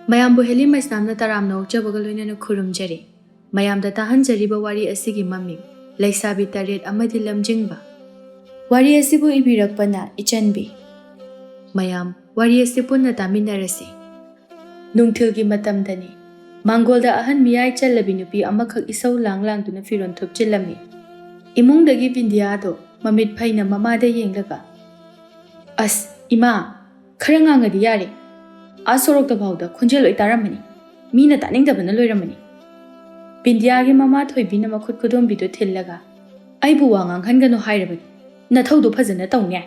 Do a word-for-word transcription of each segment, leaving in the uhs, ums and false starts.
ꯃꯌꯥꯝꯕꯨ ꯍꯦꯂꯤ ꯃꯩꯁꯅꯥꯝꯅ ꯇꯔꯥꯝꯅ ꯑꯣꯛꯆꯕꯒ ꯂꯣꯏꯅꯅ ꯈꯨꯔꯨꯝꯖꯔꯤ꯫ ꯃꯌꯥꯝꯗ ꯇꯥꯍꯟꯖꯔꯤꯕ ꯋꯥꯔꯤ ꯑꯁꯤꯒꯤ ꯃꯃꯤꯡ ꯂꯩꯁꯥꯕꯤ ꯇꯔꯦꯠ ꯑꯃꯗꯤ ꯂꯝꯖꯤꯡꯕ꯫ ꯋꯥꯔꯤ ꯑꯁꯤꯕꯨ ꯏꯕꯤꯔꯛꯄꯅ ꯏꯆꯟꯕꯤ꯫ ꯃꯌꯥꯝ, ꯋꯥꯔꯤ ꯑꯁꯤ ꯄꯨꯟꯅ ꯇꯥꯃꯤꯟꯅꯔꯁꯤ꯫ ꯅꯨꯡꯊꯤꯜꯒꯤ ꯃꯇꯝꯗꯅꯤ꯫ ꯃꯥꯡꯒꯣꯜꯗ ꯑꯍꯟ ꯃꯤꯌꯥꯏ ꯆꯜꯂꯕꯤ ꯅꯨꯄꯤ ꯑꯃꯈꯛ ꯏꯁꯧ ꯂꯥꯡ ꯂꯥꯡꯗꯨꯅ ꯐꯤꯔꯣꯜ ꯊꯨꯞꯆꯤꯜꯂꯝꯃꯤ꯫ ꯏꯃꯨꯡꯗꯒꯤ ꯕꯤꯟꯗꯤꯌꯥꯗꯣ ꯃꯃꯤꯠ ꯐꯩꯅ ꯃꯃꯥꯗ ꯌꯦꯡꯂꯒ, "ꯑꯁ, ꯏꯃꯥ, ꯈꯔ ꯉꯥꯡꯉꯗꯤ ꯌꯥꯔꯦ꯫ ꯑꯥ ꯁꯣꯔꯣꯛꯇ ꯐꯥꯎꯗ ꯈꯣꯟꯖꯦꯜ ꯂꯣꯏ ꯇꯥꯔꯝꯃꯅꯤ꯫ ꯃꯤꯅ ꯇꯥꯅꯤꯡꯗꯕꯅ ꯂꯣꯏꯔꯝꯃꯅꯤ꯫" ꯕꯤꯟꯗꯤꯌꯥꯒꯤ ꯃꯃꯥ ꯊꯣꯏꯕꯤꯅ ꯃꯈꯨꯠ ꯈꯨꯗꯣꯝꯕꯤꯗꯨ ꯊꯤꯜꯂꯒ, "ꯑꯩꯕꯨ ꯋꯥ ꯉꯥꯡꯍꯟꯒꯅꯨ ꯍꯥꯏꯔꯕꯅꯤ꯫ ꯅꯊꯧꯗꯣ ꯐꯖꯅ ꯇꯧꯅꯦ꯫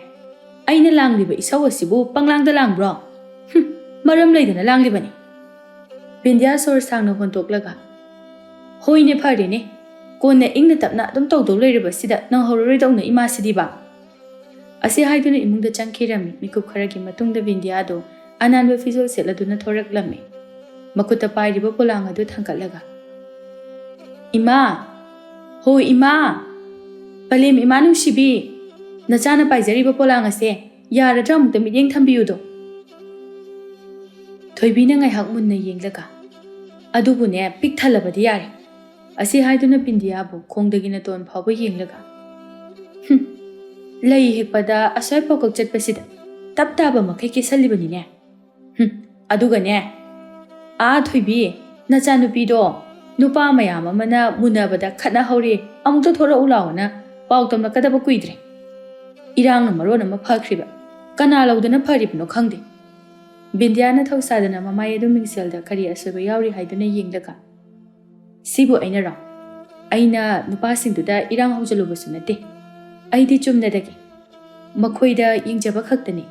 ꯑꯩꯅ ꯂꯥꯡꯂꯤꯕ ꯏꯁꯧ ꯑꯁꯤꯕꯨ ꯄꯪꯂꯥꯡꯗ ꯂꯥꯡꯕ꯭ꯔꯣ? ꯍꯨꯝ, ꯃꯔꯝ ꯂꯩꯗꯅ ꯂꯥꯡꯂꯤꯕꯅꯤ꯫" ꯕꯤꯟꯗꯤꯌꯥ ꯁꯣꯔ ꯁꯥꯡꯅ ꯍꯣꯟꯇꯣꯛꯂꯒ, "ꯍꯣꯏꯅꯦ, ꯐꯔꯦꯅꯦ꯫ ꯀꯣꯟꯅ ꯏꯪꯅ ꯇꯞꯅ ꯑꯗꯨꯝ ꯇꯧꯗꯧ ꯂꯩꯔꯕꯁꯤꯗ ꯅꯪ ꯍꯧꯔꯔꯣꯏꯗꯧꯅ ꯏꯃꯥꯁꯤꯗꯤꯕ꯫" ꯑꯁꯤ ꯍꯥꯏꯗꯨꯅ ꯏꯃꯨꯡꯗ ꯆꯪꯈꯤꯔꯝꯃꯤ꯫ ꯃꯤꯀꯨꯞ ꯈꯔꯒꯤ ꯃꯇꯨꯡꯗ ꯕꯤꯟꯗꯤꯌꯥꯗꯣ ꯑꯅꯥꯟꯕ ꯐꯤꯖꯣꯜ ꯁꯦꯠꯂꯗꯨꯅ ꯊꯣꯔꯛꯂꯝꯃꯤ꯫ ꯃꯈꯨꯠꯇ ꯄꯥꯏꯔꯤꯕ ꯄꯣꯂꯥꯡ ꯑꯗꯨ ꯊꯥꯡꯒꯠꯂꯒ, "ꯏꯃꯥ! ꯍꯣ ꯏꯃꯥ! ꯄꯂꯦꯝ ꯏꯃꯥ ꯅꯨꯡꯁꯤꯕꯤ! ꯅꯆꯥꯅ ꯄꯥꯏꯖꯔꯤꯕ ꯄꯣꯂꯥꯡ ꯑꯁꯦ ꯌꯥꯔꯗ꯭ꯔꯥ ꯑꯃꯨꯛꯇ ꯃꯤꯠꯌꯦꯡ ꯊꯝꯕꯤꯌꯨꯗꯣ?" ꯊꯣꯏꯕꯤꯅ ꯉꯥꯏꯍꯥꯛ ꯃꯨꯟꯅ ꯌꯦꯡꯂꯒ, "ꯑꯗꯨꯕꯨꯅꯦ, ꯄꯤꯛ ꯊꯜꯂꯕꯗꯤ ꯌꯥꯔꯦ꯫" ꯑꯁꯤ ꯍꯥꯏꯗꯨꯅ ꯕꯤꯟꯗꯤꯌꯥꯕꯨ ꯈꯣꯡꯗꯒꯤ ꯅꯇꯣꯟ ꯐꯥꯎꯕ ꯌꯦꯡꯂꯒ, "ꯍꯨꯝ, ꯂꯩ ꯍꯦꯛꯄꯗ ꯑꯁ꯭ꯋꯥꯏ ꯄꯥꯎꯀꯛ ꯆꯠꯄꯁꯤꯗ ꯇꯞ ꯇꯥꯕ ꯃꯈꯩ ꯀꯦꯁꯜꯂꯤꯕꯅꯤꯅꯦ꯫ ꯍꯨꯝ, ꯑꯗꯨꯒꯅꯦ, ꯑꯥ ꯊꯣꯏꯕꯤ, ꯅꯆꯥꯅꯨꯄꯤꯗꯣ ꯅꯨꯄꯥ ꯃꯌꯥꯝ ꯑꯃꯅ ꯃꯨꯟꯅꯕꯗ ꯈꯠꯅꯍꯧꯔꯦ, ꯑꯃꯨꯛꯇ ꯊꯣꯔꯛꯎ ꯂꯥꯎꯑꯣꯅ ꯄꯥꯎ ꯇꯝꯂꯛꯀꯗꯕ ꯀꯨꯏꯗ꯭ꯔꯦ꯫ ꯏꯔꯥꯡꯅ ꯃꯔꯣꯟ ꯑꯃ ꯐꯈ꯭ꯔꯤꯕ, ꯀꯅꯥ ꯂꯧꯗꯅ ꯐꯔꯤꯕꯅꯣ ꯈꯪꯗꯦ꯫" ꯕꯤꯟꯗꯤꯌꯥꯅ ꯊꯧꯁꯥꯗꯅ ꯃꯃꯥꯏ ꯑꯗꯨ ꯃꯤꯡꯁꯦꯜꯗ ꯀꯔꯤ ꯑꯁꯣꯏꯕ ꯌꯥꯎꯔꯤ ꯍꯥꯏꯗꯨꯅ ꯌꯦꯡꯂꯒ, "ꯁꯤꯕꯨ ꯑꯩꯅꯔꯣ? ꯑꯩꯅ ꯅꯨꯄꯥꯁꯤꯡꯗꯨꯗ ꯏꯔꯥꯡ ꯍꯧꯖꯤꯜꯂꯨꯕꯁꯨ ꯅꯠꯇꯦ꯫ ꯑꯩꯗꯤ ꯆꯨꯝꯅꯗꯒꯤ ꯃꯈꯣꯏꯗ ꯌꯦꯡꯖꯕ ꯈꯛꯇꯅꯤ꯫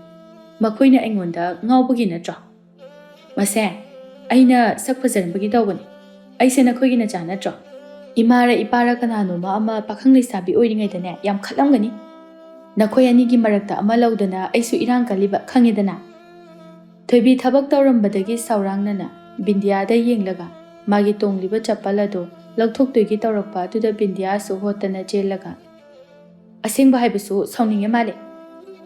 ꯃꯈꯣꯏꯅ ꯑꯩꯉꯣꯟꯗ ꯉꯥꯎꯕꯒꯤ ꯅꯠꯇ꯭ꯔꯣ? ꯃꯁꯦ, ꯑꯩꯅ ꯁꯛ ꯐꯖꯔꯝꯕꯒꯤ ꯇꯧꯕꯅꯤ꯫ ꯑꯩꯁꯦ ꯅꯈꯣꯏꯒꯤ ꯅꯆꯥ ꯅꯠꯇ꯭ꯔꯣ? ꯏꯃꯥꯔ ꯏꯄꯥꯔ ꯀꯅꯥꯅꯣꯃ ꯑꯃ ꯄꯥꯈꯪ ꯂꯩꯁꯥꯕꯤ ꯑꯣꯏꯔꯤꯉꯩꯗꯅꯦ ꯌꯥꯝ ꯈꯠꯂꯝꯒꯅꯤ꯫ ꯅꯈꯣꯏ ꯑꯅꯤꯒꯤ ꯃꯔꯛꯇ ꯑꯃ ꯂꯧꯗꯅ ꯑꯩꯁꯨ ꯏꯔꯥꯡ ꯀꯜꯂꯤꯕ ꯈꯪꯉꯦꯗꯅ꯫" ꯊꯣꯏꯕꯤ ꯊꯕꯛ ꯇꯧꯔꯝꯕꯗꯒꯤ ꯁꯥꯎꯔꯥꯡꯅꯅ ꯕꯤꯟꯗꯤꯌꯥꯗ ꯌꯦꯡꯂꯒ ꯃꯥꯒꯤ ꯇꯣꯡꯂꯤꯕ ꯆꯄꯜ ꯑꯗꯨ ꯂꯧꯊꯣꯛꯇꯣꯏꯒꯤ ꯇꯧꯔꯛꯄ ꯑꯗꯨꯗ ꯕꯤꯟꯗꯤꯌꯥꯁꯨ ꯍꯣꯠꯇꯅ ꯆꯦꯜꯂꯒ, "ꯑꯁꯦꯡꯕ ꯍꯥꯏꯕꯁꯨ ꯁꯥꯎꯅꯤꯡꯉꯦ ꯃꯥꯜꯂꯦ꯫"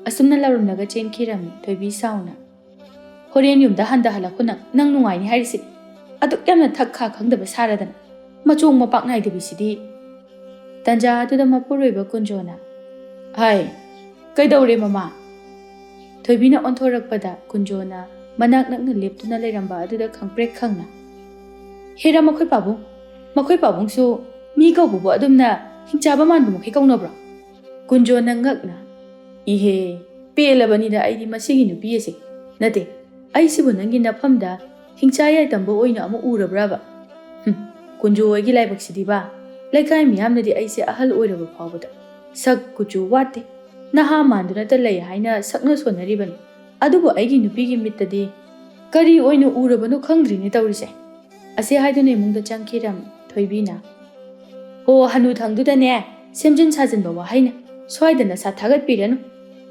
ꯑꯁꯨꯝꯅ ꯂꯥꯎꯔꯝꯂꯒ ꯆꯦꯟꯈꯤꯔꯝꯃꯤ ꯊꯣꯏꯕꯤ ꯁꯥꯎꯅ꯫ ꯍꯣꯔꯦꯟ ꯌꯨꯝꯗ ꯍꯟꯊꯍꯜꯂꯛꯈꯣ ꯅꯪ, ꯅꯪ ꯅꯨꯡꯉꯥꯏꯅꯤ ꯍꯥꯏꯔꯤꯁꯤꯗꯤ꯫ ꯑꯗꯨꯛ ꯌꯥꯝꯅ ꯊꯛ ꯈꯥ ꯈꯪꯗꯕ ꯁꯥꯔꯗꯅ꯫ ꯃꯆꯣꯡ ꯃꯄꯥꯛ ꯅꯥꯏꯗꯕꯤꯁꯤꯗꯤ꯫ ꯇꯟꯖꯥ ꯑꯗꯨꯗ ꯃꯄꯨꯔꯣꯏꯕ ꯀꯨꯟꯖꯣꯅ, "ꯍꯥꯏ, ꯀꯩꯗꯧꯔꯦ ꯃꯃꯥ?" ꯊꯣꯏꯕꯤꯅ ꯑꯣꯟꯊꯣꯔꯛꯄꯗ ꯀꯨꯟꯖꯣꯅ ꯃꯅꯥꯛ ꯅꯛꯅ ꯂꯦꯞꯇꯨꯅ ꯂꯩꯔꯝꯕ ꯑꯗꯨꯗ ꯈꯪꯄ꯭ꯔꯦꯛ ꯈꯪꯅ, "ꯍꯦꯔꯥ ꯃꯈꯣꯏ ꯄꯥꯕꯨꯡ, ꯃꯈꯣꯏ ꯄꯥꯕꯨꯡꯁꯨ ꯃꯤ ꯀꯧꯕꯕꯨ ꯑꯗꯨꯝꯅ ꯍꯤꯡꯆꯥꯕ ꯃꯥꯟꯕ ꯃꯈꯩ ꯀꯧꯅꯕ꯭ꯔꯣ?" ꯀꯨꯟꯖꯣꯅ ꯉꯛꯅ, "ꯏꯍꯦ, ꯄꯦꯜꯂꯕꯅꯤꯗ ꯑꯩꯗꯤ ꯃꯁꯤꯒꯤ ꯅꯨꯄꯤ ꯑꯁꯦ꯫ ꯅꯠꯇꯦ, ꯑꯩꯁꯤꯕꯨ ꯅꯪꯒꯤ ꯅꯐꯝꯗ ꯍꯤꯡꯆꯥ ꯌꯥꯏꯇꯝꯕ ꯑꯣꯏꯅ ꯑꯃꯨꯛ ꯎꯔꯕ꯭ꯔꯕ? ꯍꯨꯝ, ꯀꯨꯟꯖꯣ ꯍꯣꯏꯒꯤ ꯂꯥꯏꯕꯛꯁꯤꯗꯤꯕ, ꯂꯩꯀꯥꯏ ꯃꯤꯌꯥꯝꯅꯗꯤ ꯑꯩꯁꯦ ꯑꯍꯜ ꯑꯣꯏꯔꯕ ꯐꯥꯎꯕꯗ ꯁꯛ ꯀꯨꯆꯨ ꯋꯥꯠꯇꯦ, ꯅꯍꯥ ꯃꯥꯟꯗꯨꯅꯇ ꯂꯩ ꯍꯥꯏꯅ ꯁꯛꯅ ꯁꯣꯟꯅꯔꯤꯕꯅꯤ꯫ ꯑꯗꯨꯕꯨ ꯑꯩꯒꯤ ꯅꯨꯄꯤꯒꯤ ꯃꯤꯠꯇꯗꯤ ꯀꯔꯤ ꯑꯣꯏꯅ ꯎꯔꯕꯅꯣ ꯈꯪꯗ꯭ꯔꯤꯅꯦ ꯇꯧꯔꯤꯁꯦ꯫" ꯑꯁꯤ ꯍꯥꯏꯗꯨꯅ ꯏꯃꯨꯡꯗ ꯆꯪꯈꯤꯔꯝꯃꯤ ꯊꯣꯏꯕꯤꯅ꯫ "ꯍꯣ, ꯍꯅꯨꯊꯪꯗꯨꯗꯅꯦ ꯁꯦꯝꯖꯤꯟ ꯁꯥꯖꯤꯟꯕ ꯋꯥꯍꯩꯅ꯫ ꯁ꯭ꯋꯥꯏꯗ ꯅꯁꯥ ꯊꯥꯒꯠꯄꯤꯔꯅꯨ꯫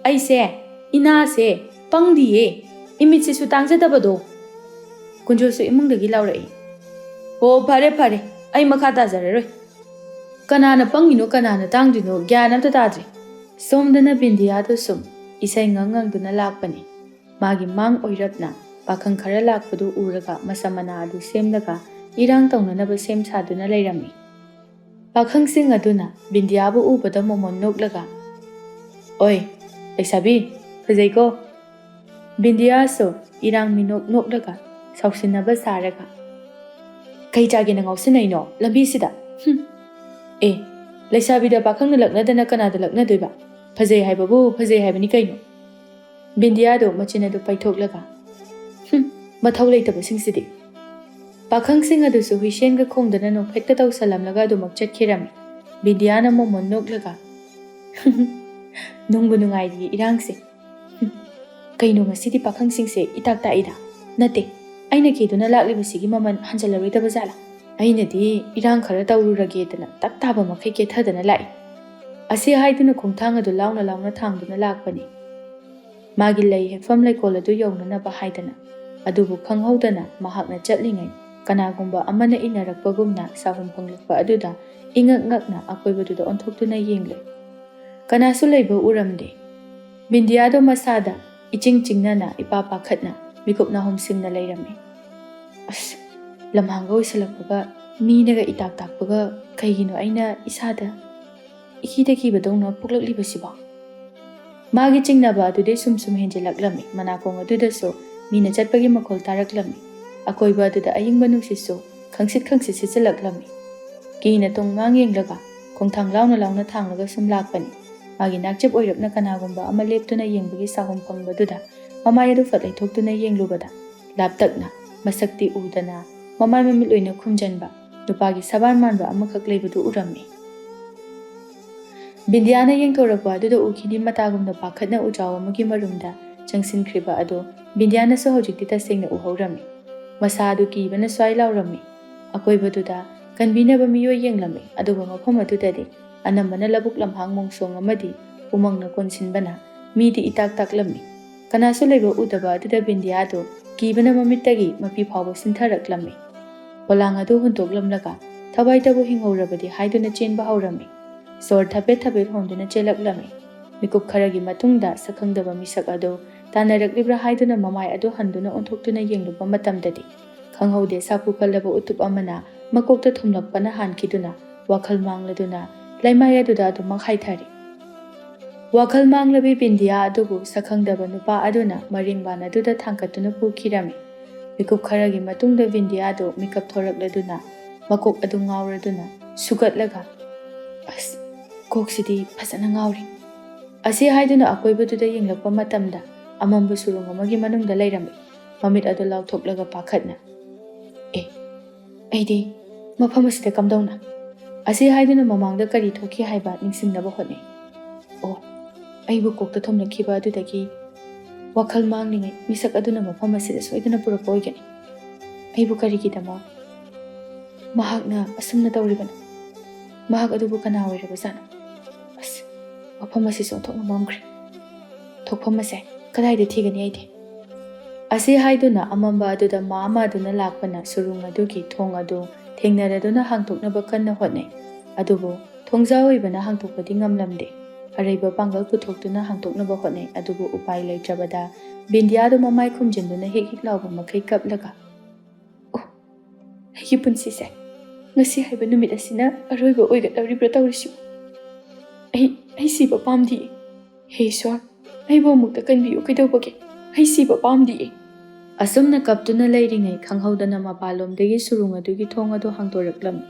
ꯑꯩꯁꯦ, ꯏꯅꯥꯁꯦ, ꯄꯪꯗꯤꯌꯦ, ꯏꯃꯤꯠꯁꯤꯁꯨ ꯇꯥꯡꯖꯗꯕꯗꯣ꯫" ꯀꯨꯟꯖꯣꯁꯨ ꯏꯃꯨꯡꯗꯒꯤ ꯂꯥꯎꯔꯛꯏ꯫ "ꯍꯣ, ꯐꯔꯦ ꯐꯔꯦ, ꯑꯩ ꯃꯈꯥ ꯇꯥꯖꯔꯔꯣꯏ꯫ ꯀꯅꯥꯅ ꯄꯪꯉꯤꯅꯣ ꯀꯅꯥꯅ ꯇꯥꯡꯗ꯭ꯔꯤꯅꯣ ꯒ꯭ꯌꯥꯟ ꯑꯝꯇ ꯇꯥꯗ꯭ꯔꯦ꯫" ꯁꯣꯝꯗꯅ ꯕꯤꯟꯗꯤꯌꯥꯗꯨ ꯁꯨꯝ ꯏꯁꯩ ꯉꯪ ꯉꯪꯗꯨꯅ ꯂꯥꯛꯄꯅꯤ꯫ ꯃꯥꯒꯤ ꯃꯥꯡ ꯑꯣꯏꯔꯞꯅ ꯄꯥꯈꯪ ꯈꯔ ꯂꯥꯛꯄꯗꯨ ꯎꯔꯒ ꯃꯁꯝ ꯃꯅꯥ ꯑꯗꯨ ꯁꯦꯝꯂꯒ ꯏꯔꯥꯡ ꯇꯧꯅꯅꯕ ꯁꯦꯝ ꯁꯥꯗꯨꯅ ꯂꯩꯔꯝꯃꯤ꯫ ꯄꯥꯈꯪꯁꯤꯡ ꯑꯗꯨꯅ ꯕꯤꯟꯗꯤꯌꯥꯕꯨ ꯎꯕꯗ ꯃꯣꯃꯣꯟ ꯅꯣꯛꯂꯒ, "ꯑꯣꯏ, ꯂꯩꯁꯥꯕꯤ, ꯐꯖꯩꯀꯣ?" ꯕꯤꯟꯗꯤꯌꯥꯁꯨ ꯏꯔꯥꯡ ꯃꯤꯅꯣꯛ ꯅꯣꯛꯂꯒ ꯁꯥꯎꯁꯤꯟꯅꯕ ꯁꯥꯔꯒ, "ꯀꯩ ꯆꯥꯒꯦꯅ ꯉꯥꯎꯁꯤꯟꯅꯩꯅꯣ ꯂꯝꯕꯤꯁꯤꯗ? ꯍꯨꯝ꯫ ꯑꯦ, ꯂꯩꯁꯥꯕꯤꯗ ꯄꯥꯈꯪꯅ ꯂꯛꯅꯗꯅ ꯀꯅꯥꯗ ꯂꯛꯅꯗꯣꯏꯕ? ꯐꯖꯩ ꯍꯥꯏꯕꯕꯨ ꯐꯖꯩ ꯍꯥꯏꯕꯅꯤ ꯀꯩꯅꯣ?" ꯕꯤꯟꯗꯤꯌꯥꯗꯣ ꯃꯆꯤꯟ ꯑꯗꯨ ꯄꯩꯊꯣꯛꯂꯒ, "ꯍꯨꯝ, ꯃꯊꯧ ꯂꯩꯇꯕꯁꯤꯡꯁꯤꯗꯤ꯫" ꯄꯥꯈꯪꯁꯤꯡ ꯑꯗꯨꯁꯨ ꯍꯨꯏꯁꯦꯟꯒ ꯈꯣꯡꯗꯅ ꯅꯣꯛꯐꯦꯠꯀ ꯇꯧꯁꯜꯂꯝꯂꯒ ꯑꯗꯨꯃꯛ ꯆꯠꯈꯤꯔꯝꯃꯤ꯫ ꯕꯤꯟꯗꯤꯌꯥꯅ ꯃꯣꯃꯣꯟ ꯅꯣꯛꯂꯒ, "ꯅꯨꯡꯕꯨ ꯅꯨꯡꯉꯥꯏꯔꯤꯌꯦ ꯏꯔꯥꯡꯁꯦ꯫ ꯍꯨꯝ, ꯀꯩꯅꯣ ꯉꯁꯤꯗꯤ ꯄꯥꯈꯪꯁꯤꯡꯁꯦ ꯏꯇꯥꯛ ꯇꯥꯛꯏꯗ꯫ ꯅꯠꯇꯦ, ꯑꯩꯅ ꯀꯦꯗꯨꯅ ꯂꯥꯛꯂꯤꯕꯁꯤꯒꯤ ꯃꯃꯜ ꯍꯟꯖꯜꯂꯔꯣꯏꯗꯕ ꯖꯥꯠꯂꯥ? ꯑꯩꯅꯗꯤ ꯏꯔꯥꯡ ꯈꯔ ꯇꯧꯔꯨꯔꯒꯦꯗꯅ ꯇꯛ ꯇꯥꯕ ꯃꯈꯩ ꯀꯦꯊꯗꯅ ꯂꯥꯛꯏ꯫" ꯑꯁꯤ ꯍꯥꯏꯗꯨꯅ ꯈꯣꯡꯊꯥꯡ ꯑꯗꯨ ꯂꯥꯎꯅ ꯂꯥꯎꯅ ꯊꯥꯡꯗꯨꯅ ꯂꯥꯛꯄꯅꯤ꯫ ꯃꯥꯒꯤ ꯂꯩ ꯍꯦꯛꯐꯝ ꯂꯩꯀꯣꯜ ꯑꯗꯨ ꯌꯧꯅꯅꯕ ꯍꯥꯏꯗꯅ꯫ ꯑꯗꯨꯕꯨ ꯈꯪꯍꯧꯗꯅ ꯃꯍꯥꯛꯅ ꯆꯠꯂꯤꯉꯩ ꯀꯅꯥꯒꯨꯝꯕ ꯑꯃꯅ ꯏꯟꯅꯔꯛꯄꯒꯨꯝꯅ ꯁꯥꯍꯨꯝ ꯐꯪꯂꯛꯄ ꯑꯗꯨꯗ ꯏꯉꯛ ꯉꯛꯅ ꯑꯀꯣꯏꯕꯗꯨꯗ ꯑꯣꯟꯊꯣꯛꯇꯨꯅ ꯌꯦꯡꯂꯨꯏ꯫ ꯀꯅꯥꯁꯨ ꯂꯩꯕ ꯎꯔꯝꯗꯦ꯫ ꯕꯤꯟꯗꯤꯌꯥꯗꯣ ꯃꯁꯥꯗ ꯏꯆꯤꯡ ꯆꯤꯡꯅꯅ ꯏꯄꯥ ꯄꯥꯈꯠꯅ ꯃꯤꯀꯨꯞ ꯅꯥꯍꯨꯝ ꯁꯤꯝꯅ ꯂꯩꯔꯝꯃꯤ꯫ "ꯑꯁ, ꯂꯝꯍꯥꯡꯒ ꯑꯣꯏꯁꯜꯂꯛꯄꯒ ꯃꯤꯅꯒ ꯏꯇꯥꯛ ꯇꯥꯛꯄꯒ ꯀꯩꯒꯤꯅꯣ ꯑꯩꯅ ꯏꯁꯥꯗ ꯏꯀꯤꯗ ꯀꯤꯕꯗꯧꯅ ꯄꯣꯛꯂꯛꯂꯤꯕꯁꯤꯕꯣ?" ꯃꯥꯒꯤ ꯆꯤꯡꯅꯕ ꯑꯗꯨꯗꯤ ꯁꯨꯝ ꯁꯨꯝ ꯍꯦꯟꯖꯤꯜꯂꯛꯂꯝꯃꯤ꯫ ꯃꯅꯥꯀꯣꯡ ꯑꯗꯨꯗꯁꯨ ꯃꯤꯅ ꯆꯠꯄꯒꯤ ꯃꯈꯣꯜ ꯇꯥꯔꯛꯂꯝꯃꯤ꯫ ꯑꯀꯣꯏꯕ ꯑꯗꯨꯗ ꯑꯏꯪꯕ ꯅꯨꯡꯁꯤꯠꯁꯨ ꯈꯪꯁꯤꯠ ꯈꯪꯁꯤꯠ ꯁꯤꯠꯆꯤꯜꯂꯛꯂꯝꯃꯤ꯫ ꯀꯤꯅ ꯇꯨꯡ ꯃꯥꯡ ꯌꯦꯡꯂꯒ ꯈꯣꯡꯊꯥꯡ ꯂꯥꯎꯅ ꯂꯥꯎꯅ ꯊꯥꯡꯂꯒ ꯁꯨꯝ ꯂꯥꯛꯄꯅꯤ꯫ ꯃꯥꯒꯤ ꯅꯥꯛꯆꯦꯞ ꯑꯣꯏꯔꯞꯅ ꯀꯅꯥꯒꯨꯝꯕ ꯑꯃ ꯂꯦꯞꯇꯨꯅ ꯌꯦꯡꯕꯒꯤ ꯁꯥꯍꯨꯝ ꯐꯪꯕꯗꯨꯗ ꯃꯃꯥꯏ ꯑꯗꯨ ꯐꯠ ꯂꯩꯊꯣꯛꯇꯨꯅ ꯌꯦꯡꯂꯨꯕꯗ ꯂꯥꯞꯇꯛꯅ, ꯃꯁꯛꯇꯤ ꯎꯗꯅ, ꯃꯃꯥꯏ ꯃꯃꯤꯠ ꯂꯣꯏꯅ ꯈꯨꯝꯖꯟꯕ ꯅꯨꯄꯥꯒꯤ ꯁꯕꯥꯟ ꯃꯥꯟꯕ ꯑꯃꯈꯛ ꯂꯩꯕꯗꯨ ꯎꯔꯝꯃꯤ꯫ ꯕꯤꯟꯗꯤꯌꯥꯅ ꯌꯦꯡꯊꯣꯔꯛꯄ ꯑꯗꯨꯗ ꯎꯈꯤꯅꯤ ꯃꯇꯥꯒꯨꯝꯅ ꯄꯥꯈꯠꯅ ꯎꯖꯥꯎ ꯑꯃꯒꯤ ꯃꯔꯨꯝꯗ ꯆꯪꯁꯤꯟꯈ꯭ꯔꯤꯕ ꯑꯗꯨ ꯕꯤꯟꯗꯤꯌꯥꯅꯁꯨ ꯍꯧꯖꯤꯛꯇꯤ ꯇꯁꯦꯡꯅ ꯎꯍꯧꯔꯝꯃꯤ꯫ ꯃꯁꯥ ꯑꯗꯨ ꯀꯤꯕꯅ ꯁ꯭ꯋꯥꯏ ꯂꯥꯎꯔꯝꯃꯤ꯫ ꯑꯀꯣꯏꯕꯗꯨꯗ ꯀꯟꯕꯤꯅꯕ ꯃꯤꯑꯣꯏ ꯌꯦꯡꯂꯝꯃꯤ, ꯑꯗꯨꯒ ꯃꯐꯝ ꯑꯗꯨꯗꯗꯤ ꯑꯅꯝꯕꯅ ꯂꯧꯕꯨꯛ ꯂꯝꯍꯥꯡ ꯃꯣꯡꯁꯣꯡ ꯑꯃꯗꯤ ꯎꯃꯪꯅ ꯀꯣꯟꯁꯤꯟꯕꯅ ꯃꯤꯗꯤ ꯏꯇꯥꯛ ꯇꯥꯛꯂꯝꯃꯤ꯫ ꯀꯅꯥꯁꯨ ꯂꯩꯕ ꯎꯗꯕ ꯑꯗꯨꯗ ꯕꯤꯟꯗꯤꯌꯥꯗꯨ ꯀꯤꯕꯅ ꯃꯃꯤꯠꯇꯒꯤ ꯃꯄꯤ ꯐꯥꯎꯕ ꯁꯤꯟꯊꯔꯛꯂꯝꯃꯤ꯫ ꯄꯣꯂꯥꯡ ꯑꯗꯨ ꯍꯨꯟꯇꯣꯛꯂꯝꯂꯒ ꯊꯋꯥꯏꯇꯕꯨ ꯍꯤꯡꯍꯧꯔꯕꯗꯤ ꯍꯥꯏꯗꯨꯅ ꯆꯦꯟꯕ ꯍꯧꯔꯝꯃꯤ꯫ ꯁꯣꯔ ꯊꯕꯦꯠ ꯊꯕꯦꯠ ꯍꯣꯟꯗꯨꯅ ꯆꯦꯜꯂꯛꯂꯝꯃꯤ꯫ ꯃꯤꯀꯨꯞ ꯈꯔꯒꯤ ꯃꯇꯨꯡꯗ ꯁꯛꯈꯪꯗꯕ ꯃꯤꯁꯛ ꯑꯗꯨ ꯇꯥꯟꯅꯔꯛꯂꯤꯕ꯭ꯔꯥ ꯍꯥꯏꯗꯨꯅ ꯃꯃꯥꯏ ꯑꯗꯨ ꯍꯟꯗꯨꯅ ꯑꯣꯟꯊꯣꯛꯇꯨꯅ ꯌꯦꯡꯂꯨꯕ ꯃꯇꯝꯗꯗꯤ ꯈꯪꯍꯧꯗꯦ ꯁꯥꯐꯨ ꯀꯜꯂꯕ ꯎꯇꯨꯞ ꯑꯃꯅ ꯃꯀꯣꯛꯇ ꯊꯣꯝꯂꯛꯄꯅ ꯍꯥꯟꯈꯤꯗꯨꯅ ꯋꯥꯈꯜ ꯃꯥꯡꯂꯗꯨꯅ ꯂꯩꯃꯥꯏ ꯑꯗꯨꯗ ꯑꯗꯨꯃꯛ ꯍꯥꯏꯊꯔꯤ꯫ ꯋꯥꯈꯜ ꯃꯥꯡꯂꯕꯤ ꯕꯤꯟꯗꯤꯌꯥ ꯑꯗꯨꯕꯨ ꯁꯛꯈꯪꯗꯕ ꯅꯨꯄꯥ ꯑꯗꯨꯅ ꯃꯔꯤꯡꯕꯥꯟ ꯑꯗꯨꯗ ꯊꯥꯡꯀꯠꯇꯨꯅ ꯄꯨꯈꯤꯔꯝꯃꯤ꯫ ꯃꯤꯀꯨꯞ ꯈꯔꯒꯤ ꯃꯇꯨꯡꯗ ꯕꯤꯟꯗꯤꯌꯥꯗꯨ ꯃꯤꯀꯞ ꯊꯣꯔꯛꯂꯗꯨꯅ ꯃꯀꯣꯛ ꯑꯗꯨ ꯉꯥꯎꯔꯗꯨꯅ ꯁꯨꯒꯠꯂꯒ, "ꯑꯁ, ꯀꯣꯛꯁꯤꯗꯤ ꯐꯖꯅ ꯉꯥꯎꯔꯤ" ꯑꯁꯤ ꯍꯥꯏꯗꯨꯅ ꯑꯀꯣꯏꯕꯗꯨꯗ ꯌꯦꯡꯂꯛꯄ ꯃꯇꯝꯗ ꯑꯃꯝꯕ ꯁꯨꯔꯨꯡ ꯑꯃꯒꯤ ꯃꯅꯨꯡꯗ ꯂꯩꯔꯝꯃꯤ꯫ ꯃꯃꯤꯠ ꯑꯗꯨ ꯂꯥꯎꯊꯣꯛꯂꯒ ꯄꯥꯈꯠꯅ, "ꯑꯦ, ꯑꯩꯗꯤ ꯃꯐꯝ ꯑꯁꯤꯗ ꯀꯝꯗꯧꯅ?" ꯑꯁꯤ ꯍꯥꯏꯗꯨꯅ ꯃꯃꯥꯡꯗ ꯀꯔꯤ ꯊꯣꯛꯈꯤ ꯍꯥꯏꯕ ꯅꯤꯡꯁꯤꯡꯅꯕ ꯍꯣꯠꯅꯩ꯫ "ꯑꯣ, ꯑꯩꯕꯨ ꯀꯣꯛꯇ ꯊꯣꯝꯂꯛꯈꯤꯕ ꯑꯗꯨꯗꯒꯤ ꯋꯥꯈꯜ ꯃꯥꯡꯂꯤꯉꯩ ꯃꯤꯁꯛ ꯑꯗꯨꯅ ꯃꯐꯝ ꯑꯁꯤꯗ ꯁꯣꯏꯗꯅ ꯄꯨꯔꯛꯄ ꯑꯣꯏꯒꯅꯤ꯫ ꯑꯩꯕꯨ ꯀꯔꯤꯒꯤꯗꯃꯛ ꯃꯍꯥꯛꯅ ꯑꯁꯨꯝꯅ ꯇꯧꯔꯤꯕꯅꯣ? ꯃꯍꯥꯛ ꯑꯗꯨꯕꯨ ꯀꯅꯥ ꯑꯣꯏꯔꯕꯖꯥꯠꯅꯣ? ꯑꯁ, ꯃꯐꯝ ꯑꯁꯤꯁꯨ ꯑꯣꯟꯊꯣꯛꯅ ꯃꯝꯈ꯭ꯔꯦ꯫ ꯊꯣꯛꯐꯝ ꯑꯁꯦ ꯀꯗꯥꯏꯗ ꯊꯤꯒꯅꯤ ꯑꯩꯗꯤ?" ꯑꯁꯤ ꯍꯥꯏꯗꯨꯅ ꯑꯃꯝꯕ ꯑꯗꯨꯗ ꯃꯥ ꯃꯥꯗꯨꯅ ꯂꯥꯛꯄꯅ ꯁꯨꯔꯨꯡ ꯑꯗꯨꯒꯤ ꯊꯣꯡ ꯑꯗꯨ ꯊꯦꯡꯅꯔꯗꯨꯅ ꯍꯥꯡꯗꯣꯛꯅꯕ ꯀꯟꯅ ꯍꯣꯠꯅꯩ꯫ ꯑꯗꯨꯕꯨ ꯊꯣꯡꯖꯥ ꯑꯣꯏꯕꯅ ꯍꯥꯡꯗꯣꯛꯄꯗꯤ ꯉꯝꯂꯝꯗꯦ꯫ ꯑꯔꯩꯕ ꯄꯥꯡꯒꯜ ꯄꯨꯊꯣꯛꯇꯨꯅ ꯍꯥꯡꯗꯣꯛꯅꯕ ꯍꯣꯠꯅꯩ꯫ ꯑꯗꯨꯕꯨ ꯎꯄꯥꯏ ꯂꯩꯇ꯭ꯔꯕꯗ ꯕꯤꯟꯗꯤꯌꯥꯗꯨ ꯃꯃꯥꯏ ꯈꯨꯝꯖꯤꯟꯗꯨꯅ ꯍꯤꯛ ꯍꯤꯛ ꯂꯥꯎꯕ ꯃꯈꯩ ꯀꯞꯂꯒ, "ꯑꯣ, ꯑꯩꯒꯤ ꯄꯨꯟꯁꯤꯁꯦ ꯉꯁꯤ ꯍꯥꯏꯕ ꯅꯨꯃꯤꯠ ꯑꯁꯤꯅ ꯑꯔꯣꯏꯕ ꯑꯣꯏꯒꯗꯧꯔꯤꯕ꯭ꯔꯥ ꯇꯧꯔꯤꯁꯤꯕꯨ? ꯑꯩ, ꯑꯩ ꯁꯤꯕ ꯄꯥꯝꯗꯤꯌꯦ꯫ ꯍꯦ ꯏꯁ꯭ꯋꯔ, ꯑꯩꯕꯨ ꯑꯃꯨꯛꯇ ꯀꯟꯕꯤꯌꯨ ꯀꯩꯗꯧꯕꯒꯦ? ꯑꯩ ꯁꯤꯕ ꯄꯥꯝꯗꯤꯌꯦ"꯫ ꯑꯁꯨꯝꯅ ꯀꯞꯇꯨꯅ ꯂꯩꯔꯤꯉꯩ ꯈꯪꯍꯧꯗꯅ ꯃꯄꯥꯟꯂꯣꯝꯗꯒꯤ ꯁꯨꯔꯨꯡ ꯑꯗꯨꯒꯤ ꯊꯣꯡ ꯑꯗꯨ ꯍꯥꯡꯗꯣꯔꯛꯂꯝꯃꯤ꯫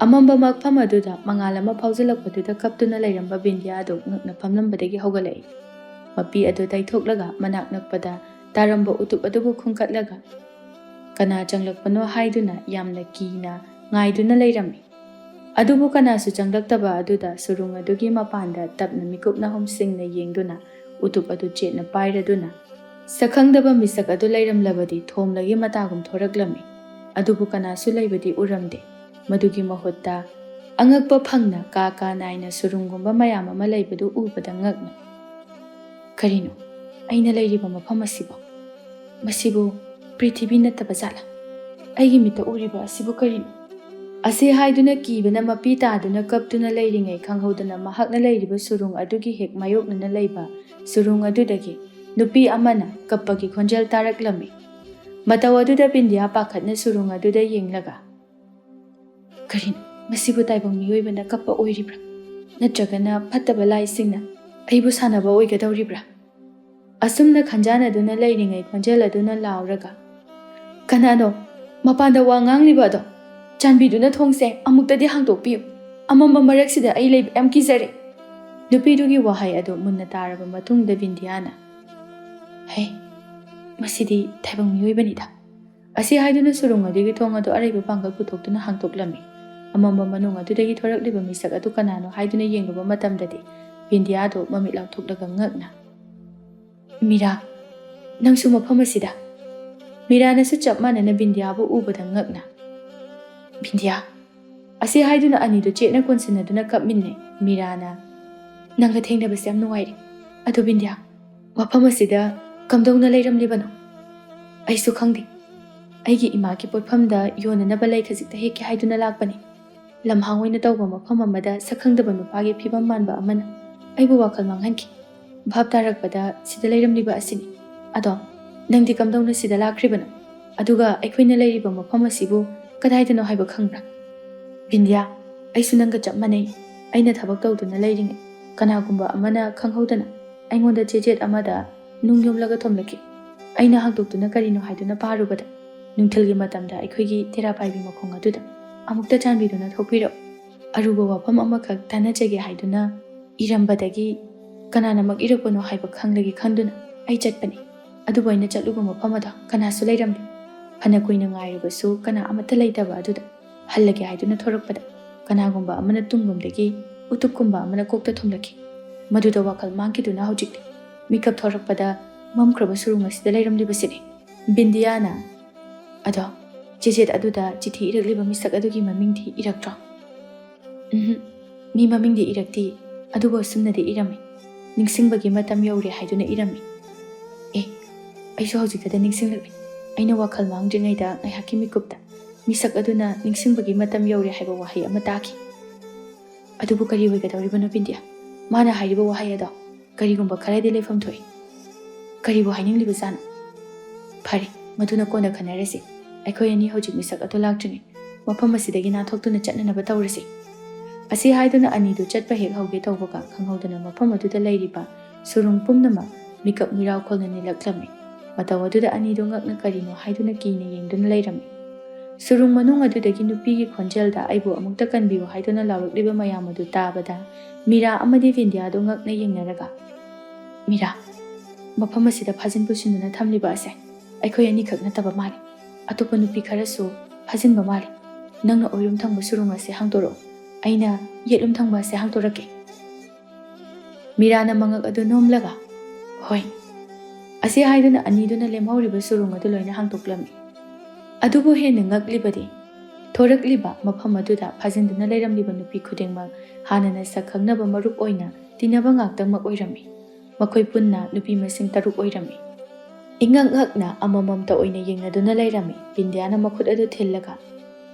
ꯑꯃꯝꯕ ꯃꯐꯝ ꯑꯗꯨꯗ ꯃꯉꯥꯜ ꯑꯃ ꯐꯥꯎꯖꯤꯜꯂꯛꯄꯗꯨꯗ ꯀꯞꯇꯨꯅ ꯂꯩꯔꯝꯕ ꯕꯤꯟꯗꯤꯌꯥ ꯑꯗꯨ ꯉꯛꯅ ꯐꯝꯂꯝꯕꯗꯒꯤ ꯍꯧꯒꯠꯂꯛꯏ꯫ ꯃꯄꯤ ꯑꯗꯨ ꯇꯩꯊꯣꯛꯂꯒ ꯃꯅꯥꯛ ꯅꯛꯄꯗ ꯇꯥꯔꯝꯕ ꯎꯇꯨꯞ ꯑꯗꯨꯕꯨ ꯈꯨꯟꯒꯠꯂꯒ ꯀꯅꯥ ꯆꯪꯂꯛꯄꯅꯣ ꯍꯥꯏꯗꯨꯅ ꯌꯥꯝꯅ ꯀꯤꯅ ꯉꯥꯏꯗꯨꯅ ꯂꯩꯔꯝꯃꯤ꯫ ꯑꯗꯨꯕꯨ ꯀꯅꯥꯁꯨ ꯆꯪꯂꯛꯇꯕ ꯑꯗꯨꯗ ꯁꯨꯔꯨꯡ ꯑꯗꯨꯒꯤ ꯃꯄꯥꯟꯗ ꯇꯞꯅ ꯃꯤꯀꯨꯞ ꯅꯥꯍꯨꯝꯁꯤꯡꯅ ꯌꯦꯡꯗꯨꯅ ꯎꯇꯨꯞ ꯑꯗꯨ ꯆꯦꯠꯅ ꯄꯥꯏꯔꯗꯨꯅ ꯁꯛꯈꯪꯗꯕ ꯃꯤꯁꯛ ꯑꯗꯨ ꯂꯩꯔꯝꯂꯕꯗꯤ ꯊꯣꯝꯂꯒꯤ ꯃꯇꯥꯒꯨꯝ ꯊꯣꯔꯛꯂꯝꯃꯤ꯫ ꯑꯗꯨꯕꯨ ꯀꯅꯥꯁꯨ ꯂꯩꯕꯗꯤ ꯎꯔꯝꯗꯦ꯫ ꯃꯗꯨꯒꯤ ꯃꯍꯨꯠꯇ ꯑꯉꯛꯄ ꯐꯪꯅ ꯀꯥ ꯀꯥ ꯅꯥꯏꯅ ꯁꯨꯔꯨꯡꯒꯨꯝꯕ ꯃꯌꯥꯝ ꯑꯃ ꯂꯩꯕꯗꯨ ꯎꯕꯗ ꯉꯛꯅ, "ꯀꯔꯤꯅꯣ ꯑꯩꯅ ꯂꯩꯔꯤꯕ ꯃꯐꯝ ꯑꯁꯤꯕꯨ? ꯃꯁꯤꯕꯨ ꯄ꯭ꯔꯤꯊꯤꯕꯤ ꯅꯠꯇꯕ ꯖꯥꯠꯂꯥ? ꯑꯩꯒꯤ ꯃꯤꯠꯇ ꯎꯔꯤꯕ ꯑꯁꯤꯕꯨ ꯀꯔꯤꯅꯣ?" ꯑꯁꯤ ꯍꯥꯏꯗꯨꯅ ꯀꯤꯕꯅ ꯃꯄꯤ ꯇꯥꯗꯨꯅ ꯀꯞꯇꯨꯅ ꯂꯩꯔꯤꯉꯩ ꯈꯪꯍꯧꯗꯅ ꯃꯍꯥꯛꯅ ꯂꯩꯔꯤꯕ ꯁꯨꯔꯨꯡ ꯑꯗꯨꯒꯤ ꯍꯦꯛ ꯃꯥꯌꯣꯛꯅꯅ ꯂꯩꯕ ꯁꯨꯔꯨꯡ ꯑꯗꯨꯗꯒꯤ ꯅꯨꯄꯤ ꯑꯃꯅ ꯀꯞꯄꯒꯤ ꯈꯣꯟꯖꯦꯜ ꯇꯥꯔꯛꯂꯝꯃꯤ꯫ ꯃꯇꯧ ꯑꯗꯨꯗ ꯕꯤꯟꯗꯤꯌꯥ ꯄꯥꯈꯠꯅ ꯁꯨꯔꯨꯡ ꯑꯗꯨꯗ ꯌꯦꯡꯂꯒ, "ꯀꯔꯤꯅꯣ, ꯃꯁꯤꯕꯨ ꯇꯥꯏꯕꯪ ꯃꯤꯑꯣꯏꯕꯅ ꯀꯞꯄ ꯑꯣꯏꯔꯤꯕ꯭ꯔꯥ? ꯅꯠꯇ꯭ꯔꯒꯅ ꯐꯠꯇꯕ ꯂꯥꯏꯁꯤꯡꯅ ꯑꯩꯕꯨ ꯁꯥꯟꯅꯕ ꯑꯣꯏꯒꯗꯧꯔꯤꯕ꯭ꯔꯥ?" ꯑꯁꯨꯝꯅ ꯈꯟꯖꯥꯟꯅꯗꯨꯅ ꯂꯩꯔꯤꯉꯩ ꯈꯣꯟꯖꯦꯜ ꯑꯗꯨꯅ ꯂꯥꯎꯔꯒ, "ꯀꯅꯥꯅꯣ ꯃꯄꯥꯟꯗ ꯋꯥ ꯉꯥꯡꯂꯤꯕ ꯑꯗꯣ? ꯆꯥꯟꯕꯤꯗꯨꯅ ꯊꯣꯡꯁꯦ ꯑꯃꯨꯛꯇꯗꯤ ꯍꯥꯡꯗꯣꯛꯄꯤꯌꯨ꯫ ꯑꯃꯝꯕ ꯃꯔꯛꯁꯤꯗ ꯑꯩ ꯂꯩꯕ ꯌꯥꯝ ꯀꯤꯖꯔꯦ"꯫ ꯅꯨꯄꯤꯗꯨꯒꯤ ꯋꯥꯍꯩ ꯑꯗꯨ ꯃꯨꯟꯅ ꯇꯥꯔꯕ ꯃꯇꯨꯡꯗ ꯕꯤꯟꯗꯤꯌꯥꯅ, "ꯍꯦ, ꯃꯁꯤꯗꯤ ꯇꯥꯏꯕꯪ ꯃꯤꯑꯣꯏꯕꯅꯤꯗ"꯫ ꯑꯁꯤ ꯍꯥꯏꯗꯨꯅ ꯁꯨꯔꯨꯡ ꯑꯗꯨꯒꯤ ꯊꯣꯡ ꯑꯗꯨ ꯑꯔꯩꯕ ꯄꯥꯡꯒꯜ ꯄꯨꯊꯣꯛꯇꯨꯅ ꯍꯥꯡꯗꯣꯛꯂꯝꯃꯤ꯫ ꯑꯃꯝꯕ ꯃꯅꯨꯡ ꯑꯗꯨꯗꯒꯤ ꯊꯣꯔꯛꯂꯤꯕ ꯃꯤꯁꯛ ꯑꯗꯨ ꯀꯅꯥꯅꯣ ꯍꯥꯏꯗꯨꯅ ꯌꯦꯡꯂꯨꯕ ꯃꯇꯝꯗꯗꯤ ꯕꯤꯟꯗꯤꯌꯥꯗꯨ ꯃꯃꯤꯠ ꯂꯥꯎꯊꯣꯛꯂꯒ ꯉꯛꯅ, "ꯃꯤꯔꯥ, ꯅꯪꯁꯨ ꯃꯐꯝ ꯑꯁꯤꯗ?" ꯃꯤꯔꯥꯅꯁꯨ ꯆꯞ ꯃꯥꯟꯅꯅ ꯕꯤꯟꯗꯤꯌꯥꯕꯨ ꯎꯕꯗ ꯉꯛꯅ, "ꯕꯤꯟꯗꯤꯌꯥ!" ꯑꯁꯤ ꯍꯥꯏꯗꯨꯅ ꯑꯅꯤꯗꯨ ꯆꯦꯠꯅ ꯀꯣꯟꯁꯤꯟꯅꯗꯨꯅ ꯀꯞꯃꯤꯟꯅꯩ꯫ ꯃꯤꯔꯥꯅ, "ꯅꯪꯒ ꯊꯦꯡꯅꯕꯁꯦ ꯌꯥꯝ ꯅꯨꯡꯉꯥꯏꯔꯦ꯫ ꯑꯗꯣ ꯕꯤꯟꯗꯤꯌꯥ, ꯃꯐꯝ ꯑꯁꯤꯗ ꯀꯝꯗꯧꯅ ꯂꯩꯔꯝꯂꯤꯕꯅꯣ? ꯑꯩꯁꯨ ꯈꯪꯗꯦ꯫ ꯑꯩꯒꯤ ꯏꯃꯥꯒꯤ ꯄꯣꯠꯐꯝꯗ ꯌꯣꯟꯅꯅꯕ ꯂꯩ ꯈꯖꯤꯛꯇ ꯍꯦꯛꯀꯦ ꯍꯥꯏꯗꯨꯅ ꯂꯥꯛꯄꯅꯤ꯫ ꯂꯝꯍꯥꯡ ꯑꯣꯏꯅ ꯇꯧꯕ ꯃꯐꯝ ꯑꯃꯗ ꯁꯛꯈꯪꯗꯕ ꯅꯨꯄꯥꯒꯤ ꯐꯤꯕꯝ ꯃꯥꯟꯕ ꯑꯃꯅ ꯑꯩꯕꯨ ꯋꯥꯈꯜ ꯃꯥꯡꯍꯟꯈꯤ꯫ ꯚꯥꯞ ꯇꯥꯔꯛꯄꯗ ꯁꯤꯗ ꯂꯩꯔꯝꯂꯤꯕ ꯑꯁꯤꯅꯤ꯫ ꯑꯗꯣ ꯅꯪꯗꯤ ꯀꯝꯗꯧꯅ ꯁꯤꯗ ꯂꯥꯛꯈ꯭ꯔꯤꯕꯅꯣ? ꯑꯗꯨꯒ ꯑꯩꯈꯣꯏꯅ ꯂꯩꯔꯤꯕ ꯃꯐꯝ ꯑꯁꯤꯕꯨ ꯀꯗꯥꯏꯗꯅꯣ ꯍꯥꯏꯕ ꯈꯪꯕ꯭ꯔꯥ? ꯕꯤꯟꯗꯤꯌꯥ, ꯑꯩꯁꯨ ꯅꯪꯒ ꯆꯞ ꯃꯥꯟꯅꯩ꯫ ꯑꯩꯅ ꯊꯕꯛ ꯇꯧꯗꯨꯅ ꯂꯩꯔꯤꯉꯩ ꯀꯅꯥꯒꯨꯝꯕ ꯑꯃꯅ ꯈꯪꯍꯧꯗꯅ ꯑꯩꯉꯣꯟꯗ ꯆꯦꯆꯦꯠ ꯑꯃꯗ ꯅꯨꯡ ꯌꯣꯝꯂꯒ ꯊꯣꯝꯂꯛꯈꯤ꯫ ꯑꯩꯅ ꯍꯥꯡꯗꯣꯛꯇꯨꯅ ꯀꯔꯤꯅꯣ ꯍꯥꯏꯗꯨꯅ ꯄꯥꯔꯨꯕꯗ ꯅꯨꯡꯊꯤꯜꯒꯤ ꯃꯇꯝꯗ ꯑꯩꯈꯣꯏꯒꯤ ꯇꯦꯔꯥ ꯄꯥꯏꯕꯤ ꯃꯈꯣꯡ ꯑꯗꯨꯗ ꯑꯃꯨꯛꯇ ꯆꯥꯟꯕꯤꯗꯨꯅ ꯊꯣꯛꯄꯤꯔꯛꯎ꯫ ꯑꯔꯨꯕ ꯋꯥꯐꯝ ꯑꯃꯈꯛ ꯇꯥꯟꯅꯖꯒꯦ ꯍꯥꯏꯗꯨꯅ ꯏꯔꯝꯕꯗꯒꯤ ꯀꯅꯥꯅꯃꯛ ꯏꯔꯛꯄꯅꯣ ꯍꯥꯏꯕ ꯈꯪꯂꯒꯦ ꯈꯟꯗꯨꯅ ꯑꯩ ꯆꯠꯄꯅꯤ꯫ ꯑꯗꯨꯕꯨ ꯑꯩꯅ ꯆꯠꯂꯨꯕ ꯃꯐꯝ ꯑꯗꯣ ꯀꯅꯥꯁꯨ ꯂꯩꯔꯝꯗꯦ꯫ ꯐꯅ ꯀꯨꯏꯅ ꯉꯥꯏꯔꯕꯁꯨ ꯀꯅꯥ ꯑꯃꯠꯇ ꯂꯩꯇꯕ ꯑꯗꯨꯗ ꯍꯜꯂꯒꯦ ꯍꯥꯏꯗꯨꯅ ꯊꯣꯔꯛꯄꯗ ꯀꯅꯥꯒꯨꯝꯕ ꯑꯃꯅ ꯇꯨꯡꯂꯣꯝꯗꯒꯤ ꯎꯇꯨꯞꯀꯨꯝꯕ ꯑꯃꯅ ꯀꯣꯛꯇ ꯊꯣꯝꯂꯛꯈꯤ꯫ ꯃꯗꯨꯗ ꯋꯥꯈꯜ ꯃꯥꯡꯈꯤꯗꯨꯅ ꯍꯧꯖꯤꯛꯇꯤ ꯃꯤꯀꯞ ꯊꯣꯔꯛꯄꯗ ꯃꯝꯈ꯭ꯔꯕ ꯁꯨꯔꯨꯡ ꯑꯁꯤꯗ ꯂꯩꯔꯝꯂꯤꯕꯁꯤꯅꯤ꯫ ꯕꯤꯟꯗꯤꯌꯥꯅ, "ꯑꯗꯣ ꯆꯦꯆꯦꯠ ꯑꯗꯨꯗ ꯆꯤꯊꯤ ꯏꯔꯛꯂꯤꯕ ꯃꯤꯁꯛ ꯑꯗꯨꯒꯤ ꯃꯃꯤꯡꯗꯤ ꯏꯔꯛꯇ꯭ꯔꯣ?" "ꯎꯝꯍꯨꯝ, ꯃꯤ ꯃꯃꯤꯡꯗꯤ ꯏꯔꯛꯇꯦ, ꯑꯗꯨꯕꯨ ꯑꯁꯨꯝꯅꯗꯤ ꯏꯔꯝꯃꯤ, 'ꯅꯤꯡꯁꯤꯡꯕꯒꯤ ꯃꯇꯝ ꯌꯧꯔꯦ' ꯍꯥꯏꯗꯨꯅ ꯏꯔꯝꯃꯤ꯫ ꯑꯦ, ꯑꯩꯁꯨ ꯍꯧꯖꯤꯛꯇꯗ ꯅꯤꯡꯁꯤꯡꯂꯛꯂꯤ꯫ ꯑꯩꯅ ꯋꯥꯈꯜ ꯃꯥꯡꯗ꯭ꯔꯤꯉꯩꯗ ꯉꯥꯏꯍꯥꯛꯀꯤ ꯃꯤꯀꯨꯞꯇ ꯃꯤꯁꯛ ꯑꯗꯨꯅ 'ꯅꯤꯡꯁꯤꯡꯕꯒꯤ ꯃꯇꯝ ꯌꯧꯔꯦ' ꯍꯥꯏꯕ ꯋꯥꯍꯩ ꯑꯃ ꯇꯥꯈꯤ꯫ ꯑꯗꯨꯕꯨ ꯀꯔꯤ ꯑꯣꯏꯒꯗꯧꯔꯤꯕꯅꯣ ꯕꯤꯟꯗꯤꯌꯥ? ꯃꯥꯅ ꯍꯥꯏꯔꯤꯕ ꯋꯥꯍꯩ ꯑꯗꯣ ꯀꯔꯤꯒꯨꯝꯕ ꯈꯔꯗꯤ ꯂꯩꯐꯝ ꯊꯣꯛꯏ꯫ ꯀꯔꯤꯕꯨ ꯍꯥꯏꯅꯤꯡꯂꯤꯕꯖꯥꯠꯅꯣ? ꯐꯔꯦ, ꯃꯗꯨꯅ ꯀꯣꯟꯅ ꯈꯟꯅꯔꯁꯤ꯫ ꯑꯩꯈꯣꯏ ꯑꯅꯤ ꯍꯧꯖꯤꯛ ꯃꯤꯁꯛ ꯑꯗꯨ ꯂꯥꯛꯇ꯭ꯔꯤꯉꯩ ꯃꯐꯝ ꯑꯁꯤꯗꯒꯤ ꯅꯥꯟꯊꯣꯛꯇꯨꯅ ꯆꯠꯅꯅꯕ ꯇꯧꯔꯁꯤ꯫ ꯑꯁꯤ ꯍꯥꯏꯗꯨꯅ ꯑꯅꯤꯗꯨ ꯆꯠꯄ ꯍꯦꯛ ꯍꯧꯒꯦ ꯇꯧꯕꯒ ꯈꯪꯍꯧꯗꯅ ꯃꯐꯝ ꯑꯗꯨꯗ ꯂꯩꯔꯤꯕ ꯁꯨꯔꯨꯡ ꯄꯨꯝꯅꯃꯛ ꯃꯤꯀꯞ ꯃꯤꯔꯥꯎꯈꯣꯜꯅ ꯅꯤꯜꯂꯛꯂꯝꯃꯤ꯫ ꯃꯇꯧ ꯑꯗꯨꯗ ꯑꯅꯤꯗꯨ ꯉꯛꯅ ꯀꯔꯤꯅꯣ ꯍꯥꯏꯗꯨꯅ ꯀꯤꯅ ꯌꯦꯡꯗꯨꯅ ꯂꯩꯔꯝꯃꯤ꯫ ꯁꯨꯔꯨꯡ ꯃꯅꯨꯡ ꯑꯗꯨꯗꯒꯤ ꯅꯨꯄꯤꯒꯤ ꯈꯣꯟꯖꯦꯜꯗ ꯑꯩꯕꯨ ꯑꯃꯨꯛꯇ ꯀꯟꯕꯤꯌꯨ ꯍꯥꯏꯗꯨꯅ ꯂꯥꯎꯔꯛꯂꯤꯕ ꯃꯌꯥꯝ ꯑꯗꯨ ꯇꯥꯕꯗ ꯃꯤꯔꯥ ꯑꯃꯗꯤ ꯕꯤꯟꯗꯤꯌꯥꯗꯨ ꯉꯛꯅ ꯌꯦꯡꯅꯔꯒ, "ꯃꯤꯔꯥ, ꯃꯐꯝ ꯑꯁꯤꯗ ꯐꯥꯖꯤꯟ ꯄꯨꯁꯤꯟꯗꯨꯅ ꯊꯝꯂꯤꯕ ꯑꯁꯦ ꯑꯩꯈꯣꯏ ꯑꯅꯤꯈꯛ ꯅꯠꯇꯕ ꯃꯥꯜꯂꯤ꯫ ꯑꯇꯣꯞꯄ ꯅꯨꯄꯤ ꯈꯔꯁꯨ ꯐꯥꯖꯤꯟꯕ ꯃꯥꯜꯂꯤ꯫ ꯅꯪꯅ ꯑꯣꯏꯔꯨꯝ ꯊꯪꯕ ꯁꯨꯔꯨꯡ ꯑꯁꯦ ꯍꯥꯡꯗꯣꯔꯛꯎ, ꯑꯩꯅ ꯌꯦꯠꯂꯨꯝ ꯊꯪꯕ ꯑꯁꯦ ꯍꯥꯡꯗꯣꯔꯛꯀꯦ꯫" ꯃꯤꯔꯥꯅ ꯃꯉꯛ ꯑꯗꯨ ꯅꯣꯝꯂꯒ, "ꯍꯣꯏ" ꯑꯁꯤ ꯍꯥꯏꯗꯨꯅ ꯑꯅꯤꯗꯨꯅ ꯂꯦꯝꯍꯧꯔꯤꯕ ꯁꯨꯔꯨꯡ ꯑꯗꯨ ꯂꯣꯏꯅ ꯍꯥꯡꯗꯣꯛꯂꯝꯃꯤ꯫ ꯑꯗꯨꯕꯨ ꯍꯦꯟꯅ ꯉꯛꯂꯤꯕꯗꯤ ꯊꯣꯔꯛꯂꯤꯕ ꯃꯐꯝ ꯑꯗꯨꯗ ꯐꯥꯖꯤꯟꯗꯨꯅ ꯂꯩꯔꯝꯂꯤꯕ ꯅꯨꯄꯤ ꯈꯨꯗꯤꯡꯃꯛ ꯍꯥꯟꯅꯅ ꯁꯛ ꯈꯪꯅꯕ ꯃꯔꯨꯞ ꯑꯣꯏꯅ ꯇꯤꯟꯅꯕ ꯉꯥꯛꯇꯃꯛ ꯑꯣꯏꯔꯝꯃꯤ꯫ ꯃꯈꯣꯏ ꯄꯨꯟꯅ ꯅꯨꯄꯤ ꯃꯁꯤꯡ ꯇꯔꯨꯛ ꯑꯣꯏꯔꯝꯃꯤ꯫ ꯏꯉꯛ ꯉꯛꯅ ꯑꯃꯃꯝꯇ ꯑꯣꯏꯅ ꯌꯦꯡꯅꯗꯨꯅ ꯂꯩꯔꯝꯃꯤ꯫ ꯕꯤꯟꯗꯤꯌꯥꯅ ꯃꯈꯨꯠ ꯑꯗꯨ ꯊꯤꯜꯂꯒ,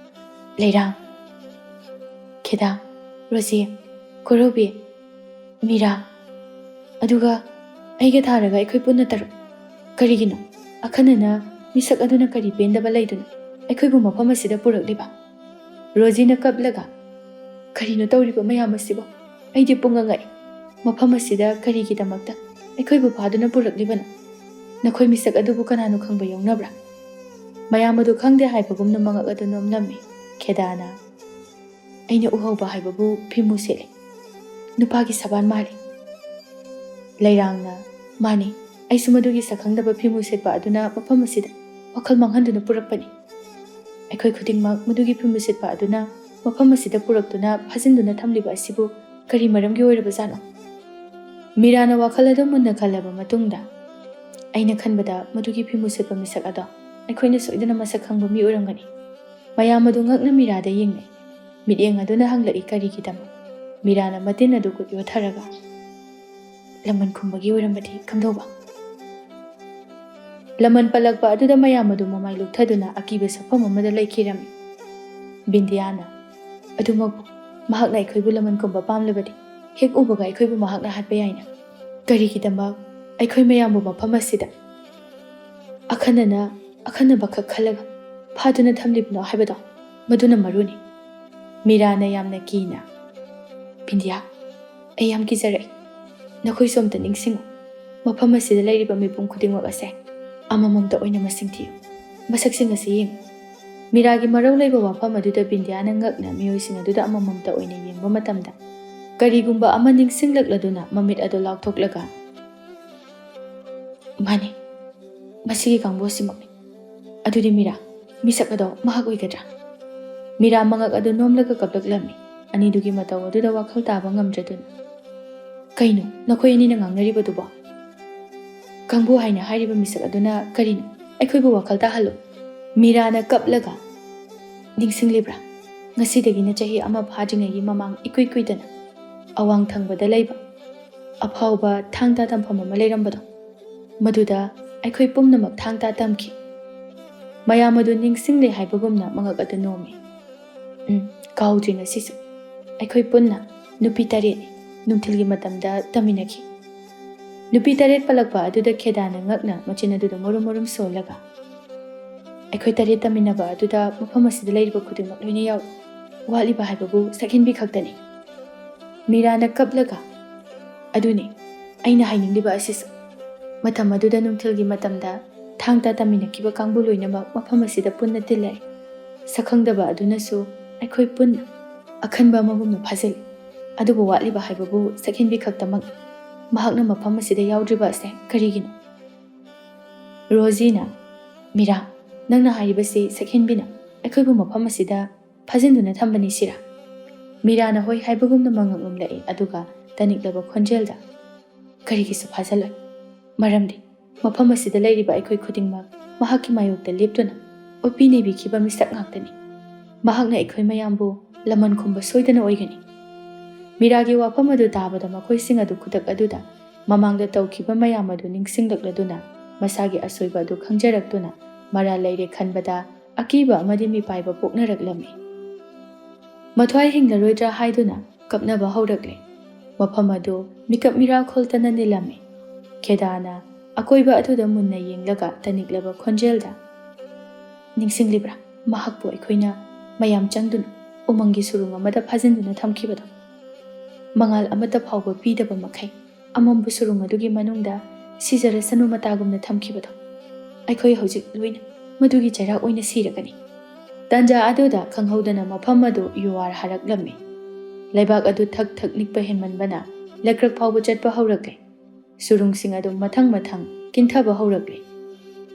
"ꯂꯩꯔꯥꯡ, ꯈꯦꯗꯥ, ꯔꯣꯖꯤ, ꯀꯣꯔꯧꯕꯤ, ꯃꯤꯔꯥ, ꯑꯗꯨꯒ ꯑꯩꯒ ꯊꯥꯔꯒ ꯑꯩꯈꯣꯏ ꯄꯨꯟꯅ ꯇꯔꯨꯛ꯫ ꯀꯔꯤꯒꯤꯅꯣ? ꯑꯈꯟꯅꯅ ꯃꯤꯁꯛ ꯑꯗꯨꯅ ꯀꯔꯤ ꯄꯦꯟꯗꯕ ꯂꯩꯗꯨꯅ ꯑꯩꯈꯣꯏꯕꯨ ꯃꯐꯝ ꯑꯁꯤꯗ ꯄꯨꯔꯛꯂꯤꯕ? ꯔꯣꯖꯤꯅ ꯀꯞꯂꯒ, "ꯀꯔꯤꯅꯣ ꯇꯧꯔꯤꯕ ꯃꯌꯥꯝ ꯑꯁꯤꯕꯣ? ꯑꯩꯗꯤ ꯄꯨꯡꯉꯛ ꯉꯛꯏ꯫ ꯃꯐꯝ ꯑꯁꯤꯗ ꯀꯔꯤꯒꯤꯗꯃꯛꯇ ꯑꯩꯈꯣꯏꯕꯨ ꯐꯥꯗꯨꯅ ꯄꯨꯔꯛꯂꯤꯕꯅꯣ? ꯅꯈꯣꯏ ꯃꯤꯁꯛ ꯑꯗꯨꯕꯨ ꯀꯅꯥꯅꯣ ꯈꯪꯕ ꯌꯥꯎꯅꯕ꯭ꯔꯥ?" ꯃꯌꯥꯝ ꯑꯗꯨ ꯈꯪꯗꯦ ꯍꯥꯏꯕꯒꯨꯝꯅ ꯃꯉꯛ ꯑꯗꯨ ꯅꯣꯝꯂꯝꯃꯤ꯫ ꯈꯦꯗꯥꯅ, "ꯑꯩꯅ ꯎꯍꯧꯕ ꯍꯥꯏꯕꯕꯨ ꯐꯤꯃꯨ ꯁꯦꯠꯂꯤ꯫ ꯅꯨꯄꯥꯒꯤ ꯁꯕꯥꯟ ꯃꯥꯜꯂꯤ꯫" ꯂꯩꯔꯥꯡꯅ, "ꯃꯥꯅꯤ, ꯑꯩꯁꯨ ꯃꯗꯨꯒꯤ ꯁꯛꯈꯪꯗꯕ ꯐꯤꯃꯨ ꯁꯦꯠꯄ ꯑꯗꯨꯅ ꯃꯐꯝ ꯑꯁꯤꯗ ꯋꯥꯈꯜ ꯃꯥꯡꯍꯟꯗꯨꯅ ꯄꯨꯔꯛꯄꯅꯤ꯫ ꯑꯩꯈꯣꯏ ꯈꯨꯗꯤꯡꯃꯛ ꯃꯗꯨꯒꯤ ꯐꯤꯃꯨ ꯁꯦꯠꯄ ꯑꯗꯨꯅ ꯃꯐꯝ ꯑꯁꯤꯗ ꯄꯨꯔꯛꯇꯨꯅ ꯐꯥꯖꯤꯟꯗꯨꯅ ꯊꯝꯂꯤꯕ ꯑꯁꯤꯕꯨ ꯀꯔꯤ ꯃꯔꯝꯒꯤ ꯑꯣꯏꯔꯕꯖꯥꯠꯅꯣ?" ꯃꯤꯔꯥꯅ ꯋꯥꯈꯜ ꯑꯗꯨ ꯃꯨꯟꯅ ꯈꯜꯂꯕ ꯃꯇꯨꯡꯗ, "ꯑꯩꯅ ꯈꯟꯕꯗ ꯃꯗꯨꯒꯤ ꯐꯤꯃꯨ ꯁꯦꯠꯄ ꯃꯤꯁꯛ ꯑꯗꯣ ꯑꯩꯈꯣꯏꯅ ꯁꯣꯏꯗꯅ ꯃꯁꯛ ꯈꯪꯕ ꯃꯤ ꯑꯣꯏꯔꯝꯒꯅꯤ꯫" ꯃꯌꯥꯝ ꯑꯗꯨ ꯉꯛꯅ ꯃꯤꯔꯥꯗ ꯌꯦꯡꯅꯩ꯫ ꯃꯤꯠꯌꯦꯡ ꯑꯗꯨꯅ ꯍꯪꯂꯛꯏ, "ꯀꯔꯤꯒꯤꯗꯃꯛ?" ꯃꯤꯔꯥꯅ ꯃꯇꯤꯟ ꯑꯗꯨ ꯈꯨꯠ ꯌꯣꯠꯊꯔꯒ, "ꯂꯃꯟ ꯈꯨꯝꯕꯒꯤ ꯑꯣꯏꯔꯝꯕꯗꯤ ꯀꯝꯗꯧꯕ?" ꯂꯃꯟ ꯄꯜꯂꯛꯄ ꯑꯗꯨꯗ ꯃꯌꯥꯝ ꯑꯗꯨ ꯃꯃꯥꯏ ꯂꯨꯛꯊꯗꯨꯅ ꯑꯀꯤꯕ ꯁꯛꯐꯝ ꯑꯃꯗ ꯂꯩꯈꯤꯔꯝꯃꯤ꯫ ꯕꯤꯟꯗꯤꯌꯥꯅ, "ꯑꯗꯨꯃꯛꯄꯨ ꯃꯍꯥꯛꯅ ꯑꯩꯈꯣꯏꯕꯨ ꯂꯃꯟ ꯈꯨꯝꯕ ꯄꯥꯝꯂꯕꯗꯤ ꯍꯦꯛ ꯎꯕꯒ ꯑꯩꯈꯣꯏꯕꯨ ꯃꯍꯥꯛꯅ ꯍꯥꯠꯄ ꯌꯥꯏꯅ꯫ ꯀꯔꯤꯒꯤꯗꯃꯛ ꯑꯩꯈꯣꯏ ꯃꯌꯥꯝꯕꯨ ꯃꯐꯝ ꯑꯁꯤꯗ ꯑꯈꯟꯅꯅ, ꯑꯈꯟꯅꯕꯈꯛ ꯈꯜꯂꯒ ꯐꯥꯗꯨꯅ ꯊꯝꯂꯤꯕꯅꯣ ꯍꯥꯏꯕꯗꯣ, ꯃꯗꯨꯅ ꯃꯔꯨꯅꯤ꯫" ꯃꯤꯔꯥꯅ ꯌꯥꯝꯅ ꯀꯤꯅ, "ꯕꯤꯟꯗꯤꯌꯥ, ꯑꯩ ꯌꯥꯝ ꯀꯤꯖꯔꯛꯏ꯫ ꯅꯈꯣꯏꯁꯨ ꯑꯝꯇ ꯅꯤꯡꯁꯤꯡꯉꯨ꯫ ꯃꯐꯝ ꯑꯁꯤꯗ ꯂꯩꯔꯤꯕ ꯃꯤꯄꯨꯝ ꯈꯨꯗꯤꯡꯃꯛ ꯑꯁꯦ ꯑꯃꯃꯝꯇ ꯑꯣꯏꯅ ꯃꯁꯤꯡ ꯊꯤꯌꯨ꯫ ꯃꯁꯛꯁꯤꯡ ꯑꯁꯤ ꯌꯦꯡꯉꯨ꯫" ꯃꯤꯔꯥꯒꯤ ꯃꯔꯧ ꯂꯩꯕ ꯋꯥꯐꯝ ꯑꯗꯨꯗ ꯕꯤꯟꯗꯤꯌꯥꯅ ꯉꯛꯅ ꯃꯤꯑꯣꯏꯁꯤꯡ ꯑꯗꯨꯗ ꯑꯃꯃꯝꯇ ꯑꯣꯏꯅ ꯌꯦꯡꯕ ꯃꯇꯝꯗ, ꯀꯔꯤꯒꯨꯝꯕ ꯑꯃ ꯅꯤꯡꯁꯤꯡꯂꯛꯂꯗꯨꯅ ꯃꯃꯤꯠ ꯑꯗꯨ ꯂꯥꯎꯊꯣꯛꯂꯒ, "ꯃꯥꯅꯤ, ꯃꯁꯤꯒꯤ ꯀꯥꯡꯕꯨ ꯑꯁꯤꯃꯛꯅꯤ꯫ ꯑꯗꯨꯗꯤ ꯃꯤꯔꯥ, ꯃꯤꯁꯛ ꯑꯗꯣ ꯃꯍꯥꯛ ꯑꯣꯏꯒꯗ꯭ꯔꯥ?" ꯃꯤꯔꯥ ꯃꯉꯛ ꯑꯗꯨ ꯅꯣꯝꯂꯒ ꯀꯞꯂꯛꯂꯝꯃꯤ꯫ ꯑꯅꯤꯗꯨꯒꯤ ꯃꯇꯧ ꯑꯗꯨꯗ ꯋꯥꯈꯜ ꯇꯥꯕ ꯉꯝꯗ꯭ꯔꯗꯨꯅ, "ꯀꯩꯅꯣ ꯅꯈꯣꯏ ꯑꯅꯤꯅ ꯉꯥꯡꯅꯔꯤꯕꯗꯨꯕꯣ? ꯀꯥꯡꯕꯨ ꯍꯥꯏꯅ ꯍꯥꯏꯔꯤꯕ ꯃꯤꯁꯛ ꯑꯗꯨꯅ ꯀꯔꯤꯅꯣ? ꯑꯩꯈꯣꯏꯕꯨ ꯋꯥꯈꯜ ꯇꯥꯍꯜꯂꯨ꯫" ꯃꯤꯔꯥꯅ ꯀꯞꯂꯒ, "ꯅꯤꯡꯁꯤꯡꯂꯤꯕ꯭ꯔꯥ? ꯉꯁꯤꯗꯒꯤꯅ ꯆꯍꯤ ꯑꯃ ꯐꯥꯗ꯭ꯔꯤꯉꯩꯒꯤ ꯃꯃꯥꯡ ꯏꯀꯨꯏ ꯀꯨꯏꯗꯅ ꯑꯋꯥꯡ ꯊꯪꯕꯗ ꯂꯩꯕ ꯑꯐꯥꯎꯕ ꯊꯥꯡ ꯇꯥ ꯇꯝꯐꯝ ꯑꯃ ꯂꯩꯔꯝꯕꯗꯣ, ꯃꯗꯨꯗ ꯑꯩꯈꯣꯏ ꯄꯨꯝꯅꯃꯛ ꯊꯥꯡ ꯇꯥ ꯇꯝꯈꯤ꯫" ꯃꯌꯥꯝ ꯑꯗꯨ ꯅꯤꯡꯁꯤꯡꯂꯦ ꯍꯥꯏꯕꯒꯨꯝꯅ ꯃꯉꯛ ꯑꯗꯨ ꯅꯣꯝꯃꯤ꯫ "ꯎꯝ, ꯀꯥꯎꯗ꯭ꯔꯤ ꯉꯁꯤꯁꯨ꯫ ꯑꯩꯈꯣꯏ ꯄꯨꯟꯅ ꯅꯨꯄꯤ ꯇꯔꯦꯠꯅꯤ꯫ ꯅꯨꯡꯊꯤꯜꯒꯤ ꯃꯇꯝꯗ ꯇꯝꯃꯤꯟꯅꯈꯤ꯫ ꯅꯨꯄꯤ ꯇꯔꯦꯠ ꯄꯜꯂꯛꯄ ꯑꯗꯨꯗ ꯈꯦꯗꯥꯅ ꯉꯛꯅ ꯃꯆꯤꯟ ꯑꯗꯨꯗ ꯃꯨꯔꯨꯝ ꯃꯨꯔꯨꯝ ꯁꯣꯜꯂꯒ, "ꯑꯩꯈꯣꯏ ꯇꯔꯦꯠ ꯇꯝꯃꯤꯟꯅꯕ ꯑꯗꯨꯗ ꯃꯐꯝ ꯑꯁꯤꯗ ꯂꯩꯔꯤꯕ ꯈꯨꯗꯤꯡꯃꯛ ꯂꯣꯏꯅ ꯌꯥꯎꯏ꯫ ꯋꯥꯠꯂꯤꯕ ꯍꯥꯏꯕꯕꯨ ꯁꯛꯍꯦꯟꯕꯤ ꯈꯛꯇꯅꯤ꯫" ꯃꯤꯔꯥꯅ ꯀꯞꯂꯒ, "ꯑꯗꯨꯅꯤ ꯑꯩꯅ ꯍꯥꯏꯅꯤꯡꯂꯤꯕ ꯑꯁꯤꯁꯨ꯫ ꯃꯇꯝ ꯑꯗꯨꯗ ꯅꯨꯡꯊꯤꯜꯒꯤ ꯃꯇꯝꯗ ꯊꯥꯡ ꯇꯥ ꯇꯝꯃꯤꯟꯅꯈꯤꯕ ꯀꯥꯡꯕꯨ ꯂꯣꯏꯅꯃꯛ ꯃꯐꯝ ꯑꯁꯤꯗ ꯄꯨꯟꯅ ꯇꯤꯜꯂꯛꯏ꯫ ꯁꯛꯈꯪꯗꯕ ꯑꯗꯨꯅꯁꯨ ꯑꯩꯈꯣꯏ ꯄꯨꯟꯅ ꯑꯈꯟꯕ ꯑꯃꯒꯨꯝꯅ ꯐꯥꯖꯤꯜꯂꯤ꯫ ꯑꯗꯨꯕꯨ ꯋꯥꯠꯂꯤꯕ ꯍꯥꯏꯕꯕꯨ ꯁꯛꯍꯦꯟꯕꯤ ꯈꯛꯇꯃꯛꯅꯤ꯫ ꯃꯍꯥꯛꯅ ꯃꯐꯝ ꯑꯁꯤꯗ ꯌꯥꯎꯗ꯭ꯔꯤꯕ ꯑꯁꯦ ꯀꯔꯤꯒꯤꯅꯣ?" ꯔꯣꯖꯤꯅ, "ꯃꯤꯔꯥ, ꯅꯪꯅ ꯍꯥꯏꯔꯤꯕꯁꯤ ꯁꯛꯍꯦꯟꯕꯤꯅ ꯑꯩꯈꯣꯏꯕꯨ ꯃꯐꯝ ꯑꯁꯤꯗ ꯐꯥꯖꯤꯟꯗꯨꯅ ꯊꯝꯕꯅꯤ ꯁꯤꯔꯥ?" ꯃꯤꯔꯥꯅ ꯍꯣꯏ ꯍꯥꯏꯕꯒꯨꯝꯅ ꯃꯉꯛ ꯉꯨꯝꯂꯛꯏ, ꯑꯗꯨꯒ ꯇꯅꯤꯛꯂꯕ ꯈꯣꯟꯖꯦꯜꯗ, "ꯀꯔꯤꯒꯤꯁꯨ ꯐꯥꯖꯤꯜꯂꯣꯏ꯫ ꯃꯔꯝꯗꯤ ꯃꯐꯝ ꯑꯁꯤꯗ ꯂꯩꯔꯤꯕ ꯑꯩꯈꯣꯏ ꯈꯨꯗꯤꯡꯃꯛ ꯃꯍꯥꯛꯀꯤ ꯃꯥꯌꯣꯛꯇ ꯂꯦꯞꯇꯨꯅ ꯑꯣꯠꯄꯤ ꯅꯩꯕꯤꯈꯤꯕ ꯃꯤꯁꯛ ꯉꯥꯛꯇꯅꯤ꯫ ꯃꯍꯥꯛꯅ ꯑꯩꯈꯣꯏ ꯃꯌꯥꯝꯕꯨ ꯂꯃꯟ ꯈꯨꯝꯕ ꯁꯣꯏꯗꯅ ꯑꯣꯏꯒꯅꯤ꯫" ꯃꯤꯔꯥꯒꯤ ꯋꯥꯐꯝ ꯑꯗꯨ ꯇꯥꯕꯗ ꯃꯈꯣꯏꯁꯤꯡ ꯑꯗꯨ ꯈꯨꯗꯛ ꯑꯗꯨꯗ ꯃꯃꯥꯡꯗ ꯇꯧꯈꯤꯕ ꯃꯌꯥꯝ ꯑꯗꯨ ꯅꯤꯡꯁꯤꯡꯂꯛꯂꯗꯨꯅ, ꯃꯁꯥꯒꯤ ꯑꯁꯣꯏꯕ ꯑꯗꯨ ꯈꯪꯖꯔꯛꯇꯨꯅ, ꯃꯔꯥꯜ ꯂꯩꯔꯦ ꯈꯟꯕꯗ ꯑꯀꯤꯕ ꯑꯃꯗꯤ ꯃꯤꯄꯥꯏꯕ ꯄꯣꯛꯅꯔꯛꯂꯝꯃꯤ꯫ ꯃꯊ꯭ꯋꯥꯏ ꯍꯤꯡꯂꯔꯣꯏꯗ꯭ꯔꯥ ꯍꯥꯏꯗꯨꯅ ꯀꯞꯅꯕ ꯍꯧꯔꯛꯂꯦ꯫ ꯃꯐꯝ ꯑꯗꯨ ꯃꯤꯀꯞ ꯃꯤꯔꯥꯈꯣꯜꯇꯅ ꯅꯤꯜꯂꯝꯃꯤ꯫ ꯈꯦꯗꯥꯅ ꯑꯀꯣꯏꯕ ꯑꯗꯨꯗ ꯃꯨꯟꯅ ꯌꯦꯡꯂꯒ ꯇꯅꯤꯛꯂꯕ ꯈꯣꯟꯖꯦꯜꯗ, "ꯅꯤꯡꯁꯤꯡꯂꯤꯕ꯭ꯔꯥ, ꯃꯍꯥꯛꯄꯨ ꯑꯩꯈꯣꯏꯅ ꯃꯌꯥꯝ ꯆꯪꯗꯨꯅ ꯎꯃꯪꯒꯤ ꯁꯨꯔꯨꯡ ꯑꯃꯗ ꯐꯥꯖꯤꯟꯗꯨꯅ ꯊꯝꯈꯤꯕꯗꯣ? ꯃꯉꯥꯜ ꯑꯃꯠꯇ ꯐꯥꯎꯕ ꯄꯤꯗꯕ ꯃꯈꯩ ꯑꯃꯝꯕ ꯁꯨꯔꯨꯡ ꯑꯗꯨꯒꯤ ꯃꯅꯨꯡꯗ ꯁꯤꯖꯔꯁꯅꯨ ꯃꯇꯥꯒꯨꯝꯅ ꯊꯝꯈꯤꯕꯗꯣ꯫ ꯑꯩꯈꯣꯏ ꯍꯧꯖꯤꯛ ꯂꯣꯏꯅ ꯃꯗꯨꯒꯤ ꯆꯩꯔꯥꯛ ꯑꯣꯏꯅ ꯁꯤꯔꯒꯅꯤ꯫" ꯇꯥꯟꯖꯥ ꯑꯗꯨꯗ ꯈꯪꯍꯧꯗꯅ ꯃꯐꯝ ꯑꯗꯨ ꯌꯨꯋꯥꯔ ꯍꯥꯔꯛꯂꯝꯃꯤ꯫ ꯂꯩꯕꯥꯛ ꯑꯗꯨ ꯊꯛ ꯊꯛ ꯅꯤꯛꯄ ꯍꯦꯟꯃꯟꯕꯅ ꯂꯩꯀ꯭ꯔꯛ ꯐꯥꯎꯕ ꯆꯠꯄ ꯍꯧꯔꯛꯂꯦ꯫ ꯁꯨꯔꯨꯡꯁꯤꯡ ꯑꯗꯨ ꯃꯊꯪ ꯃꯊꯪ ꯀꯤꯟꯊꯕ ꯍꯧꯔꯛꯂꯦ꯫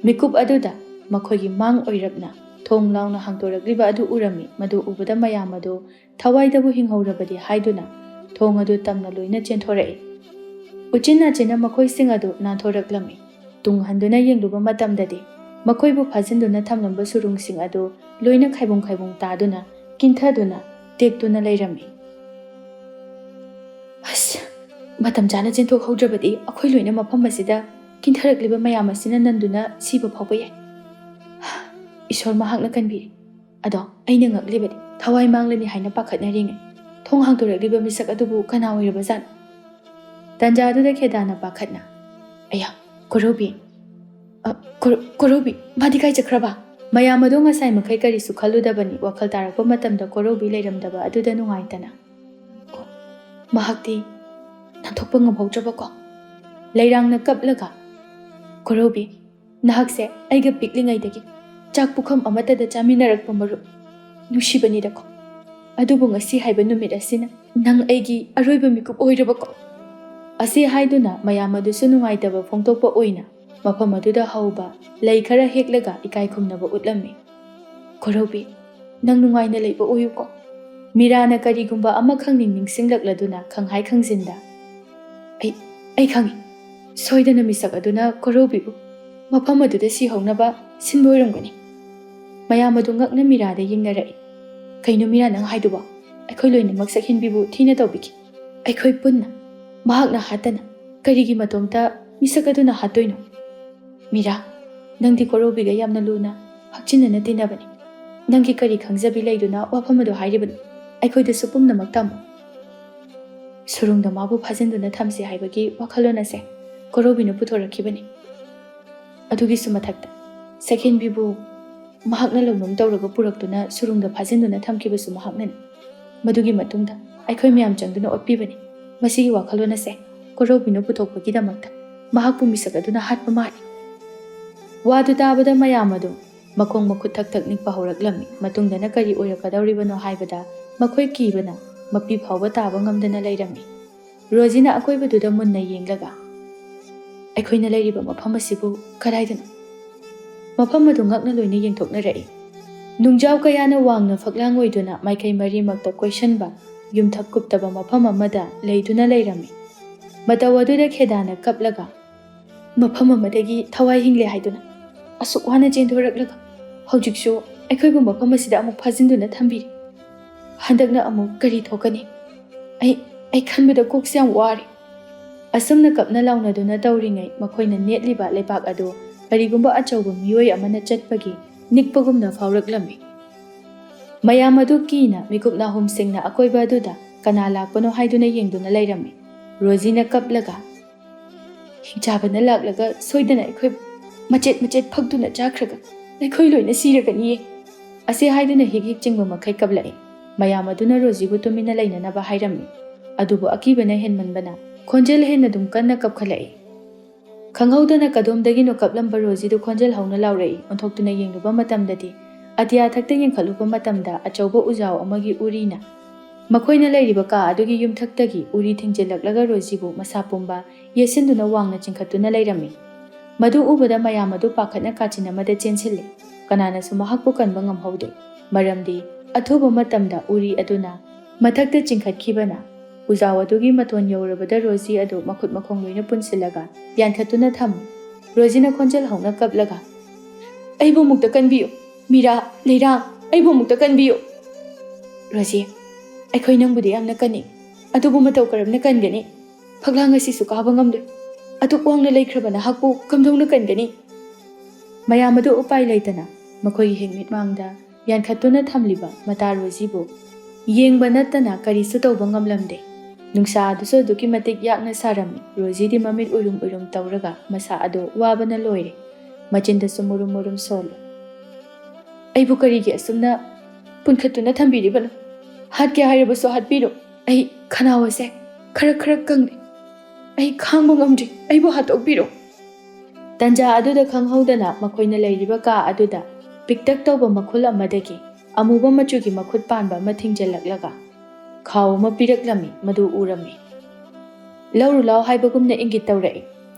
ꯃꯤꯀꯨꯞ ꯑꯗꯨꯗ ꯃꯈꯣꯏꯒꯤ ꯃꯥꯡ ꯑꯣꯏꯔꯞꯅ ꯊꯣꯡ ꯂꯥꯎꯅ ꯍꯥꯡꯗꯣꯔꯛꯂꯤꯕ ꯑꯗꯨ ꯎꯔꯝꯃꯤ꯫ ꯃꯗꯨ ꯎꯕꯗ ꯃꯌꯥꯝ ꯑꯗꯨ ꯊꯋꯥꯏꯗꯕꯨ ꯍꯤꯡꯍꯧꯔꯕꯗꯤ ꯍꯥꯏꯗꯨꯅ ꯊꯣꯡ ꯑꯗꯨ ꯇꯝꯅ ꯂꯣꯏꯅ ꯆꯦꯟꯊꯣꯔꯛꯏ꯫ ꯎꯆꯤꯟ ꯅꯥꯆꯤꯟꯅ ꯃꯈꯣꯏꯁꯤꯡ ꯑꯗꯨ ꯅꯥꯟꯊꯣꯔꯛꯂꯝꯃꯤ꯫ ꯇꯨꯡ ꯍꯟꯗꯨꯅ ꯌꯦꯡꯂꯨꯕ ꯃꯇꯝꯗꯗꯤ ꯃꯈꯣꯏꯕꯨ ꯐꯥꯖꯤꯟꯗꯨꯅ ꯊꯝꯂꯝꯕ ꯁꯨꯔꯨꯡꯁꯤꯡ ꯑꯗꯨ ꯂꯣꯏꯅ ꯈꯥꯏꯕꯨꯡ ꯈꯥꯏꯕꯨꯡ ꯇꯥꯗꯨꯅ, ꯀꯤꯟꯊꯗꯨꯅ, ꯇꯦꯛꯇꯨꯅ ꯂꯩꯔꯝꯃꯤ꯫ "ꯑꯁ, ꯃꯇꯝ ꯆꯥꯅ ꯆꯦꯟꯊꯣꯛꯍꯧꯗ꯭ꯔꯕꯗꯤ ꯑꯩꯈꯣꯏ ꯂꯣꯏꯅ ꯃꯐꯝ ꯑꯁꯤꯗ ꯀꯤꯟꯊꯔꯛꯂꯤꯕ ꯃꯌꯥꯝ ꯑꯁꯤꯅ ꯅꯟꯗꯨꯅ ꯁꯤꯕ ꯐꯥꯎꯕ ꯌꯥꯏ꯫ ꯏꯁꯣꯔ ꯃꯍꯥꯛꯅ ꯀꯟꯕꯤꯔꯦ꯫ ꯑꯗꯣ ꯑꯩꯅ ꯉꯛꯂꯤꯕꯗꯤ ꯊꯋꯥꯏ ꯃꯥꯡꯂꯅꯤ ꯍꯥꯏꯅ ꯄꯥꯈꯠꯅꯔꯤꯉꯩ, ꯊꯣꯡ ꯍꯥꯡꯗꯣꯔꯛꯂꯤꯕ ꯃꯤꯁꯛ ꯑꯗꯨꯕꯨ ꯀꯅꯥ ꯑꯣꯏꯔꯕꯖꯥꯠꯅꯣ? ꯇꯥꯟꯖꯥꯗꯨꯗ ꯈꯦꯗꯥꯅ ꯄꯥꯈꯠꯅ, "ꯑꯌꯥ, ꯀꯣꯔꯧꯕꯤ! ꯑ, ꯀꯣꯔꯧ-, ꯀꯣꯔꯧꯕꯤ! ꯃꯥꯗꯤ ꯀꯥꯏ ꯆꯠꯈ꯭ꯔꯕ?" ꯃꯌꯥꯝ ꯑꯗꯨ ꯉꯁꯥꯏ ꯃꯈꯩ ꯀꯔꯤꯁꯨ ꯈꯜꯂꯨꯗꯕꯅꯤ꯫ ꯋꯥꯈꯜ ꯇꯥꯔꯛꯄ ꯃꯇꯝꯗ ꯀꯣꯔꯧꯕꯤ ꯂꯩꯔꯝꯗꯕ ꯑꯗꯨꯗ ꯅꯨꯡꯉꯥꯏꯇꯅ, "ꯑꯣ, ꯃꯍꯥꯛꯇꯤ ꯅꯥꯟꯊꯣꯛꯄ ꯉꯝꯍꯧꯗ꯭ꯔꯕꯀꯣ?" ꯂꯩꯔꯥꯡꯅ ꯀꯞꯂꯒ, "ꯀꯣꯔꯧꯕꯤ, ꯅꯍꯥꯛꯁꯦ ꯑꯩꯒ ꯄꯤꯛꯂꯤꯉꯩꯗꯒꯤ ꯆꯥꯛ ꯄꯨꯈꯝ ꯑꯃꯠꯇꯗ ꯆꯥꯃꯤꯟꯅꯔꯛꯄ ꯃꯔꯨꯞ ꯅꯨꯡꯁꯤꯕꯅꯤꯗꯀꯣ꯫ ꯑꯗꯨꯕꯨ ꯉꯁꯤ ꯍꯥꯏꯕ ꯅꯨꯃꯤꯠ ꯑꯁꯤꯅ ꯅꯪ ꯑꯩꯒꯤ ꯑꯔꯣꯏꯕ ꯃꯤꯀꯨꯞ ꯑꯣꯏꯔꯕꯀꯣ?" ꯑꯁꯤ ꯍꯥꯏꯗꯨꯅ ꯃꯌꯥꯝ ꯑꯗꯨꯁꯨ ꯅꯨꯡꯉꯥꯏꯇꯕ ꯐꯣꯡꯗꯣꯛꯄ ꯑꯣꯏꯅ ꯃꯐꯝ ꯑꯗꯨꯗ ꯍꯧꯕ ꯂꯩ ꯈꯔ ꯍꯦꯛꯂꯒ ꯏꯀꯥꯏ ꯈꯨꯝꯅꯕ ꯎꯠꯂꯝꯃꯤ꯫ "ꯀꯣꯔꯧꯕꯤ, ꯅꯪ ꯅꯨꯡꯉꯥꯏꯅ ꯂꯩꯕ ꯑꯣꯏꯌꯨꯀꯣ꯫" ꯃꯤꯔꯥꯅ ꯀꯔꯤꯒꯨꯝꯕ ꯑꯃ ꯈꯪꯅꯤꯡ ꯅꯤꯡꯁꯤꯡꯂꯛꯂꯗꯨꯅ ꯈꯪꯍꯥꯏ ꯈꯪꯖꯤꯟꯗ, "ꯑꯩ, ꯑꯩ ꯈꯪꯏ꯫ ꯁꯣꯏꯗꯅ ꯃꯤꯁꯛ ꯑꯗꯨꯅ ꯀꯣꯔꯧꯕꯤꯕꯨ ꯃꯐꯝ ꯑꯗꯨꯗ ꯁꯤꯍꯧꯅꯕ ꯁꯤꯟꯕ ꯑꯣꯏꯔꯝꯒꯅꯤ꯫" ꯃꯌꯥꯝ ꯑꯗꯨ ꯉꯛꯅ ꯃꯤꯔꯥꯗ ꯌꯦꯡꯅꯔꯛꯏ꯫ "ꯀꯩꯅꯣ ꯃꯤꯔꯥ ꯅꯪ ꯍꯥꯏꯗꯨꯕꯣ? ꯑꯩꯈꯣꯏ ꯂꯣꯏꯅꯃꯛ ꯁꯛꯍꯦꯟꯕꯤꯕꯨ ꯊꯤꯅ ꯇꯧꯕꯤꯈꯤ꯫ ꯑꯩꯈꯣꯏ ꯄꯨꯟꯅ ꯃꯍꯥꯛꯅ ꯍꯥꯠꯇꯅ ꯀꯔꯤꯒꯤ ꯃꯇꯣꯝꯇ ꯃꯤꯁꯛ ꯑꯗꯨꯅ ꯍꯥꯠꯇꯣꯏꯅꯣ? ꯃꯤꯔꯥ, ꯅꯪꯗꯤ ꯀꯣꯔꯧꯕꯤꯒ ꯌꯥꯝꯅ ꯂꯨꯅ ꯍꯛꯆꯤꯟꯅꯅ ꯇꯤꯟꯅꯕꯅꯤ꯫ ꯅꯪꯒꯤ ꯀꯔꯤ ꯈꯪꯖꯕꯤ ꯂꯩꯗꯨꯅ ꯋꯥꯐꯝ ꯑꯗꯨ ꯍꯥꯏꯔꯤꯕꯅꯣ? ꯑꯩꯈꯣꯏꯗꯁꯨ ꯄꯨꯝꯅꯃꯛ ꯇꯝꯃꯨ꯫" ꯁꯨꯔꯨꯡꯗ ꯃꯥꯕꯨ ꯐꯥꯖꯤꯟꯗꯨꯅ ꯊꯝꯁꯤ ꯍꯥꯏꯕꯒꯤ ꯋꯥꯈꯜꯂꯣꯟ ꯑꯁꯦ ꯀꯣꯔꯧꯕꯤꯅ ꯄꯨꯊꯣꯔꯛꯈꯤꯕꯅꯤ꯫ ꯑꯗꯨꯒꯤꯁꯨ ꯃꯊꯛꯇ ꯁꯛꯍꯦꯟꯕꯤꯕꯨ ꯃꯍꯥꯛꯅ ꯂꯧꯅꯝ ꯇꯧꯔꯒ ꯄꯨꯔꯛꯇꯨꯅ ꯁꯨꯔꯨꯡꯗ ꯐꯥꯖꯤꯟꯗꯨꯅ ꯊꯝꯈꯤꯕꯁꯨ ꯃꯍꯥꯛꯅꯅꯤ꯫ ꯃꯗꯨꯒꯤ ꯃꯇꯨꯡꯗ ꯑꯩꯈꯣꯏ ꯃꯌꯥꯝ ꯆꯪꯗꯨꯅ ꯑꯣꯠꯄꯤꯕꯅꯤ꯫ ꯃꯁꯤꯒꯤ ꯋꯥꯈꯜꯂꯣꯟ ꯑꯁꯦ ꯀꯣꯔꯧꯕꯤꯅ ꯄꯨꯊꯣꯛꯄꯒꯤꯗꯃꯛꯇ ꯃꯍꯥꯛꯄꯨ ꯃꯤꯁꯛ ꯑꯗꯨꯅ ꯍꯥꯠꯄ ꯃꯥꯜꯂꯤ꯫ ꯋꯥꯗꯨ ꯇꯥꯕꯗ ꯃꯌꯥꯝ ꯑꯗꯨ ꯃꯈꯣꯡ ꯃꯈꯨꯠ ꯊꯛ ꯊꯛ ꯅꯤꯛꯄ ꯍꯧꯔꯛꯂꯝꯃꯤ꯫ ꯃꯇꯨꯡꯗꯅ ꯀꯔꯤ ꯑꯣꯏꯔꯛꯀꯗꯧꯔꯤꯕꯅꯣ ꯍꯥꯏꯕꯗ ꯃꯈꯣꯏ ꯀꯤꯕꯅ ꯃꯄꯤ ꯐꯥꯎꯕ ꯇꯥꯕ ꯉꯝꯗꯅ ꯂꯩꯔꯝꯃꯤ꯫ ꯔꯣꯖꯤꯅ ꯑꯀꯣꯏꯕꯗꯨꯗ ꯃꯨꯟꯅ ꯌꯦꯡꯂꯒ, "ꯑꯩꯈꯣꯏꯅ ꯂꯩꯔꯤꯕ ꯃꯐꯝ ꯑꯁꯤꯕꯨ ꯀꯗꯥꯏꯗꯅꯣ?" ꯃꯐꯝ ꯑꯗꯨ ꯉꯛꯅ ꯂꯣꯏꯅ ꯌꯦꯡꯊꯣꯛꯅꯔꯛꯏ꯫ ꯅꯨꯡꯖꯥꯎ ꯀꯌꯥꯅ ꯋꯥꯡꯅ ꯐꯛꯂꯥꯡ ꯑꯣꯏꯗꯨꯅ ꯃꯥꯏꯀꯩ ꯃꯔꯤꯃꯛꯇ ꯀꯣꯏꯁꯟꯕ ꯌꯨꯝꯊꯛ ꯀꯨꯞꯇꯕ ꯃꯐꯝ ꯑꯃꯗ ꯂꯩꯗꯨꯅ ꯂꯩꯔꯝꯃꯤ꯫ ꯃꯇꯧ ꯑꯗꯨꯗ ꯈꯦꯗꯥꯅ ꯀꯞꯂꯒ, "ꯃꯐꯝ ꯑꯃꯗꯒꯤ ꯊꯋꯥꯏ ꯍꯤꯡꯂꯦ ꯍꯥꯏꯗꯨꯅ ꯑꯁꯨꯛ ꯋꯥꯅ ꯆꯦꯟꯊꯣꯔꯛꯂꯒ ꯍꯧꯖꯤꯛꯁꯨ ꯑꯩꯈꯣꯏꯕꯨ ꯃꯐꯝ ꯑꯁꯤꯗ ꯑꯃꯨꯛ ꯐꯥꯖꯤꯟꯗꯨꯅ ꯊꯝꯕꯤꯔꯤ꯫ ꯍꯟꯗꯛꯅ ꯑꯃꯨꯛ ꯀꯔꯤ ꯊꯣꯛꯀꯅꯤ? ꯑꯩ, ꯑꯩ ꯈꯟꯕꯗ ꯀꯣꯛꯁꯦ ꯌꯥꯝ ꯋꯥꯔꯦ꯫" ꯑꯁꯨꯝꯅ ꯀꯞꯅ ꯂꯥꯎꯅꯗꯨꯅ ꯇꯧꯔꯤꯉꯩ ꯃꯈꯣꯏꯅ ꯅꯦꯠꯂꯤꯕ ꯂꯩꯕꯥꯛ ꯑꯗꯨ ꯀꯔꯤꯒꯨꯝꯕ ꯑꯆꯧꯕ ꯃꯤꯑꯣꯏ ꯑꯃꯅ ꯆꯠꯄꯒꯤ ꯅꯤꯛꯄꯒꯨꯝꯅ ꯐꯥꯎꯔꯛꯂꯝꯃꯤ꯫ ꯃꯌꯥꯝ ꯑꯗꯨ ꯀꯤꯅ ꯃꯤꯀꯨꯞ ꯅꯥꯍꯨꯝꯁꯤꯡꯅ ꯑꯀꯣꯏꯕ ꯑꯗꯨꯗ ꯀꯅꯥ ꯂꯥꯛꯄꯅꯣ ꯍꯥꯏꯗꯨꯅ ꯌꯦꯡꯗꯨꯅ ꯂꯩꯔꯝꯃꯤ꯫ ꯔꯣꯖꯤꯅ ꯀꯞꯂꯒ, "ꯍꯤꯡꯆꯥꯕꯅ ꯂꯥꯛꯂꯒ ꯁꯣꯏꯗꯅ ꯑꯩꯈꯣꯏ ꯃꯆꯦꯠ ꯃꯆꯦꯠ ꯐꯛꯇꯨꯅ ꯆꯥꯈ꯭ꯔꯒ ꯑꯩꯈꯣꯏ ꯂꯣꯏꯅ ꯁꯤꯔꯒꯅꯤꯌꯦ" ꯑꯁꯤ ꯍꯥꯏꯗꯨꯅ ꯍꯤꯛ ꯍꯤꯛ ꯆꯤꯡꯕ ꯃꯈꯩ ꯀꯞꯂꯛꯏ꯫ ꯃꯌꯥꯝ ꯑꯗꯨꯅ ꯔꯣꯖꯤꯕꯨ ꯇꯨꯃꯤꯟꯅ ꯂꯩꯅꯅꯕ ꯍꯥꯏꯔꯝꯃꯤ꯫ ꯑꯗꯨꯕꯨ ꯑꯀꯤꯕꯅ ꯍꯦꯟꯃꯟꯕꯅ ꯈꯣꯟꯖꯦꯜ ꯍꯦꯟꯅ ꯑꯗꯨꯝ ꯀꯟꯅ ꯀꯞꯈꯠꯂꯛꯏ꯫ ꯈꯪꯍꯧꯗꯅ ꯀꯗꯣꯝꯗꯒꯤꯅꯣ ꯀꯞꯂꯝꯕ ꯔꯣꯖꯤꯗꯨ ꯈꯣꯟꯖꯦꯜ ꯍꯧꯅ ꯂꯥꯎꯔꯛꯏ꯫ ꯑꯣꯟꯊꯣꯛꯇꯨꯅ ꯌꯦꯡꯂꯨꯕ ꯃꯇꯝꯗꯗꯤ ꯑꯇꯤꯌꯥ ꯊꯛꯇ ꯌꯦꯡꯈꯠꯂꯨꯕ ꯃꯇꯝꯗ ꯑꯆꯧꯕ ꯎꯖꯥꯎ ꯑꯃꯒꯤ ꯎꯔꯤꯅ ꯃꯈꯣꯏꯅ ꯂꯩꯔꯤꯕ ꯀꯥ ꯑꯗꯨꯒꯤ ꯌꯨꯝꯊꯛꯇꯒꯤ ꯎꯔꯤ ꯊꯤꯡꯖꯤꯜꯂꯛꯂꯒ ꯔꯣꯖꯤꯕꯨ ꯃꯁꯥ ꯄꯨꯝꯕ ꯌꯦꯠꯁꯤꯟꯗꯨꯅ ꯋꯥꯡꯅ ꯆꯤꯡꯈꯠꯇꯨꯅ ꯂꯩꯔꯝꯃꯤ꯫ ꯃꯗꯨ ꯎꯕꯗ ꯃꯌꯥꯝ ꯑꯗꯨ ꯄꯥꯈꯠꯅ ꯀꯥꯆꯤꯟ ꯑꯃꯗ ꯆꯦꯟꯁꯤꯜꯂꯤ꯫ ꯀꯅꯥꯅꯁꯨ ꯃꯍꯥꯛꯄꯨ ꯀꯟꯕ ꯉꯝꯍꯧꯗꯦ꯫ ꯃꯔꯝꯗꯤ ꯑꯊꯨꯕ ꯃꯇꯝꯗ ꯎꯔꯤ ꯑꯗꯨꯅ ꯃꯊꯛꯇ ꯆꯤꯡꯈꯠꯈꯤꯕꯅ ꯎꯖꯥꯎ ꯑꯗꯨꯒꯤ ꯃꯇꯣꯟ ꯌꯧꯔꯕꯗ ꯔꯣꯖꯤ ꯑꯗꯨ ꯃꯈꯨꯠ ꯃꯈꯣꯡ ꯂꯣꯏꯅ ꯄꯨꯟꯁꯤꯜꯂꯒ ꯌꯥꯟꯊꯠꯇꯨꯅ ꯊꯝꯃꯤ꯫ ꯔꯣꯖꯤꯅ ꯈꯣꯟꯖꯦꯜ ꯍꯧꯅ ꯀꯞꯂꯒ, "ꯑꯩꯕꯨ ꯑꯃꯨꯛꯇ ꯀꯟꯕꯤꯌꯨ, ꯃꯤꯔꯥ, ꯂꯩꯔꯥ, ꯑꯩꯕꯨ ꯑꯃꯨꯛꯇ ꯀꯟꯕꯤꯌꯨ꯫ ꯔꯣꯖꯤ, ꯑꯩꯈꯣꯏ ꯅꯪꯕꯨꯗꯤ ꯌꯥꯝꯅ ꯀꯟꯅꯤ, ꯑꯗꯨꯕꯨ ꯃꯇꯧ ꯀꯔꯝꯅ ꯀꯟꯒꯅꯤ? ꯐꯛꯂꯥꯡ ꯑꯁꯤꯁꯨ ꯀꯥꯕ ꯉꯝꯂꯣꯏ꯫ ꯑꯗꯨꯛ ꯋꯥꯡꯅ ꯂꯩꯈ꯭ꯔꯕ ꯅꯍꯥꯛꯄꯨ ꯀꯝꯗꯧꯅ ꯀꯟꯒꯅꯤ?" ꯃꯌꯥꯝ ꯑꯗꯨ ꯎꯄꯥꯏ ꯂꯩꯇꯅ ꯃꯈꯣꯏꯒꯤ ꯍꯦꯛ ꯃꯤꯠꯃꯥꯡꯗ ꯌꯥꯟꯈꯠꯇꯨꯅ ꯊꯝꯂꯤꯕ ꯃꯇꯥ ꯔꯣꯖꯤꯕꯨ ꯌꯦꯡꯕ ꯅꯠꯇꯅ ꯀꯔꯤꯁꯨ ꯇꯧꯕ ꯉꯝꯂꯝꯗꯦ꯫ ꯅꯨꯡꯁꯥ ꯑꯗꯨꯁꯨ ꯑꯗꯨꯛꯀꯤ ꯃꯇꯤꯛ ꯌꯥꯛꯅ ꯁꯥꯔꯝꯃꯤ꯫ ꯔꯣꯖꯤꯗꯤ ꯃꯃꯤꯠ ꯎꯏꯔꯨꯝ ꯎꯏꯔꯨꯝ ꯇꯧꯔꯒ ꯃꯁꯥ ꯑꯗꯨ ꯋꯥꯕꯅ ꯂꯣꯏꯔꯦ꯫ ꯃꯆꯤꯟꯗꯁꯨ ꯃꯨꯔꯨꯝ ꯃꯨꯔꯨꯝ ꯁꯣꯜꯂꯤ꯫ "ꯑꯩꯕꯨ ꯀꯔꯤꯒꯤ ꯑꯁꯨꯝꯅ ꯄꯨꯟꯈꯠꯇꯨꯅ ꯊꯝꯕꯤꯔꯤꯕꯅꯣ? ꯍꯥꯠꯀꯦ ꯍꯥꯏꯔꯕꯁꯨ ꯍꯥꯠꯄꯤꯔꯣ꯫ ꯑꯩ ꯈꯅꯥꯎ ꯑꯁꯦ ꯈꯔ ꯈꯔ ꯀꯪꯂꯦ꯫ ꯑꯩ ꯈꯥꯡꯕ ꯉꯝꯗ꯭ꯔꯤ꯫ ꯑꯩꯕꯨ ꯍꯥꯠꯇꯣꯛꯄꯤꯔꯣ꯫" ꯇꯟꯖꯥ ꯑꯗꯨꯗ ꯈꯪꯍꯧꯗꯅ ꯃꯈꯣꯏꯅ ꯂꯩꯔꯤꯕ ꯀꯥ ꯑꯗꯨꯗ ꯄꯤꯛꯇꯛ ꯇꯧꯕ ꯃꯈꯨꯜ ꯑꯃꯗꯒꯤ ꯑꯃꯨꯕ ꯃꯆꯨꯒꯤ ꯃꯈꯨꯠ ꯄꯥꯟꯕ ꯑꯃ ꯊꯤꯡꯖꯤꯜꯂꯛꯂꯒ ꯈꯥꯎ ꯑꯃ ꯄꯤꯔꯛꯂꯝꯃꯤ꯫ ꯃꯗꯨ ꯎꯔꯝꯃꯤ꯫ "ꯂꯧꯔꯨ ꯂꯥꯎ" ꯍꯥꯏꯕꯒꯨꯝꯅ ꯏꯪꯒꯤꯠ ꯇꯧꯔꯛꯏ꯫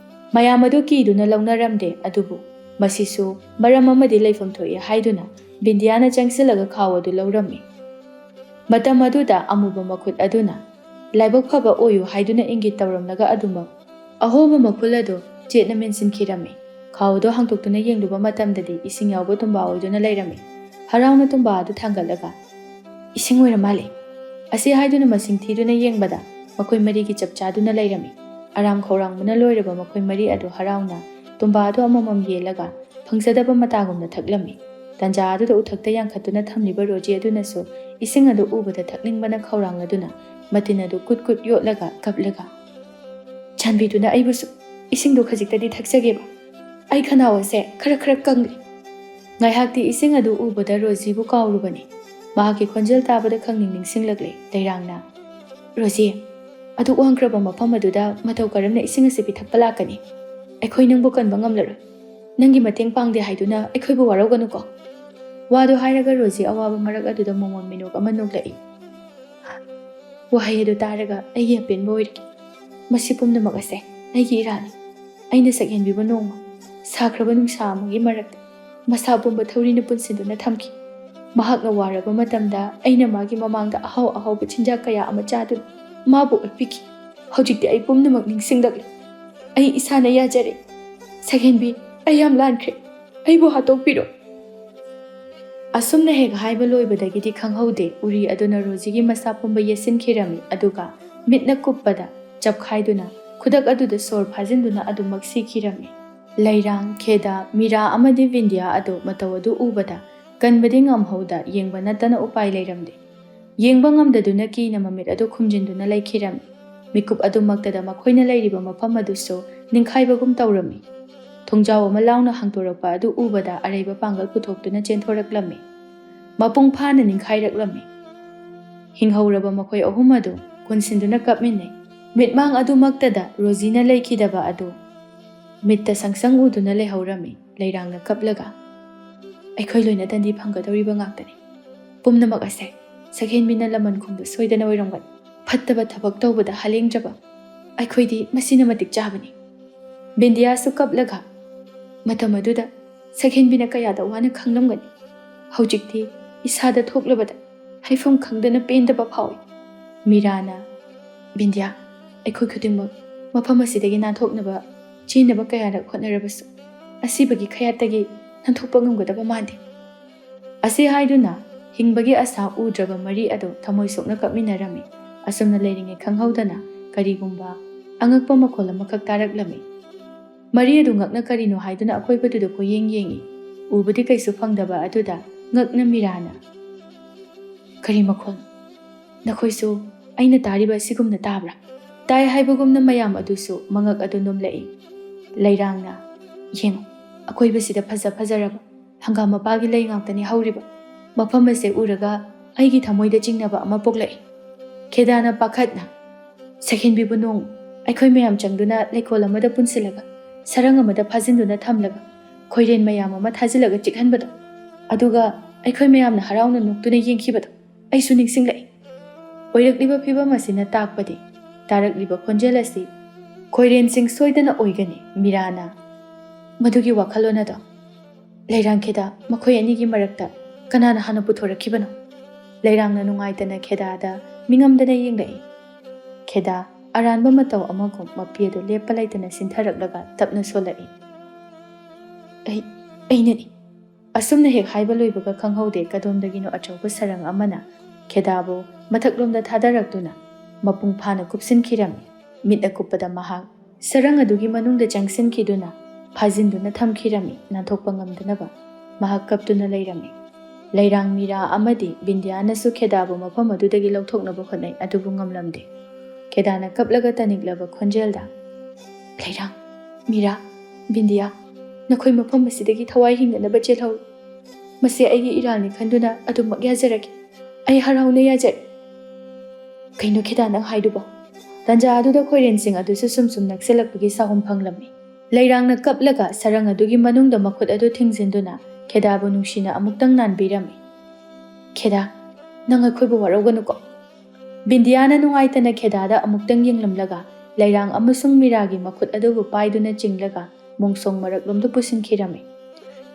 ꯃꯌꯥꯝ ꯑꯗꯨ ꯀꯤꯗꯨꯅ ꯂꯧꯅꯔꯝꯗꯦ, ꯑꯗꯨꯕꯨ ꯃꯁꯤꯁꯨ ꯃꯔꯝ ꯑꯃꯗꯤ ꯂꯩꯐꯝ ꯊꯣꯛꯏ ꯍꯥꯏꯗꯨꯅ ꯕꯤꯟꯗꯤꯌꯥꯅ ꯆꯪꯁꯤꯜꯂꯒ ꯈꯥꯎ ꯑꯗꯨ ꯂꯧꯔꯝꯃꯤ꯫ ꯃꯇꯝ ꯑꯗꯨꯗ ꯑꯃꯨꯕ ꯃꯈꯨꯠ ꯑꯗꯨꯅ "ꯂꯥꯏꯕꯛ ꯐꯕ ꯑꯣꯏꯌꯨ" ꯍꯥꯏꯗꯨꯅ ꯏꯪꯒꯤꯠ ꯇꯧꯔꯝꯂꯒ ꯑꯗꯨꯃꯛ ꯑꯍꯣꯕ ꯃꯈꯨꯜ ꯑꯗꯨ ꯆꯦꯠꯅ ꯃꯦꯟꯁꯤꯟꯈꯤꯔꯝꯃꯤ꯫ ꯈꯥꯎ ꯑꯗꯨ ꯍꯥꯡꯗꯣꯛꯇꯨꯅ ꯌꯦꯡꯂꯨꯕ ꯃꯇꯝꯗꯗꯤ ꯏꯁꯤꯡ ꯌꯥꯎꯕ ꯇꯨꯝꯕꯥ ꯑꯣꯏꯗꯨꯅ ꯂꯩꯔꯝꯃꯤ꯫ ꯍꯔꯥꯎꯅ ꯇꯨꯝꯕꯥ ꯑꯗꯨ ꯊꯥꯡꯒꯠꯂꯒ, "ꯏꯁꯤꯡ ꯑꯣꯏꯔ ꯃꯥꯜꯂꯦ" ꯑꯁꯤ ꯍꯥꯏꯗꯨꯅ ꯃꯁꯤꯡ ꯊꯤꯗꯨꯅ ꯌꯦꯡꯕꯗ ꯃꯈꯣꯏ ꯃꯔꯤꯒꯤ ꯆꯞ ꯆꯥꯗꯨꯅ ꯂꯩꯔꯝꯃꯤ꯫ ꯑꯔꯥꯝ ꯈꯧꯔꯥꯡꯕꯅ ꯂꯣꯏꯔꯕ ꯃꯈꯣꯏ ꯃꯔꯤ ꯑꯗꯨ ꯍꯔꯥꯎꯅ ꯇꯨꯝꯕꯥ ꯑꯗꯨ ꯑꯃꯃꯝ ꯌꯦꯜꯂꯒ ꯐꯪꯖꯗꯕ ꯃꯇꯥꯒꯨꯝꯅ ꯊꯛꯂꯝꯃꯤ꯫ ꯇꯥꯟꯖꯥ ꯑꯗꯨꯗ ꯎꯊꯛꯇ ꯌꯥꯡꯈꯠꯇꯨꯅ ꯊꯝꯂꯤꯕ ꯔꯣꯖꯤ ꯑꯗꯨꯅꯁꯨ ꯏꯁꯤꯡ ꯑꯗꯨ ꯎꯕꯗ ꯊꯛꯅꯤꯡꯕꯅ ꯈꯧꯔꯥꯡꯂꯗꯨꯅ ꯃꯇꯤꯟ ꯑꯗꯨ ꯀꯨꯠ ꯀꯨꯠ ꯌꯣꯠꯂꯒ ꯀꯞꯂꯒ, "ꯆꯥꯟꯕꯤꯗꯨꯅ ꯑꯩꯕꯨꯁꯨ ꯏꯁꯤꯡꯗꯨ ꯈꯖꯤꯛꯇꯗꯤ ꯊꯛꯆꯒꯦꯕ꯫ ꯑꯩ ꯈꯅꯥꯎ ꯑꯁꯦ ꯈꯔ ꯈꯔ ꯀꯪꯂꯦ꯫" ꯉꯥꯏꯍꯥꯛꯇꯤ ꯏꯁꯤꯡ ꯑꯗꯨ ꯎꯕꯗ ꯔꯣꯖꯤꯕꯨ ꯀꯥꯎꯔꯨꯕꯅꯤ꯫ ꯃꯍꯥꯛꯀꯤ ꯈꯣꯟꯖꯦꯜ ꯇꯥꯕꯗ ꯈꯪꯅꯤꯡ ꯅꯤꯡꯁꯤꯡꯂꯛꯂꯦ ꯂꯩꯔꯥꯡꯅ꯫ "ꯔꯣꯖꯤ, ꯑꯗꯨꯛ ꯋꯥꯡꯈ꯭ꯔꯕ ꯃꯐꯝ ꯑꯗꯨꯗ ꯃꯇꯧ ꯀꯔꯝꯅ ꯏꯁꯤꯡ ꯑꯁꯤ ꯄꯤꯊꯛꯄ ꯂꯥꯛꯀꯅꯤ? ꯑꯩꯈꯣꯏ ꯅꯪꯕꯨ ꯀꯟꯕ ꯉꯝꯂꯔꯣꯏ꯫ ꯅꯪꯒꯤ ꯃꯇꯦꯡ ꯄꯥꯡꯗꯦ ꯍꯥꯏꯗꯨꯅ ꯑꯩꯈꯣꯏꯕꯨ ꯋꯥꯔꯧꯒꯅꯨꯀꯣ꯫" ꯋꯥꯗꯨ ꯍꯥꯏꯔꯒ ꯔꯣꯖꯤ ꯑꯋꯥꯕ ꯃꯔꯛ ꯑꯗꯨꯗ ꯃꯣꯃꯣꯟ ꯃꯤꯅꯣꯛ ꯑꯃ ꯅꯣꯛꯂꯛꯏ꯫ ꯋꯥꯍꯩ ꯑꯗꯨ ꯇꯥꯔꯒ ꯑꯩꯒꯤ ꯑꯄꯦꯟꯕ ꯑꯣꯏꯔꯒꯦ꯫ ꯃꯁꯤ ꯄꯨꯝꯅꯃꯛ ꯑꯁꯦ ꯑꯩꯒꯤ ꯏꯔꯥꯜꯅꯤ꯫ ꯑꯩꯅ ꯁꯛꯍꯦꯟꯕꯤꯕꯨ ꯅꯣꯡꯃ ꯁꯥꯈ꯭ꯔꯕ ꯅꯨꯡꯁꯥ ꯑꯃꯒꯤ ꯃꯔꯛꯇ ꯃꯁꯥ ꯄꯨꯝꯕ ꯊꯧꯔꯤꯅ ꯄꯨꯟꯁꯤꯟꯗꯨꯅ ꯊꯝꯈꯤ꯫ ꯃꯍꯥꯛꯅ ꯋꯥꯔꯕ ꯃꯇꯝꯗ ꯑꯩꯅ ꯃꯥꯒꯤ ꯃꯃꯥꯡꯗ ꯑꯍꯥꯎ ꯑꯍꯥꯎꯕ ꯆꯤꯟꯖꯥꯛ ꯀꯌꯥ ꯑꯃ ꯆꯥꯗꯨꯅ ꯃꯥꯕꯨ ꯑꯣꯠꯄꯤꯈꯤ꯫ ꯍꯧꯖꯤꯛꯇꯤ ꯑꯩ ꯄꯨꯝꯅꯃꯛ ꯅꯤꯡꯁꯤꯡꯂꯛꯂꯦ꯫ ꯑꯩ ꯏꯁꯥꯅ ꯌꯥꯖꯔꯦ꯫ ꯁꯛꯍꯦꯟꯕꯤ, ꯑꯩ ꯌꯥꯝ ꯂꯥꯟꯈ꯭ꯔꯦ꯫ ꯑꯩꯕꯨ ꯍꯥꯠꯇꯣꯛꯄꯤꯔꯣ꯫ ꯑꯁꯨꯝꯅ ꯍꯦꯛ ꯍꯥꯏꯕ ꯂꯣꯏꯕꯗꯒꯤꯗꯤ ꯈꯪꯍꯧꯗꯦ, ꯎꯔꯤ ꯑꯗꯨꯅ ꯔꯣꯖꯤꯒꯤ ꯃꯁꯥ ꯄꯨꯝꯕ ꯌꯦꯠꯁꯤꯟꯈꯤꯔꯝꯃꯤ, ꯑꯗꯨꯒ ꯃꯤꯠꯅ ꯀꯨꯞꯄꯗ ꯆꯞꯈꯥꯏꯗꯨꯅ ꯈꯨꯗꯛ ꯑꯗꯨꯗ ꯁꯣꯔ ꯐꯥꯖꯤꯟꯗꯨꯅ ꯑꯗꯨꯃꯛ ꯁꯤꯈꯤꯔꯝꯃꯤ꯫ ꯂꯩꯔꯥꯡ, ꯈꯦꯗꯥ, ꯃꯤꯔꯥ ꯑꯃꯗꯤ ꯕꯤꯟꯗꯤꯌꯥ ꯑꯗꯨ ꯃꯇꯧ ꯑꯗꯨ ꯎꯕꯗ ꯀꯟꯕꯗꯤ ꯉꯝꯍꯧꯗ, ꯌꯦꯡꯕ ꯅꯠꯇꯅ ꯎꯄꯥꯏ ꯂꯩꯔꯝꯗꯦ꯫ ꯌꯦꯡꯕ ꯉꯝꯗꯗꯨꯅ ꯀꯤꯅ ꯃꯃꯤꯠ ꯑꯗꯨ ꯈꯨꯝꯖꯤꯟꯗꯨꯅ ꯂꯩꯈꯤꯔꯝꯃꯤ꯫ ꯃꯤꯀꯨꯞ ꯑꯗꯨꯃꯛꯇꯗ ꯃꯈꯣꯏꯅ ꯂꯩꯔꯤꯕ ꯃꯐꯝ ꯑꯗꯨꯁꯨ ꯅꯤꯡꯈꯥꯏꯕꯒꯨꯝ ꯇꯧꯔꯝꯃꯤ꯫ ꯊꯣꯡꯖꯥꯎ ꯑꯃ ꯂꯥꯎꯅ ꯍꯥꯡꯗꯣꯔꯛꯄ ꯑꯗꯨ ꯎꯕꯗ ꯑꯔꯩꯕ ꯄꯥꯡꯒꯜ ꯄꯨꯊꯣꯛꯇꯨꯅ ꯆꯦꯟꯊꯣꯔꯛꯂꯝꯃꯤ꯫ ꯃꯄꯨꯡ ꯐꯥꯅ ꯅꯤꯡꯈꯥꯏꯔꯛꯂꯝꯃꯤ꯫ ꯍꯤꯡꯍꯧꯔꯕ ꯃꯈꯣꯏ ꯑꯍꯨꯝ ꯑꯗꯨ ꯀꯣꯟꯁꯤꯟꯗꯨꯅ ꯀꯞꯃꯤꯟꯅꯩ꯫ ꯃꯤꯠꯃꯥꯡ ꯑꯗꯨꯃꯛꯇꯗ ꯔꯣꯖꯤꯅ ꯂꯩꯈꯤꯗꯕ ꯑꯗꯨ ꯃꯤꯠꯇ ꯁꯪꯁꯪ ꯎꯗꯨꯅ ꯂꯩꯍꯧꯔꯝꯃꯤ꯫ ꯂꯩꯔꯥꯡꯅ ꯀꯞꯂꯒ, "ꯑꯩꯈꯣꯏ ꯂꯣꯏꯅ ꯇꯟꯗꯤ ꯐꯪꯒꯗꯧꯔꯤꯕ ꯉꯥꯛꯇꯅꯤ꯫ ꯄꯨꯝꯅꯃꯛ ꯑꯁꯦ ꯁꯛꯍꯦꯟꯕꯤꯅ ꯂꯃꯟ ꯈꯨꯝꯕ ꯁꯣꯏꯗꯅ ꯑꯣꯏꯔꯝꯒꯅꯤ꯫ ꯐꯠꯇꯕ ꯊꯕꯛ ꯇꯧꯕꯗ ꯍꯥꯂꯦꯡꯗ꯭ꯔꯕ ꯑꯩꯈꯣꯏꯗꯤ ꯃꯁꯤꯅ ꯃꯇꯤꯛ ꯆꯥꯕꯅꯤ꯫" ꯕꯤꯟꯗꯤꯌꯥꯁꯨ ꯀꯞꯂꯒ, "ꯃꯇꯝ ꯑꯗꯨꯗ ꯁꯛꯍꯦꯟꯕꯤꯅ ꯀꯌꯥꯗ ꯋꯥꯅ ꯈꯪꯂꯝꯒꯅꯤ꯫ ꯍꯧꯖꯤꯛꯇꯤ ꯏꯁꯥꯗ ꯊꯣꯛꯂꯕꯗ ꯍꯥꯏꯐꯝ ꯈꯪꯗꯅ ꯄꯦꯟꯗꯕ ꯐꯥꯎꯏ꯫" ꯃꯤꯔꯥꯅ, "ꯕꯤꯟꯗꯤꯌꯥ, ꯑꯩꯈꯣꯏ ꯈꯨꯗꯤꯡꯃꯛ ꯃꯐꯝ ꯑꯁꯤꯗꯒꯤ ꯅꯥꯟꯊꯣꯛꯅꯕ ꯆꯦꯟꯅꯕ ꯀꯌꯥꯔꯛ ꯍꯣꯠꯅꯔꯕꯁꯨ ꯑꯁꯤꯕꯒꯤ ꯈꯌꯥꯠꯇꯒꯤ ꯅꯥꯟꯊꯣꯛꯄ ꯉꯝꯒꯗꯕ ꯃꯥꯟꯗꯦ꯫" ꯑꯁꯤ ꯍꯥꯏꯗꯨꯅ ꯍꯤꯡꯕꯒꯤ ꯑꯁꯥ ꯎꯗ꯭ꯔꯕ ꯃꯔꯤ ꯑꯗꯨ ꯊꯃꯣꯏ ꯁꯣꯛꯅ ꯀꯞꯃꯤꯟꯅꯔꯝꯃꯤ꯫ ꯑꯁꯨꯝꯅ ꯂꯩꯔꯤꯉꯩ ꯈꯪꯍꯧꯗꯅ ꯀꯔꯤꯒꯨꯝꯕ ꯑꯉꯛꯄ ꯃꯈꯣꯜ ꯑꯃꯈꯛ ꯇꯥꯔꯛꯂꯝꯃꯤ꯫ ꯃꯔꯤ ꯑꯗꯨ ꯉꯛꯅ ꯀꯔꯤꯅꯣ ꯍꯥꯏꯗꯨꯅ ꯑꯀꯣꯏꯕꯗꯨꯗ ꯀꯣꯏꯌꯦꯡ ꯌꯦꯡꯏ꯫ ꯎꯕꯗꯤ ꯀꯩꯁꯨ ꯐꯪꯗꯕ ꯑꯗꯨꯗ ꯉꯛꯅ ꯃꯤꯔꯥꯅ, "ꯀꯔꯤ ꯃꯈꯣꯜ? ꯅꯈꯣꯏꯁꯨ ꯑꯩꯅ ꯇꯥꯔꯤꯕ ꯑꯁꯤꯒꯨꯝꯅ ꯇꯥꯕ꯭ꯔꯥ?" ꯇꯥꯏ ꯍꯥꯏꯕꯒꯨꯝꯅ ꯃꯌꯥꯝ ꯑꯗꯨꯁꯨ ꯃꯉꯛ ꯑꯗꯨ ꯅꯣꯝꯂꯛꯏ꯫ ꯂꯩꯔꯥꯡꯅ, "ꯌꯦꯡꯉꯨ, ꯑꯀꯣꯏꯕꯁꯤꯗ ꯐꯖ ꯐꯖꯔꯕ ꯍꯪꯒꯥꯝ ꯃꯄꯥꯜꯒꯤ ꯂꯩ ꯉꯥꯛꯇꯅꯤ ꯍꯧꯔꯤꯕ꯫ ꯃꯐꯝ ꯑꯁꯦ ꯎꯔꯒ ꯑꯩꯒꯤ ꯊꯃꯣꯏꯗ ꯆꯤꯡꯅꯕ ꯑꯃ ꯄꯣꯛꯂꯛꯏ꯫" ꯈꯦꯗꯥꯅ ꯄꯥꯈꯠꯅ, "ꯁꯩꯍꯦꯟꯕꯤꯕꯨ ꯅꯣꯡ ꯑꯩꯈꯣꯏ ꯃꯌꯥꯝ ꯆꯪꯗꯨꯅ ꯂꯩꯀꯣꯜ ꯑꯃꯗ ꯄꯨꯟꯁꯤꯜꯂꯒ, ꯁꯔꯪ ꯑꯃꯗ ꯐꯥꯖꯤꯟꯗꯨꯅ ꯊꯝꯂꯒ, ꯈꯣꯏꯔꯦꯟ ꯃꯌꯥꯝ ꯑꯃ ꯊꯥꯖꯤꯜꯂꯒ ꯆꯤꯛꯍꯟꯕꯗꯣ, ꯑꯗꯨꯒ ꯑꯩꯈꯣꯏ ꯃꯌꯥꯝꯅ ꯍꯔꯥꯎꯅ ꯅꯣꯛꯇꯨꯅ ꯌꯦꯡꯈꯤꯕꯗꯣ ꯑꯩꯁꯨ ꯅꯤꯡꯁꯤꯡꯂꯛꯏ꯫" ꯑꯣꯏꯔꯛꯂꯤꯕ ꯐꯤꯕꯝ ꯑꯁꯤꯅ ꯇꯥꯛꯄꯗꯤ ꯇꯥꯔꯛꯂꯤꯕ ꯈꯣꯟꯖꯦꯜ ꯑꯁꯤ ꯈꯣꯏꯔꯦꯟꯁꯤꯡ ꯁꯣꯏꯗꯅ ꯑꯣꯏꯒꯅꯤ꯫ ꯃꯤꯔꯥꯅ, "ꯃꯗꯨꯒꯤ ꯋꯥꯈꯜꯂꯣꯟ ꯑꯗꯣ, ꯂꯩꯔꯥꯡ ꯈꯦꯗꯥ, ꯃꯈꯣꯏ ꯑꯅꯤꯒꯤ ꯃꯔꯛꯇ ꯀꯅꯥꯅ ꯍꯥꯟꯅ ꯄꯨꯊꯣꯔꯛꯈꯤꯕꯅꯣ?" ꯂꯩꯔꯥꯡꯅ ꯅꯨꯡꯉꯥꯏꯇꯅ ꯈꯦꯗꯥꯗ ꯃꯤꯉꯝꯗꯅ ꯌꯦꯡꯂꯛꯏ꯫ ꯈꯦꯗꯥ ꯑꯔꯥꯟꯕ ꯃꯇꯧ ꯑꯃꯒꯨꯝ ꯃꯄꯤ ꯑꯗꯨ ꯂꯦꯞꯄ ꯂꯩꯇꯅ ꯁꯤꯟꯊꯔꯛꯂꯒ ꯇꯞꯅ ꯁꯣꯜꯂꯛꯏ꯫ "ꯑꯩ, ꯑꯩꯅꯅꯤ꯫" ꯑꯁꯨꯝꯅ ꯍꯦꯛ ꯍꯥꯏꯕ ꯂꯣꯏꯕꯒ ꯈꯪꯍꯧꯗꯦ ꯀꯗꯣꯝꯗꯒꯤꯅꯣ ꯑꯆꯧꯕ ꯁꯔꯪ ꯑꯃꯅ ꯈꯦꯗꯥꯕꯨ ꯃꯊꯛꯂꯣꯝꯗ ꯊꯥꯗꯔꯛꯇꯨꯅ ꯃꯄꯨꯡ ꯐꯥꯅ ꯀꯨꯞꯁꯤꯟꯈꯤꯔꯝꯃꯤ꯫ ꯃꯤꯠꯅ ꯀꯨꯞꯄꯗ ꯃꯍꯥꯛ ꯁꯔꯪ ꯑꯗꯨꯒꯤ ꯃꯅꯨꯡꯗ ꯆꯪꯁꯤꯟꯈꯤꯗꯨꯅ ꯐꯥꯖꯤꯟꯗꯨꯅ ꯊꯝꯈꯤꯔꯝꯃꯤ꯫ ꯅꯥꯟꯊꯣꯛꯄ ꯉꯝꯗꯅꯕ ꯃꯍꯥꯛ ꯀꯞꯇꯨꯅ ꯂꯩꯔꯝꯃꯤ꯫ ꯂꯩꯔꯥꯡ ꯃꯤꯔꯥ ꯑꯃꯗꯤ ꯕꯤꯟꯗꯤꯌꯥꯅꯁꯨ ꯈꯦꯗꯥꯕꯨ ꯃꯐꯝ ꯑꯗꯨꯗꯒꯤ ꯂꯧꯊꯣꯛꯅꯕ ꯍꯣꯠꯅꯩ, ꯑꯗꯨꯕꯨ ꯉꯝꯂꯝꯗꯦ꯫ ꯈꯦꯗꯥꯅ ꯀꯞꯂꯒ ꯇꯅꯤꯛꯂꯕ ꯈꯣꯟꯖꯦꯜꯗ, "ꯂꯩꯔꯥꯡ, ꯃꯤꯔꯥ, ꯕꯤꯟꯗꯤꯌꯥ, ꯅꯈꯣꯏ ꯃꯐꯝ ꯑꯁꯤꯗꯒꯤ ꯊꯋꯥꯏ ꯍꯤꯡꯅꯅꯕ ꯆꯦꯜꯍꯧ꯫ ꯃꯁꯤ ꯑꯩꯒꯤ ꯏꯔꯥꯜꯅꯤ ꯈꯟꯗꯨꯅ ꯑꯗꯨꯃꯛ ꯌꯥꯖꯔꯒꯦ꯫ ꯑꯩ ꯍꯔꯥꯎꯅ ꯌꯥꯖꯔꯦ꯫" "ꯀꯩꯅꯣ ꯈꯦꯗꯥ ꯅꯪ ꯍꯥꯏꯗꯨꯕꯣ?" ꯇꯟꯖꯥ ꯑꯗꯨꯗ ꯈꯣꯏꯔꯦꯟꯁꯤꯡ ꯑꯗꯨꯁꯨ ꯁꯨꯝ ꯁꯨꯝ ꯅꯛꯁꯤꯜꯂꯛꯄꯒꯤ ꯁꯥꯍꯨꯝ ꯐꯪꯂꯝꯃꯤ꯫ ꯂꯩꯔꯥꯡꯅ ꯀꯞꯂꯒ ꯁꯔꯪ ꯑꯗꯨꯒꯤ ꯃꯅꯨꯡꯗ ꯃꯈꯨꯠ ꯑꯗꯨ ꯊꯤꯡꯖꯤꯟꯗꯨꯅ ꯈꯦꯗꯥꯕꯨ ꯅꯨꯡꯁꯤꯅ ꯑꯃꯨꯛꯇꯪ ꯅꯥꯟꯕꯤꯔꯝꯃꯤ꯫ "ꯈꯦꯗꯥ, ꯅꯪ ꯑꯩꯈꯣꯏꯕꯨ ꯋꯥꯔꯧꯒꯅꯨꯀꯣ꯫" ꯕꯤꯟꯗꯤꯌꯥꯅ ꯅꯨꯡꯉꯥꯏꯇꯅ ꯈꯦꯗꯥꯗ ꯑꯃꯨꯛꯇꯪ ꯌꯦꯡꯂꯝꯂꯒ ꯂꯩꯔꯥꯡ ꯑꯃꯁꯨꯡ ꯃꯤꯔꯥꯒꯤ ꯃꯈꯨꯠ ꯑꯗꯨꯕꯨ ꯄꯥꯏꯗꯨꯅ ꯆꯤꯡꯂꯒ ꯃꯣꯡꯁꯣꯡ ꯃꯔꯛꯂꯣꯝꯗ ꯄꯨꯁꯤꯟꯈꯤꯔꯝꯃꯤ꯫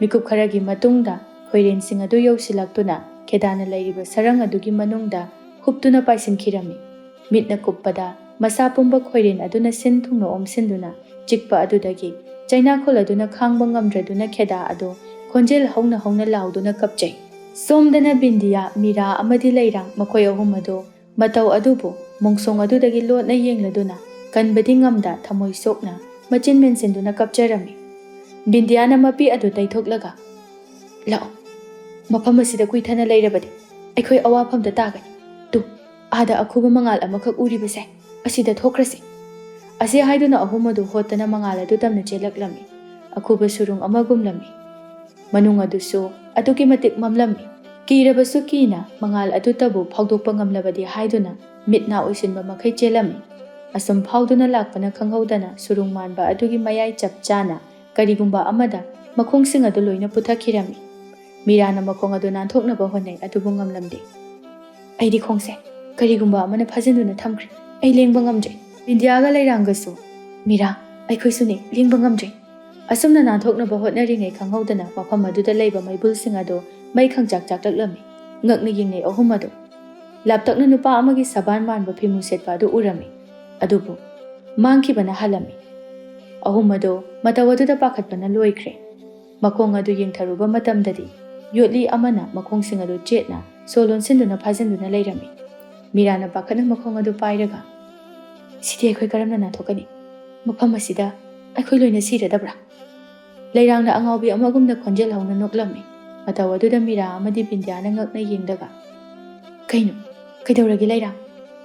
ꯃꯤꯀꯨꯞ ꯈꯔꯒꯤ ꯃꯇꯨꯡꯗ ꯈꯣꯏꯔꯦꯟꯁꯤꯡ ꯑꯗꯨ ꯌꯧꯁꯤꯜꯂꯛꯇꯨꯅ ꯈꯦꯗꯥꯅ ꯂꯩꯔꯤꯕ ꯁꯔꯪ ꯑꯗꯨꯒꯤ ꯃꯅꯨꯡꯗ ꯍꯨꯞꯇꯨꯅ ꯄꯥꯏꯁꯤꯟꯈꯤꯔꯝꯃꯤ꯫ ꯃꯤꯠꯅ ꯀꯨꯞꯄꯗ ꯃꯁꯥ ꯄꯨꯝꯕ ꯈꯣꯏꯔꯦꯟ ꯑꯗꯨꯅ ꯁꯤꯟ ꯊꯨꯡꯅ ꯑꯣꯝꯁꯤꯟꯗꯨꯅ ꯆꯤꯛꯄ ꯑꯗꯨꯗꯒꯤ ꯆꯩꯅꯥꯈꯣꯜ ꯑꯗꯨꯅ ꯈꯥꯡꯕ ꯉꯝꯗ꯭ꯔꯗꯨꯅ ꯈꯦꯗꯥ ꯑꯗꯨ ꯈꯣꯟꯖꯦꯜ ꯍꯧꯅ ꯍꯧꯅ ꯂꯥꯎꯗꯨꯅ ꯀꯞꯆꯩ꯫ ꯁꯣꯝꯗꯅ ꯕꯤꯟꯗꯤꯌꯥ, ꯃꯤꯔꯥ ꯑꯃꯗꯤ ꯂꯩꯔꯥꯡ ꯃꯈꯣꯏ ꯑꯍꯨꯝ ꯑꯗꯨ ꯃꯇꯧ ꯑꯗꯨꯕꯨ ꯃꯣꯡꯁꯣꯡ ꯑꯗꯨꯗꯒꯤ ꯂꯣꯠꯅ ꯌꯦꯡꯂꯗꯨꯅ ꯀꯟꯕꯗꯤ ꯉꯝꯗ ꯊꯃꯣꯏ ꯁꯣꯛꯅ ꯃꯆꯤꯟ ꯃꯦꯟꯁꯤꯟꯗꯨꯅ ꯀꯞꯆꯔꯝꯃꯤ꯫ ꯕꯤꯟꯗꯤꯌꯥꯅ ꯃꯄꯤ ꯑꯗꯨ ꯇꯩꯊꯣꯛꯂꯒ, "ꯂꯥꯛꯑꯣ, ꯃꯐꯝ ꯑꯁꯤꯗ ꯀꯨꯏꯊꯅ ꯂꯩꯔꯕꯗꯤ ꯑꯩꯈꯣꯏ ꯑꯋꯥꯐꯝꯗ ꯇꯥꯒꯅꯤ꯫ ꯇꯨ, ꯑꯥꯗ ꯑꯈꯨꯕ ꯃꯉꯥꯜ ꯑꯃꯈꯛ ꯎꯔꯤꯕꯁꯦ, ꯑꯁꯤꯗ ꯊꯣꯛꯈ꯭ꯔꯁꯤ"꯫ ꯑꯁꯤ ꯍꯥꯏꯗꯨꯅ ꯑꯍꯨꯝ ꯑꯗꯨ ꯍꯣꯠꯇꯅ ꯃꯉꯥꯜ ꯑꯗꯨ ꯇꯝꯅ ꯆꯦꯜꯂꯛꯂꯝꯃꯤ꯫ ꯑꯈꯨꯕ ꯁꯨꯔꯨꯡ ꯑꯃꯒꯨꯝꯂꯝꯃꯤ꯫ ꯃꯅꯨꯡ ꯑꯗꯨꯁꯨ ꯑꯗꯨꯛꯀꯤ ꯃꯇꯤꯛ ꯃꯝꯂꯝꯃꯤ꯫ ꯀꯤꯔꯕꯁꯨ ꯀꯤꯅ ꯃꯉꯥꯜ ꯑꯗꯨꯇꯕꯨ ꯐꯥꯎꯗꯣꯛꯄ ꯉꯝꯂꯕꯗꯤ ꯍꯥꯏꯗꯨꯅ ꯃꯤꯠ ꯅꯥ ꯎꯏꯁꯤꯟꯕ ꯃꯈꯩ ꯆꯦꯜꯂꯝꯃꯤ꯫ ꯑꯁꯨꯝ ꯐꯥꯎꯗꯨꯅ ꯂꯥꯛꯄꯅ ꯈꯪꯍꯧꯗꯅ ꯁꯨꯔꯨꯡ ꯃꯥꯟꯕ ꯑꯗꯨꯒꯤ ꯃꯌꯥꯏ ꯆꯞ ꯆꯥꯅ ꯀꯔꯤꯒꯨꯝꯕ ꯑꯃꯗ ꯃꯈꯣꯡꯁꯤꯡ ꯑꯗꯨ ꯂꯣꯏꯅ ꯄꯨꯊꯈꯤꯔꯝꯃꯤ꯫ ꯃꯤꯔꯥꯅ ꯃꯈꯣꯡ ꯑꯗꯨ ꯅꯥꯟꯊꯣꯛꯅꯕ ꯍꯣꯠꯅꯩ, ꯑꯗꯨꯕꯨ ꯉꯝꯂꯝꯗꯦ꯫ "ꯑꯩꯗꯤ ꯈꯣꯡꯁꯦ ꯀꯔꯤꯒꯨꯝꯕ ꯑꯃꯅ ꯐꯥꯖꯤꯟꯗꯨꯅ ꯊꯝꯈ꯭ꯔꯦ꯫ ꯑꯩ ꯂꯦꯡꯕ ꯉꯝꯗ꯭ꯔꯦ"꯫ ꯕꯤꯟꯗꯤꯌꯥꯒ ꯂꯩꯔꯥꯡꯒꯁꯨ, "ꯃꯤꯔꯥ, ꯑꯩꯈꯣꯏꯁꯨꯅꯦ, ꯂꯦꯡꯕ ꯉꯝꯗ꯭ꯔꯦ"꯫ ꯑꯁꯨꯝꯅ ꯅꯥꯟꯊꯣꯛꯅꯕ ꯍꯣꯠꯅꯔꯤꯉꯩ ꯈꯪꯍꯧꯗꯅ ꯃꯐꯝ ꯑꯗꯨꯗ ꯂꯩꯕ ꯃꯩꯕꯨꯜꯁꯤꯡ ꯑꯗꯨ ꯃꯩ ꯈꯪꯆꯥꯛ ꯆꯥꯛꯂꯛꯂꯝꯃꯤ꯫ ꯉꯛꯅ ꯌꯦꯡꯅꯩ ꯑꯍꯨꯝ ꯑꯗꯨ꯫ ꯂꯥꯞꯇꯛꯅ ꯅꯨꯄꯥ ꯑꯃꯒꯤ ꯁꯕꯥꯟ ꯃꯥꯟꯕ ꯐꯤꯃꯨ ꯁꯦꯠꯄ ꯑꯗꯨ ꯎꯔꯝꯃꯤ꯫ ꯑꯗꯨꯕꯨ ꯃꯥꯡꯈꯤꯕꯅ ꯍꯥꯜꯂꯝꯃꯤ꯫ ꯑꯍꯨꯝ ꯑꯗꯨ ꯃꯇꯧ ꯑꯗꯨꯗ ꯄꯥꯈꯠꯄꯅ ꯂꯣꯏꯈ꯭ꯔꯦ꯫ ꯃꯈꯣꯡ ꯑꯗꯨ ꯌꯦꯡꯊꯔꯨꯕ ꯃꯇꯝꯗꯗꯤ ꯌꯣꯠꯂꯤ ꯑꯃꯅ ꯃꯈꯣꯡꯁꯤꯡ ꯑꯗꯨ ꯆꯦꯠꯅ ꯁꯣ ꯂꯣꯟꯁꯤꯟꯗꯨꯅ ꯐꯥꯖꯤꯟꯗꯨꯅ ꯂꯩꯔꯝꯃꯤ꯫ ꯃꯤꯔꯥꯅ ꯄꯥꯈꯠꯅ ꯃꯈꯣꯡ ꯑꯗꯨ ꯄꯥꯏꯔꯒ, "ꯁꯤꯗꯤ ꯑꯩꯈꯣꯏ ꯀꯔꯝꯅ ꯅꯥꯟꯊꯣꯛꯀꯅꯤ? ꯃꯐꯝ ꯑꯁꯤꯗ ꯑꯩꯈꯣꯏ ꯂꯣꯏꯅ ꯁꯤꯔꯗꯕ꯭ꯔꯥ?" ꯂꯩꯔꯥꯡꯅ ꯑꯉꯥꯎꯕꯤ ꯑꯃꯒꯨꯝꯅ ꯈꯣꯟꯖꯦꯜ ꯍꯧꯅ ꯅꯣꯛꯂꯝꯃꯤ꯫ ꯃꯇꯧ ꯑꯗꯨꯗ ꯃꯤꯔꯥ ꯑꯃꯗꯤ ꯕꯤꯟꯗꯤꯌꯥꯅ ꯉꯛꯅ ꯌꯦꯡꯂꯒ, "ꯀꯩꯅꯣ? ꯀꯩꯗꯧꯔꯒꯦ ꯂꯩꯔꯥꯡ?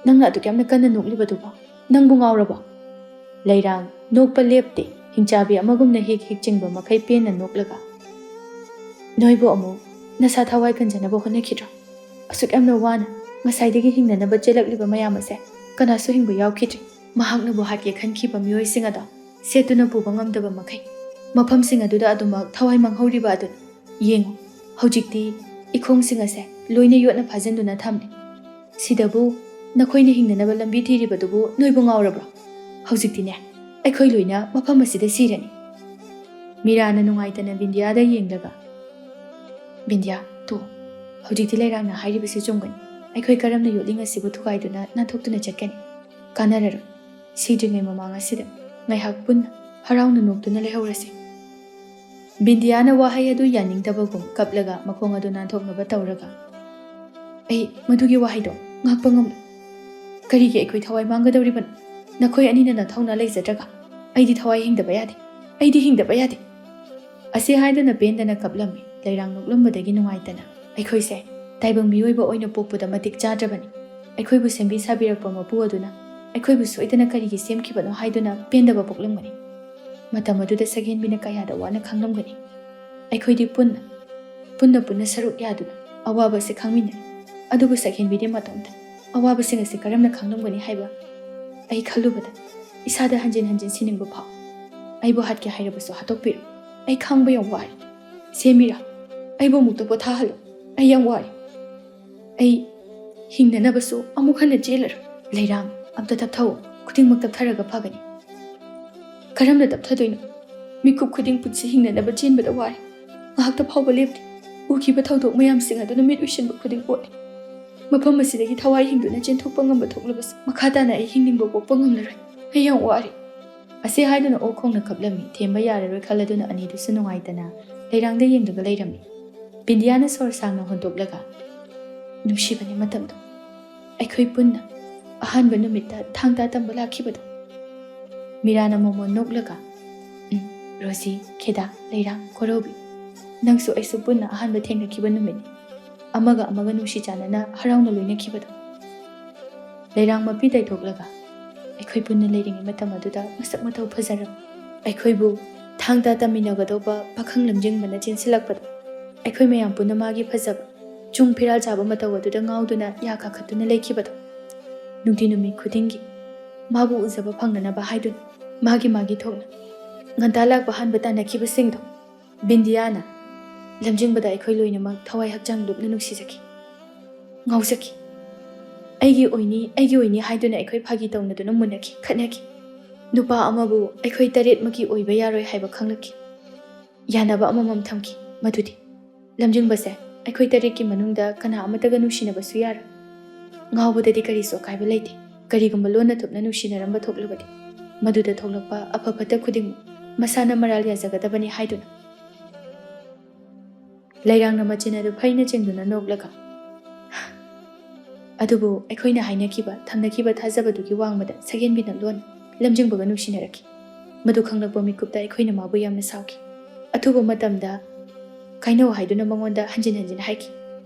ꯅꯪꯅ ꯑꯗꯨꯛ ꯌꯥꯝꯅ ꯀꯟꯅ ꯅꯣꯛꯂꯤꯕꯗꯨꯕꯣ? ꯅꯪꯕꯨ ꯉꯥꯎꯔꯕꯣ?" ꯂꯩꯔꯥꯡ ꯅꯣꯛꯄ ꯂꯦꯞꯇꯦ꯫ ꯍꯤꯡꯆꯥꯕꯤ ꯑꯃꯒꯨꯝꯅ ꯍꯤꯛ ꯍꯤꯛ ꯆꯤꯡꯕ ꯃꯈꯩ ꯄꯦꯟꯅ ꯅꯣꯛꯂꯒ, "ꯅꯣꯏꯕꯨ ꯑꯃꯨꯛ ꯅꯁꯥ ꯊꯋꯥꯏ ꯀꯟꯖꯅꯕ ꯍꯣꯠꯅꯈꯤꯗ꯭ꯔꯣ? ꯑꯁꯨꯛ ꯌꯥꯝꯅ ꯋꯥꯅ ꯉꯁꯥꯏꯗꯒꯤ ꯍꯤꯡꯅꯅꯕ ꯆꯦꯜꯂꯛꯂꯤꯕ ꯃꯌꯥꯝ ꯑꯁꯦ ꯀꯅꯥꯁꯨ ꯍꯤꯡꯕ ꯌꯥꯎꯈꯤꯗ꯭ꯔꯤ꯫ ꯃꯍꯥꯛꯅꯕꯨ ꯍꯥꯠꯀꯦ ꯈꯟꯈꯤꯕ ꯃꯤꯑꯣꯏꯁꯤꯡ ꯑꯗꯣ ꯁꯦꯠꯇꯨꯅ ꯄꯨꯕ ꯉꯝꯗꯕ ꯃꯈꯩ ꯃꯐꯝꯁꯤꯡ ꯑꯗꯨꯗ ꯑꯗꯨꯃꯛ ꯊꯋꯥꯏ ꯃꯥꯡꯍꯧꯔꯤꯕ ꯑꯗꯨꯅꯤ꯫ ꯌꯦꯡꯉꯨ, ꯍꯧꯖꯤꯛꯇꯤ ꯏꯈꯣꯡꯁꯤꯡ ꯑꯁꯦ ꯂꯣꯏꯅ ꯌꯣꯠꯅ ꯐꯥꯖꯤꯟꯗꯨꯅ ꯊꯝꯂꯤ꯫ ꯁꯤꯗꯕꯨ ꯅꯈꯣꯏꯅ ꯍꯤꯡꯅꯅꯕ ꯂꯝꯕꯤ ꯊꯤꯔꯤꯕꯗꯨꯕꯨ ꯅꯣꯏꯕꯨ ꯉꯥꯎꯔꯕ꯭ꯔꯣ? ꯍꯧꯖꯤꯛꯇꯤꯅꯦ, ꯑꯩꯈꯣꯏ ꯂꯣꯏꯅ ꯃꯐꯝ ꯑꯁꯤꯗ ꯁꯤꯔꯅꯤ"꯫ ꯃꯤꯔꯥꯅ ꯅꯨꯡꯉꯥꯏꯇꯅ ꯕꯤꯟꯗꯤꯌꯥꯗ ꯌꯦꯡꯂꯒ, "ꯕꯤꯟꯗꯤꯌꯥ, ꯇꯣ, ꯍꯧꯖꯤꯛꯇꯤ ꯂꯩꯔꯥꯡꯅ ꯍꯥꯏꯔꯤꯕꯁꯤ ꯆꯨꯝꯒꯅꯤ꯫ ꯑꯩꯈꯣꯏ ꯀꯔꯝꯅ ꯌꯣꯠꯂꯤꯡ ꯑꯁꯤꯕꯨ ꯊꯨꯒꯥꯏꯗꯨꯅ ꯅꯥꯟꯊꯣꯛꯇꯨꯅ ꯆꯠꯀꯅꯤ? ꯀꯥꯟꯅꯔꯔꯣꯏ꯫ ꯁꯤꯗ꯭ꯔꯤꯉꯩ ꯃꯃꯥꯡ ꯑꯁꯤꯗ ꯉꯥꯏꯍꯥꯛ ꯄꯨꯟꯅ ꯍꯔꯥꯎꯅ ꯅꯣꯛꯇꯨꯅ ꯂꯩꯍꯧꯔꯁꯤ"꯫ ꯕꯤꯟꯗꯤꯌꯥꯅ ꯋꯥꯍꯩ ꯑꯗꯨ ꯌꯥꯅꯤꯡꯗꯕꯒꯨꯝ ꯀꯞꯂꯒ ꯃꯈꯣꯡ ꯑꯗꯨ ꯅꯥꯟꯊꯣꯛꯅꯕ ꯇꯧꯔꯒ, "ꯑꯩ ꯃꯗꯨꯒꯤ ꯋꯥꯍꯩꯗꯣ ꯉꯥꯛꯄ ꯉꯝꯂꯣꯏ꯫ ꯀꯔꯤꯒꯤ ꯑꯩꯈꯣꯏ ꯊꯋꯥꯏ ꯃꯥꯡꯒꯗꯧꯔꯤꯕꯅꯣ? ꯅꯈꯣꯏ ꯑꯅꯤꯅ ꯅꯊꯧꯅꯥ ꯂꯩꯖꯗ꯭ꯔꯒ ꯑꯩꯗꯤ ꯊꯋꯥꯏ ꯍꯤꯡꯗꯕ ꯌꯥꯗꯦ꯫ ꯑꯩꯗꯤ ꯍꯤꯡꯗꯕ ꯌꯥꯗꯦ"꯫ ꯑꯁꯤ ꯍꯥꯏꯗꯨꯅ ꯄꯦꯟꯗꯅ ꯀꯞꯂꯝꯃꯤ꯫ ꯂꯩꯔꯥꯡ ꯅꯣꯛꯂꯝꯕꯗꯒꯤ ꯅꯨꯡꯉꯥꯏꯇꯅ, "ꯑꯩꯈꯣꯏꯁꯦ ꯇꯥꯏꯕꯪ ꯃꯤꯑꯣꯏꯕ ꯑꯣꯏꯅ ꯄꯣꯛꯄꯗ ꯃꯇꯤꯛ ꯆꯥꯗ꯭ꯔꯕꯅꯤ꯫ ꯑꯩꯈꯣꯏꯕꯨ ꯁꯦꯝꯕꯤ ꯁꯥꯕꯤꯔꯛꯄ ꯃꯄꯨ ꯑꯗꯨꯅ ꯑꯩꯈꯣꯏꯕꯨ ꯁꯣꯏꯗꯅ ꯀꯔꯤꯒꯤ ꯁꯦꯝꯈꯤꯕꯅꯣ ꯍꯥꯏꯗꯨꯅ ꯄꯦꯟꯗꯕ ꯄꯣꯛꯂꯝꯒꯅꯤ꯫ ꯃꯇꯝ ꯑꯗꯨꯗ ꯁꯛꯍꯦꯟꯕꯤꯅ ꯀꯌꯥꯗ ꯋꯥꯅ ꯈꯪꯂꯝꯒꯅꯤ꯫ ꯑꯩꯈꯣꯏꯗꯤ ꯄꯨꯟꯅ, ꯄꯨꯟꯅ ꯄꯨꯟꯅ ꯁꯔꯨꯛ ꯌꯥꯗꯨꯅ ꯑꯋꯥꯕ ꯑꯁꯤ ꯈꯪꯃꯤꯟꯅꯩ꯫ ꯑꯗꯨꯕꯨ ꯁꯛꯍꯦꯟꯕꯤꯗꯤ ꯃꯇꯣꯝꯇ ꯑꯋꯥꯕꯁꯤꯡ ꯑꯁꯤ ꯀꯔꯝꯅ ꯈꯪꯂꯝꯒꯅꯤ ꯍꯥꯏꯕ ꯑꯩ ꯈꯜꯂꯨꯕꯗ ꯏꯁꯥꯗ ꯍꯟꯖꯤꯟ ꯍꯟꯖꯤꯟ ꯁꯤꯅꯤꯡꯕ ꯐꯥꯎ꯫ ꯑꯩꯕꯨ ꯍꯥꯠꯀꯦ ꯍꯥꯏꯔꯕꯁꯨ ꯍꯥꯠꯇꯣꯛꯄꯤꯔꯣ꯫ ꯑꯩ ꯈꯥꯡꯕ ꯌꯥꯝ ꯋꯥꯔꯦ꯫ ꯁꯦꯝꯕꯤꯔꯣ꯫ ꯑꯩꯕꯨ ꯑꯃꯨꯛꯇ ꯄꯣꯊꯥꯍꯜꯂꯣ꯫ ꯑꯩ ꯌꯥꯝ ꯋꯥꯔꯦ꯫ ꯑꯩ ꯍꯤꯡꯅꯅꯕꯁꯨ ꯑꯃꯨꯛ ꯍꯟꯅ ꯆꯦꯜꯂꯔꯣꯏ꯫ ꯂꯩꯔꯥꯡ, ꯑꯝꯇ ꯇꯞꯊꯧ꯫ ꯈꯨꯗꯤꯡꯃꯛ ꯇꯞꯊꯔꯒ ꯐꯒꯅꯤ꯫ ꯀꯔꯝꯅ ꯇꯞꯊꯗꯣꯏꯅꯣ? ꯃꯤꯀꯨꯞ ꯈꯨꯗꯤꯡ ꯄꯨꯟꯁꯤ ꯍꯤꯡꯅꯅꯕ ꯆꯦꯟꯕꯗ ꯋꯥꯔꯦ꯫ ꯉꯥꯏꯍꯥꯛꯇ ꯐꯥꯎꯕ ꯂꯦꯞꯇꯦ꯫ ꯎꯈꯤꯕ ꯊꯧꯗꯣꯛ ꯃꯌꯥꯝꯁꯤꯡ ꯑꯗꯨꯅ ꯃꯤꯠ ꯎꯏꯁꯤꯟꯕ ꯈꯨꯗꯤꯡ ꯑꯣꯠꯂꯦ꯫ ꯃꯐꯝ ꯑꯁꯤꯗꯒꯤ ꯊꯋꯥꯏ ꯍꯤꯡꯗꯨꯅ ꯆꯦꯟꯊꯣꯛꯄ ꯉꯝꯕ ꯊꯣꯛꯂꯕꯁꯨ ꯃꯈꯥ ꯇꯥꯅ ꯑꯩ ꯍꯤꯡꯅꯤꯡꯕ ꯄꯣꯛꯄ ꯉꯝꯂꯔꯣꯏ꯫ ꯑꯩ ꯌꯥꯝ ꯋꯥꯔꯦ꯫ ꯑꯁꯤ ꯍꯥꯏꯗꯨꯅ ꯑꯣꯛ ꯈꯣꯡꯅ ꯀꯞꯂꯝꯃꯤ꯫ ꯊꯦꯝꯕ ꯌꯥꯔꯔꯣꯏ ꯈꯜꯂꯗꯨꯅ ꯑꯅꯤꯗꯨꯁꯨ ꯅꯨꯡꯉꯥꯏꯇꯅ ꯂꯩꯔꯥꯡꯗ ꯌꯦꯡꯂꯒ ꯂꯩꯔꯝꯃꯤ꯫ ꯕꯤꯟꯗꯤꯌꯥꯅ ꯁꯣꯔ ꯁꯥꯡꯅ ꯍꯣꯟꯗꯣꯛꯂꯒ, "ꯅꯨꯡꯁꯤꯕꯅꯤ ꯃꯇꯝꯗꯣ, ꯑꯩꯈꯣꯏ ꯄꯨꯟꯅ ꯑꯍꯥꯟꯕ ꯅꯨꯃꯤꯠꯇ ꯊꯥꯡ ꯇꯥ ꯇꯝꯕ ꯂꯥꯛꯈꯤꯕꯗꯣ꯫" ꯃꯤꯔꯥꯅ ꯃꯣꯃꯣꯟ ꯅꯣꯛꯂꯒ, "ꯎꯝ, ꯔꯣꯖꯤ, ꯈꯦꯗꯥ, ꯂꯩꯔꯥꯡ, ꯀꯣꯔꯧꯕꯤ, ꯅꯪꯁꯨ ꯑꯩꯁꯨ ꯄꯨꯟꯅ ꯑꯍꯥꯟꯕ ꯊꯦꯡꯅꯈꯤꯕ ꯅꯨꯃꯤꯠꯅꯤ꯫ ꯑꯃꯒ ꯑꯃꯒ ꯅꯨꯡꯁꯤ ꯆꯥꯟꯅꯅ ꯍꯔꯥꯎꯅ ꯂꯣꯏꯅꯈꯤꯕꯗꯣ꯫" ꯂꯩꯔꯥꯡ ꯃꯄꯤ ꯇꯩꯊꯣꯛꯂꯒ, "ꯑꯩꯈꯣꯏ ꯄꯨꯟꯅ ꯂꯩꯔꯤꯉꯩ ꯃꯇꯝ ꯑꯗꯨꯗ ꯃꯁꯛ ꯃꯇꯧ ꯐꯖꯔꯕ ꯑꯩꯈꯣꯏꯕꯨ ꯊꯥꯡ ꯇꯥ ꯇꯝꯃꯤꯟꯅꯒꯗꯧꯕ ꯄꯥꯈꯪ ꯂꯝꯖꯤꯡꯕꯅ ꯆꯦꯟꯁꯤꯜꯂꯛꯄꯗ ꯑꯩꯈꯣꯏ ꯃꯌꯥꯝ ꯄꯨꯟꯅ ꯃꯥꯒꯤ ꯐꯖꯕ ꯆꯨꯡ ꯐꯤꯔꯥꯜ ꯆꯥꯕ ꯃꯇꯧ ꯑꯗꯨꯗ ꯉꯥꯎꯗꯨꯅ ꯌꯥ ꯀꯥꯈꯠꯇꯨꯅ ꯂꯩꯈꯤꯕꯗꯣ꯫ ꯅꯨꯡꯇꯤ ꯅꯨꯃꯤꯠ ꯈꯨꯗꯤꯡꯒꯤ ꯃꯥꯕꯨ ꯎꯖꯕ ꯐꯪꯅꯅꯕ ꯍꯥꯏꯗꯨꯅ ꯃꯥꯒꯤ ꯃꯥꯒꯤ ꯊꯣꯛꯅ ꯉꯟꯇꯥ ꯂꯥꯛꯄ ꯍꯥꯟꯕ ꯇꯥꯟꯅꯈꯤꯕꯁꯤꯡꯗꯣ ꯕꯤꯟꯗꯤꯌꯥꯅ ꯂꯝꯖꯤꯡꯕꯗ ꯑꯩꯈꯣꯏ ꯂꯣꯏꯅꯃꯛ ꯊꯋꯥꯏ ꯍꯛꯆꯥꯡ ꯂꯨꯞꯅ ꯅꯨꯡꯁꯤꯖꯈꯤ, ꯉꯥꯎꯖꯈꯤ꯫ ꯑꯩꯒꯤ ꯑꯣꯏꯅꯤ, ꯑꯩꯒꯤ ꯑꯣꯏꯅꯤ ꯍꯥꯏꯗꯨꯅ ꯑꯩꯈꯣꯏ ꯐꯥꯒꯤ ꯇꯧꯅꯗꯨꯅ ꯃꯨꯟꯅꯈꯤ, ꯈꯠꯅꯈꯤ꯫ ꯅꯨꯄꯥ ꯑꯃꯕꯨ ꯑꯩꯈꯣꯏ ꯇꯔꯦꯠꯃꯛꯀꯤ ꯑꯣꯏꯕ ꯌꯥꯔꯣꯏ ꯍꯥꯏꯕ ꯈꯪꯂꯛꯈꯤ꯫ ꯌꯥꯅꯕ ꯑꯃꯃꯝ ꯊꯝꯈꯤ꯫ ꯃꯗꯨꯗꯤ ꯂꯝꯖꯤꯡꯕꯁꯦ ꯑꯩꯈꯣꯏ ꯇꯔꯦꯠꯀꯤ ꯃꯅꯨꯡꯗ ꯀꯅꯥ ꯑꯃꯠꯇꯒ ꯅꯨꯡꯁꯤꯅꯕꯁꯨ ꯌꯥꯔꯣꯏ꯫ ꯉꯥꯎꯕꯗꯗꯤ ꯀꯔꯤꯁꯨ ꯑꯀꯥꯏꯕ ꯂꯩꯇꯦ꯫ ꯀꯔꯤꯒꯨꯝꯕ ꯂꯣꯟꯅ ꯊꯨꯞꯅ ꯅꯨꯡꯁꯤꯅꯔꯝꯕ ꯊꯣꯛꯂꯕꯗꯤ ꯃꯗꯨꯗ ꯊꯣꯛꯂꯛꯄ ꯑꯐ ꯐꯠꯇ ꯈꯨꯗꯤꯡꯃꯛ ꯃꯁꯥꯅ ꯃꯔꯥꯜ ꯌꯥꯖꯒꯗꯕꯅꯤ ꯍꯥꯏꯗꯨꯅ꯫ ꯂꯩꯔꯥꯡꯅ ꯃꯆꯤꯟ ꯑꯗꯨ ꯐꯩꯅ ꯆꯤꯡꯗꯨꯅ ꯅꯣꯛꯂꯒ, ꯑꯗꯨꯕꯨ ꯑꯩꯈꯣꯏꯅ ꯍꯥꯏꯅꯈꯤꯕ, ꯊꯝꯅꯈꯤꯕ ꯊꯥꯖꯕꯗꯨꯒꯤ ꯋꯥꯡꯃꯗ ꯁꯛꯍꯦꯟꯕꯤꯅ ꯂꯣꯟꯅ ꯂꯝꯖꯤꯡꯕꯒ ꯅꯨꯡꯁꯤꯅꯔꯛꯈꯤ꯫ ꯃꯗꯨ ꯈꯪꯂꯛꯄ ꯃꯤꯀꯨꯞꯇ ꯑꯩꯈꯣꯏꯅ ꯃꯥꯕꯨ ꯌꯥꯝꯅ ꯁꯥꯎꯈꯤ꯫ ꯑꯊꯨꯕ ꯃꯇꯝꯗ ꯀꯥꯏꯅꯧ ꯍꯥꯏꯗꯨꯅ ꯃꯉꯣꯟꯗ ꯍꯟꯖꯤꯟ ꯍꯟꯖꯤꯟ ꯍꯥꯏꯈꯤ꯫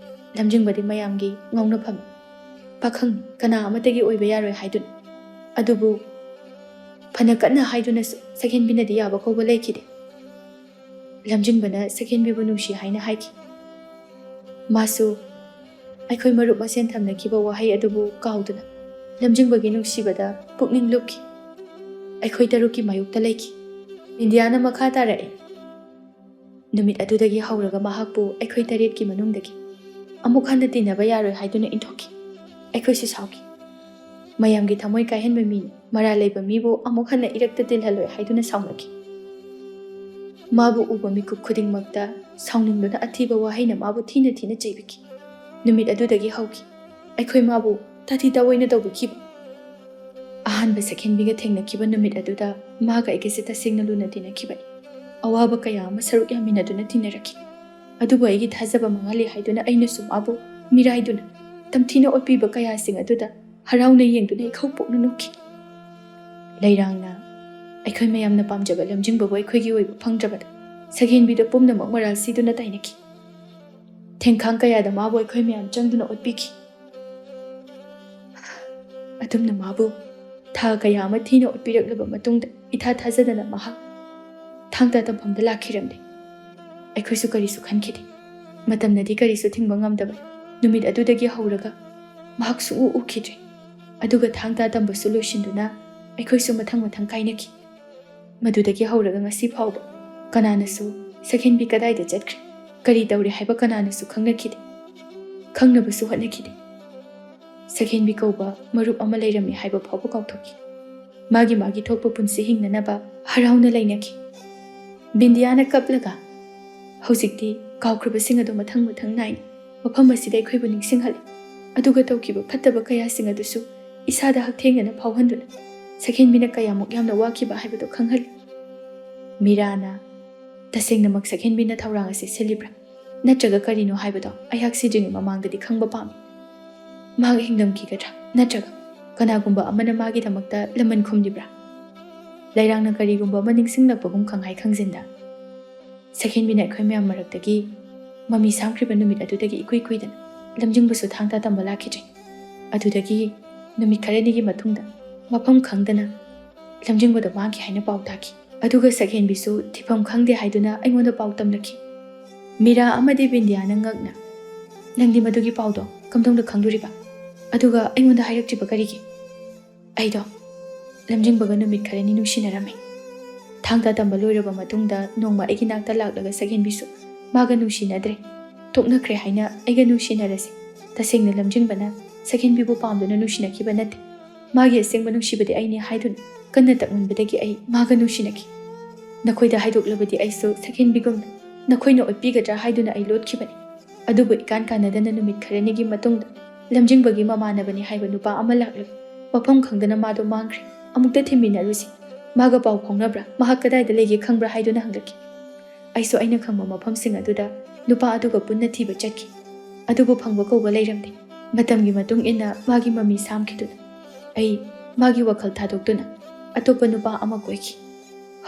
ꯂꯝꯖꯤꯡꯕꯗꯤ ꯃꯌꯥꯝꯒꯤ ꯉꯥꯎꯅꯐꯝ, ꯄꯥꯈꯪ ꯀꯅꯥ ꯑꯃꯠꯇꯒꯤ ꯑꯣꯏꯕ ꯌꯥꯔꯣꯏ ꯍꯥꯏꯗꯨꯅ꯫ ꯑꯗꯨꯕꯨ ꯐꯅ ꯀꯟꯅ ꯍꯥꯏꯗꯨꯅꯁꯨ ꯁꯛꯍꯦꯟꯕꯤꯅꯗꯤ ꯌꯥꯕ ꯀꯧꯕ ꯂꯩꯈꯤꯗꯦ꯫ ꯂꯝꯖꯤꯡꯕꯅ ꯁꯛꯍꯦꯟꯕꯤꯕꯨ ꯅꯨꯡꯁꯤ ꯍꯥꯏꯅ ꯍꯥꯏꯈꯤ꯫ ꯃꯥꯁꯨ ꯑꯩꯈꯣꯏ ꯃꯔꯨꯞ ꯃꯁꯦꯟ ꯊꯝꯅꯈꯤꯕ ꯋꯥꯍꯩ ꯑꯗꯨꯕꯨ ꯀꯥꯎꯗꯨꯅ ꯂꯝꯖꯤꯡꯕꯒꯤ ꯅꯨꯡꯁꯤꯕꯗ ꯄꯨꯛꯅꯤꯡ ꯂꯨꯞꯈꯤ꯫ ꯑꯩꯈꯣꯏ ꯇꯔꯨꯛꯀꯤ ꯃꯥꯌꯣꯛꯇ ꯂꯩꯈꯤ꯫ ꯕꯤꯟꯗꯤꯌꯥꯅ ꯃꯈꯥ ꯇꯥꯔꯛꯏ꯫ ꯅꯨꯃꯤꯠ ꯑꯗꯨꯗꯒꯤ ꯍꯧꯔꯒ ꯃꯍꯥꯛꯄꯨ ꯑꯩꯈꯣꯏ ꯇꯔꯦꯠꯀꯤ ꯃꯅꯨꯡꯗꯒꯤ ꯑꯃꯨꯛ ꯍꯟꯅ ꯇꯤꯟꯅꯕ ꯌꯥꯔꯣꯏ ꯍꯥꯏꯗꯨꯅ ꯏꯟꯊꯣꯛꯈꯤ꯫ ꯑꯩꯈꯣꯏꯁꯨ ꯁꯥꯎꯈꯤ꯫ ꯃꯌꯥꯝꯒꯤ ꯊꯃꯣꯏ ꯀꯥꯏꯍꯟꯕ ꯃꯤꯅꯤ, ꯃꯔꯥꯜ ꯂꯩꯕ ꯃꯤꯕꯨ ꯑꯃꯨꯛ ꯍꯟꯅ ꯏꯔꯛꯇ ꯇꯤꯜꯍꯜꯂꯣꯏ ꯍꯥꯏꯗꯨꯅ ꯁꯥꯎꯅꯈꯤ꯫ ꯃꯥꯕꯨ ꯎꯕ ꯃꯤꯀꯨꯞ ꯈꯨꯗꯤꯡꯃꯛꯇ ꯁꯥꯎꯅꯤꯡꯗꯨꯅ ꯑꯊꯤꯕ ꯋꯥꯍꯩꯅ ꯃꯥꯕꯨ ꯊꯤꯅ ꯊꯤꯅ ꯆꯩꯕꯤꯈꯤ꯫ ꯅꯨꯃꯤꯠ ꯑꯗꯨꯗꯒꯤ ꯍꯧꯈꯤ ꯑꯩꯈꯣꯏ ꯃꯥꯕꯨ ꯇꯥꯊꯤ ꯇꯥꯑꯣꯏꯅ ꯇꯧꯕꯤꯈꯤꯕ꯫ ꯑꯍꯥꯟꯕ ꯁꯛꯍꯦꯟꯕꯤꯒ ꯊꯦꯡꯅꯈꯤꯕ ꯅꯨꯃꯤꯠ ꯑꯗꯨꯗ ꯃꯥꯒ ꯑꯩꯒꯁꯦ ꯇꯁꯦꯡꯅ ꯂꯨꯅ ꯇꯤꯟꯅꯈꯤꯕꯅꯤ꯫ ꯑꯋꯥꯕ ꯀꯌꯥ ꯑꯃ ꯁꯔꯨꯛ ꯌꯥꯃꯤꯟꯅꯗꯨꯅ ꯇꯤꯟꯅꯔꯛꯈꯤ꯫ ꯑꯗꯨꯕꯨ ꯑꯩꯒꯤ ꯊꯥꯖꯕ ꯃꯥꯡꯍꯜꯂꯦ ꯍꯥꯏꯗꯨꯅ ꯑꯩꯅꯁꯨ ꯃꯥꯕꯨ ꯃꯤꯔꯥꯏꯗꯨꯅ ꯇꯝꯊꯤꯅ ꯑꯣꯠꯄꯤꯕ ꯀꯌꯥꯁꯤꯡ ꯑꯗꯨꯗ ꯍꯔꯥꯎꯅ ꯌꯦꯡꯗꯨꯅ ꯏꯈꯧ ꯄꯣꯛꯅ ꯅꯣꯛꯈꯤ꯫ ꯂꯩꯔꯥꯡꯅ ꯑꯩꯈꯣꯏ ꯃꯌꯥꯝꯅ ꯄꯥꯝꯖꯕ ꯂꯝꯖꯤꯡꯕꯕꯨ ꯑꯩꯈꯣꯏꯒꯤ ꯑꯣꯏꯕ ꯐꯪꯗ꯭ꯔꯕꯗ ꯁꯛꯍꯦꯟꯕꯤꯗ ꯄꯨꯝꯅꯃꯛ ꯃꯔꯥꯜ ꯁꯤꯗꯨꯅ ꯇꯥꯏꯅꯈꯤ꯫ ꯊꯦꯡꯈꯥꯡ ꯀꯌꯥꯗ ꯃꯥꯕꯨ ꯑꯩꯈꯣꯏ ꯃꯌꯥꯝ ꯆꯪꯗꯨꯅ ꯑꯣꯠꯄꯤꯈꯤ꯫ ꯑꯗꯨꯝꯅ ꯃꯥꯕꯨ ꯊꯥ ꯀꯌꯥ ꯑꯃ ꯊꯤꯅ ꯑꯣꯠꯄꯤꯔꯛꯂꯕ ꯃꯇꯨꯡꯗ ꯏꯊꯥ ꯊꯥꯖꯗꯅ ꯃꯍꯥꯛ ꯊꯥꯡ ꯇꯥ ꯇꯝꯐꯝꯗ ꯂꯥꯛꯈꯤꯔꯝꯂꯦ꯫ ꯑꯩꯈꯣꯏꯁꯨ ꯀꯔꯤꯁꯨ ꯈꯟꯈꯤꯗꯦ꯫ ꯃꯇꯝꯅꯗꯤ ꯀꯔꯤꯁꯨ ꯊꯤꯡꯕ ꯉꯝꯗꯕ ꯅꯨꯃꯤꯠ ꯑꯗꯨꯗꯒꯤ ꯍꯧꯔꯒ ꯃꯍꯥꯛ ꯁꯨꯡꯎ ꯎꯈꯤꯗ꯭ꯔꯦ꯫ ꯑꯗꯨꯒ ꯊꯥꯡ ꯇꯥ ꯇꯝꯕꯁꯨ ꯂꯣꯏꯁꯤꯟꯗꯨꯅ ꯑꯩꯈꯣꯏꯁꯨ ꯃꯊꯪ ꯃꯊꯪ ꯀꯥꯏꯅꯈꯤ꯫ ꯃꯗꯨꯗꯒꯤ ꯍꯧꯔꯒ ꯉꯁꯤ ꯐꯥꯎꯕ ꯀꯅꯥꯅꯁꯨ ꯁꯛꯍꯦꯟꯕꯤ ꯀꯗꯥꯏꯗ ꯆꯠꯈ꯭ꯔꯦ, ꯀꯔꯤ ꯇꯧꯔꯦ ꯍꯥꯏꯕ ꯀꯅꯥꯅꯁꯨ ꯈꯪꯅꯈꯤꯗꯦ, ꯈꯪꯅꯕꯁꯨ ꯍꯣꯠꯅꯈꯤꯗꯦ꯫ ꯁꯛꯍꯦꯟꯕꯤ ꯀꯧꯕ ꯃꯔꯨꯞ ꯑꯃ ꯂꯩꯔꯝꯃꯤ ꯍꯥꯏꯕ ꯐꯥꯎꯕ ꯀꯥꯎꯊꯣꯛꯈꯤ꯫ ꯃꯥꯒꯤ ꯃꯥꯒꯤ ꯊꯣꯛꯄ ꯄꯨꯟꯁꯤ ꯍꯤꯡꯅꯅꯕ ꯍꯔꯥꯎꯅ ꯂꯩꯅꯈꯤ꯫ ꯕꯤꯟꯗꯤꯌꯥꯅ ꯀꯞꯂꯒ, "ꯍꯧꯖꯤꯛꯇꯤ ꯀꯥꯎꯈ꯭ꯔꯕꯁꯤꯡ ꯑꯗꯨ ꯃꯊꯪ ꯃꯊꯪ ꯅꯥꯏꯅ ꯃꯐꯝ ꯑꯁꯤꯗ ꯑꯩꯈꯣꯏꯕꯨ ꯅꯤꯡꯁꯤꯡꯍꯜꯂꯤ꯫ ꯑꯗꯨꯒ ꯇꯧꯈꯤꯕ ꯐꯠꯇꯕ ꯀꯌꯥꯁꯤꯡ ꯑꯗꯨꯁꯨ ꯏꯁꯥꯗ ꯍꯛꯊꯦꯡꯅꯅ ꯐꯥꯎꯍꯟꯗꯨꯅ ꯁꯛꯍꯦꯟꯕꯤꯅ ꯀꯌꯥꯃꯨꯛ ꯌꯥꯝꯅ ꯋꯥꯈꯤꯕ ꯍꯥꯏꯕꯗꯨ ꯈꯪꯍꯜꯂꯤ꯫" ꯃꯤꯔꯥꯅ, "ꯇꯁꯦꯡꯅꯃꯛ ꯁꯛꯍꯦꯟꯕꯤꯅ ꯊꯧꯔꯥꯡ ꯑꯁꯤ ꯁꯤꯜꯂꯤꯕ꯭ꯔꯥ? ꯅꯠꯇ꯭ꯔꯒ ꯀꯔꯤꯅꯣ ꯍꯥꯏꯕꯗꯣ ꯑꯩꯍꯥꯛ ꯁꯤꯗ꯭ꯔꯤꯉꯩ ꯃꯃꯥꯡꯗꯗꯤ ꯈꯪꯕ ꯄꯥꯝꯃꯤ꯫ ꯃꯍꯥꯛ ꯍꯤꯡꯂꯝꯈꯤꯒꯗ꯭ꯔꯥ? ꯅꯠꯇ꯭ꯔꯒ ꯀꯅꯥꯒꯨꯝꯕ ꯑꯃꯅ ꯃꯥꯒꯤꯗꯃꯛꯇ ꯂꯃꯟ ꯈꯨꯝꯂꯤꯕ꯭ꯔꯥ?" ꯂꯩꯔꯥꯡꯅ ꯀꯔꯤꯒꯨꯝꯕ ꯑꯃ ꯅꯤꯡꯁꯤꯡꯂꯛꯄꯒꯨꯝ ꯈꯪꯍꯥꯏ ꯈꯪꯖꯤꯟꯗ, ꯁꯛꯍꯦꯟꯕꯤꯅ ꯑꯩꯈꯣꯏ ꯃꯌꯥꯝ ꯃꯔꯛꯇꯒꯤ ꯃꯃꯤ ꯁꯥꯝꯈ꯭ꯔꯤꯕ ꯅꯨꯃꯤꯠ ꯑꯗꯨꯗꯒꯤ ꯏꯀꯨꯏ ꯀꯨꯏꯗꯅ ꯂꯝꯖꯤꯡꯕꯁꯨ ꯊꯥꯡ ꯇꯥ ꯇꯝꯕ ꯂꯥꯛꯈꯤꯗ꯭ꯔꯦ꯫ ꯑꯗꯨꯗꯒꯤ ꯅꯨꯃꯤꯠ ꯈꯔꯅꯤꯒꯤ ꯃꯇꯨꯡꯗ ꯃꯐꯝ ꯈꯪꯗꯅ ꯂꯝꯖꯤꯡꯕꯗꯣ ꯃꯥꯡꯈꯤ ꯍꯥꯏꯅ ꯄꯥꯎ ꯇꯥꯈꯤ꯫ ꯑꯗꯨꯒ ꯁꯛꯍꯦꯟꯕꯤꯁꯨ ꯊꯤꯐꯝ ꯈꯪꯗꯦ ꯍꯥꯏꯗꯨꯅ ꯑꯩꯉꯣꯟꯗ ꯄꯥꯎ ꯇꯝꯂꯛꯈꯤ꯫ ꯃꯤꯔꯥ ꯑꯃꯗꯤ ꯕꯤꯟꯗꯤꯌꯥꯅ ꯉꯛꯅ, "ꯅꯪꯗꯤ ꯃꯗꯨꯒꯤ ꯄꯥꯎꯗꯣ ꯀꯝꯗꯧꯅ ꯈꯪꯂꯨꯔꯤꯕ? ꯑꯗꯨꯒ ꯑꯩꯉꯣꯟꯗ ꯍꯥꯏꯔꯛꯇ꯭ꯔꯤꯕ ꯀꯔꯤꯒꯤ?" ꯑꯩꯗꯣ ꯂꯝꯖꯤꯡꯕꯒ ꯅꯨꯃꯤꯠ ꯈꯔꯅꯤ ꯅꯨꯡꯁꯤꯅꯔꯝꯃꯤ꯫ ꯊꯥꯡ ꯇꯥ ꯇꯝꯕ ꯂꯣꯏꯔꯕ ꯃꯇꯨꯡꯗ ꯅꯣꯡꯃ ꯑꯩꯒꯤ ꯅꯥꯛꯇ ꯂꯥꯛꯂꯒ ꯁꯛꯍꯦꯟꯕꯤꯁꯨ ꯃꯥꯒ ꯅꯨꯡꯁꯤꯅꯗ꯭ꯔꯦ, ꯇꯣꯛꯅꯈ꯭ꯔꯦ ꯍꯥꯏꯅ ꯑꯩꯒ ꯅꯨꯡꯁꯤꯅꯔꯁꯦ꯫ ꯇꯁꯦꯡꯅ ꯂꯝꯖꯤꯡꯕꯅ ꯁꯛꯍꯦꯟꯕꯤꯕꯨ ꯄꯥꯝꯗꯨꯅ ꯅꯨꯡꯁꯤꯅꯈꯤꯕ ꯅꯠꯇꯦ꯫ ꯃꯥꯒꯤ ꯑꯁꯦꯡꯕ ꯅꯨꯡꯁꯤꯕꯗꯤ ꯑꯩꯅꯤ ꯍꯥꯏꯗꯨꯅ ꯀꯟꯅ ꯇꯛꯃꯟꯕꯗꯒꯤ ꯑꯩ ꯃꯥꯒ ꯅꯨꯡꯁꯤꯅꯈꯤ꯫ ꯅꯈꯣꯏꯗ ꯍꯥꯏꯗꯣꯛꯂꯕꯗꯤ ꯑꯩꯁꯨ ꯁꯛꯍꯦꯟꯕꯤꯒꯨꯝꯅ ꯅꯈꯣꯏꯅ ꯑꯣꯠꯄꯤꯒꯗ꯭ꯔꯥ ꯍꯥꯏꯗꯨꯅ ꯑꯩ ꯂꯣꯠꯈꯤꯕꯅꯤ꯫ ꯑꯗꯨꯕꯨ ꯏꯀꯥꯟ ꯀꯥꯟꯅꯗꯅ ꯅꯨꯃꯤꯠ ꯈꯔꯅꯤꯒꯤ ꯃꯇꯨꯡꯗ ꯂꯝꯖꯤꯡꯕꯒꯤ ꯃꯃꯥꯟꯅꯕꯅꯤ ꯍꯥꯏꯕ ꯅꯨꯄꯥ ꯑꯃ ꯂꯥꯛꯂꯒ ꯃꯐꯝ ꯈꯪꯗꯅ ꯃꯥꯗꯣ ꯃꯥꯡꯈ꯭ꯔꯦ, ꯑꯃꯨꯛꯇ ꯊꯤꯃꯤꯟꯅꯔꯨꯁꯤ, ꯃꯥꯒ ꯄꯥꯎ ꯐꯥꯎꯅꯕ꯭ꯔꯥ, ꯃꯍꯥꯛ ꯀꯗꯥꯏꯗ ꯂꯩꯒꯦ ꯈꯪꯕ꯭ꯔꯥ ꯍꯥꯏꯗꯨꯅ ꯍꯪꯂꯛꯈꯤ꯫ ꯑꯩꯁꯨ ꯑꯩꯅ ꯈꯪꯕ ꯃꯐꯝꯁꯤꯡ ꯑꯗꯨꯗ ꯅꯨꯄꯥ ꯑꯗꯨꯒ ꯄꯨꯟꯅ ꯊꯤꯕ ꯆꯠꯈꯤ꯫ ꯑꯗꯨꯕꯨ ꯐꯪꯕ ꯀꯧꯕ ꯂꯩꯔꯝꯗꯦ꯫ ꯃꯇꯝꯒꯤ ꯃꯇꯨꯡ ꯏꯟꯅ ꯃꯥꯒꯤ ꯃꯃꯤ ꯁꯥꯝꯈꯤꯗꯨꯅ ꯑꯩ ꯃꯥꯒꯤ ꯋꯥꯈꯜ ꯊꯥꯗꯣꯛꯇꯨꯅ ꯑꯇꯣꯞꯄ ꯅꯨꯄꯥ ꯑꯃ ꯀꯣꯏꯈꯤ꯫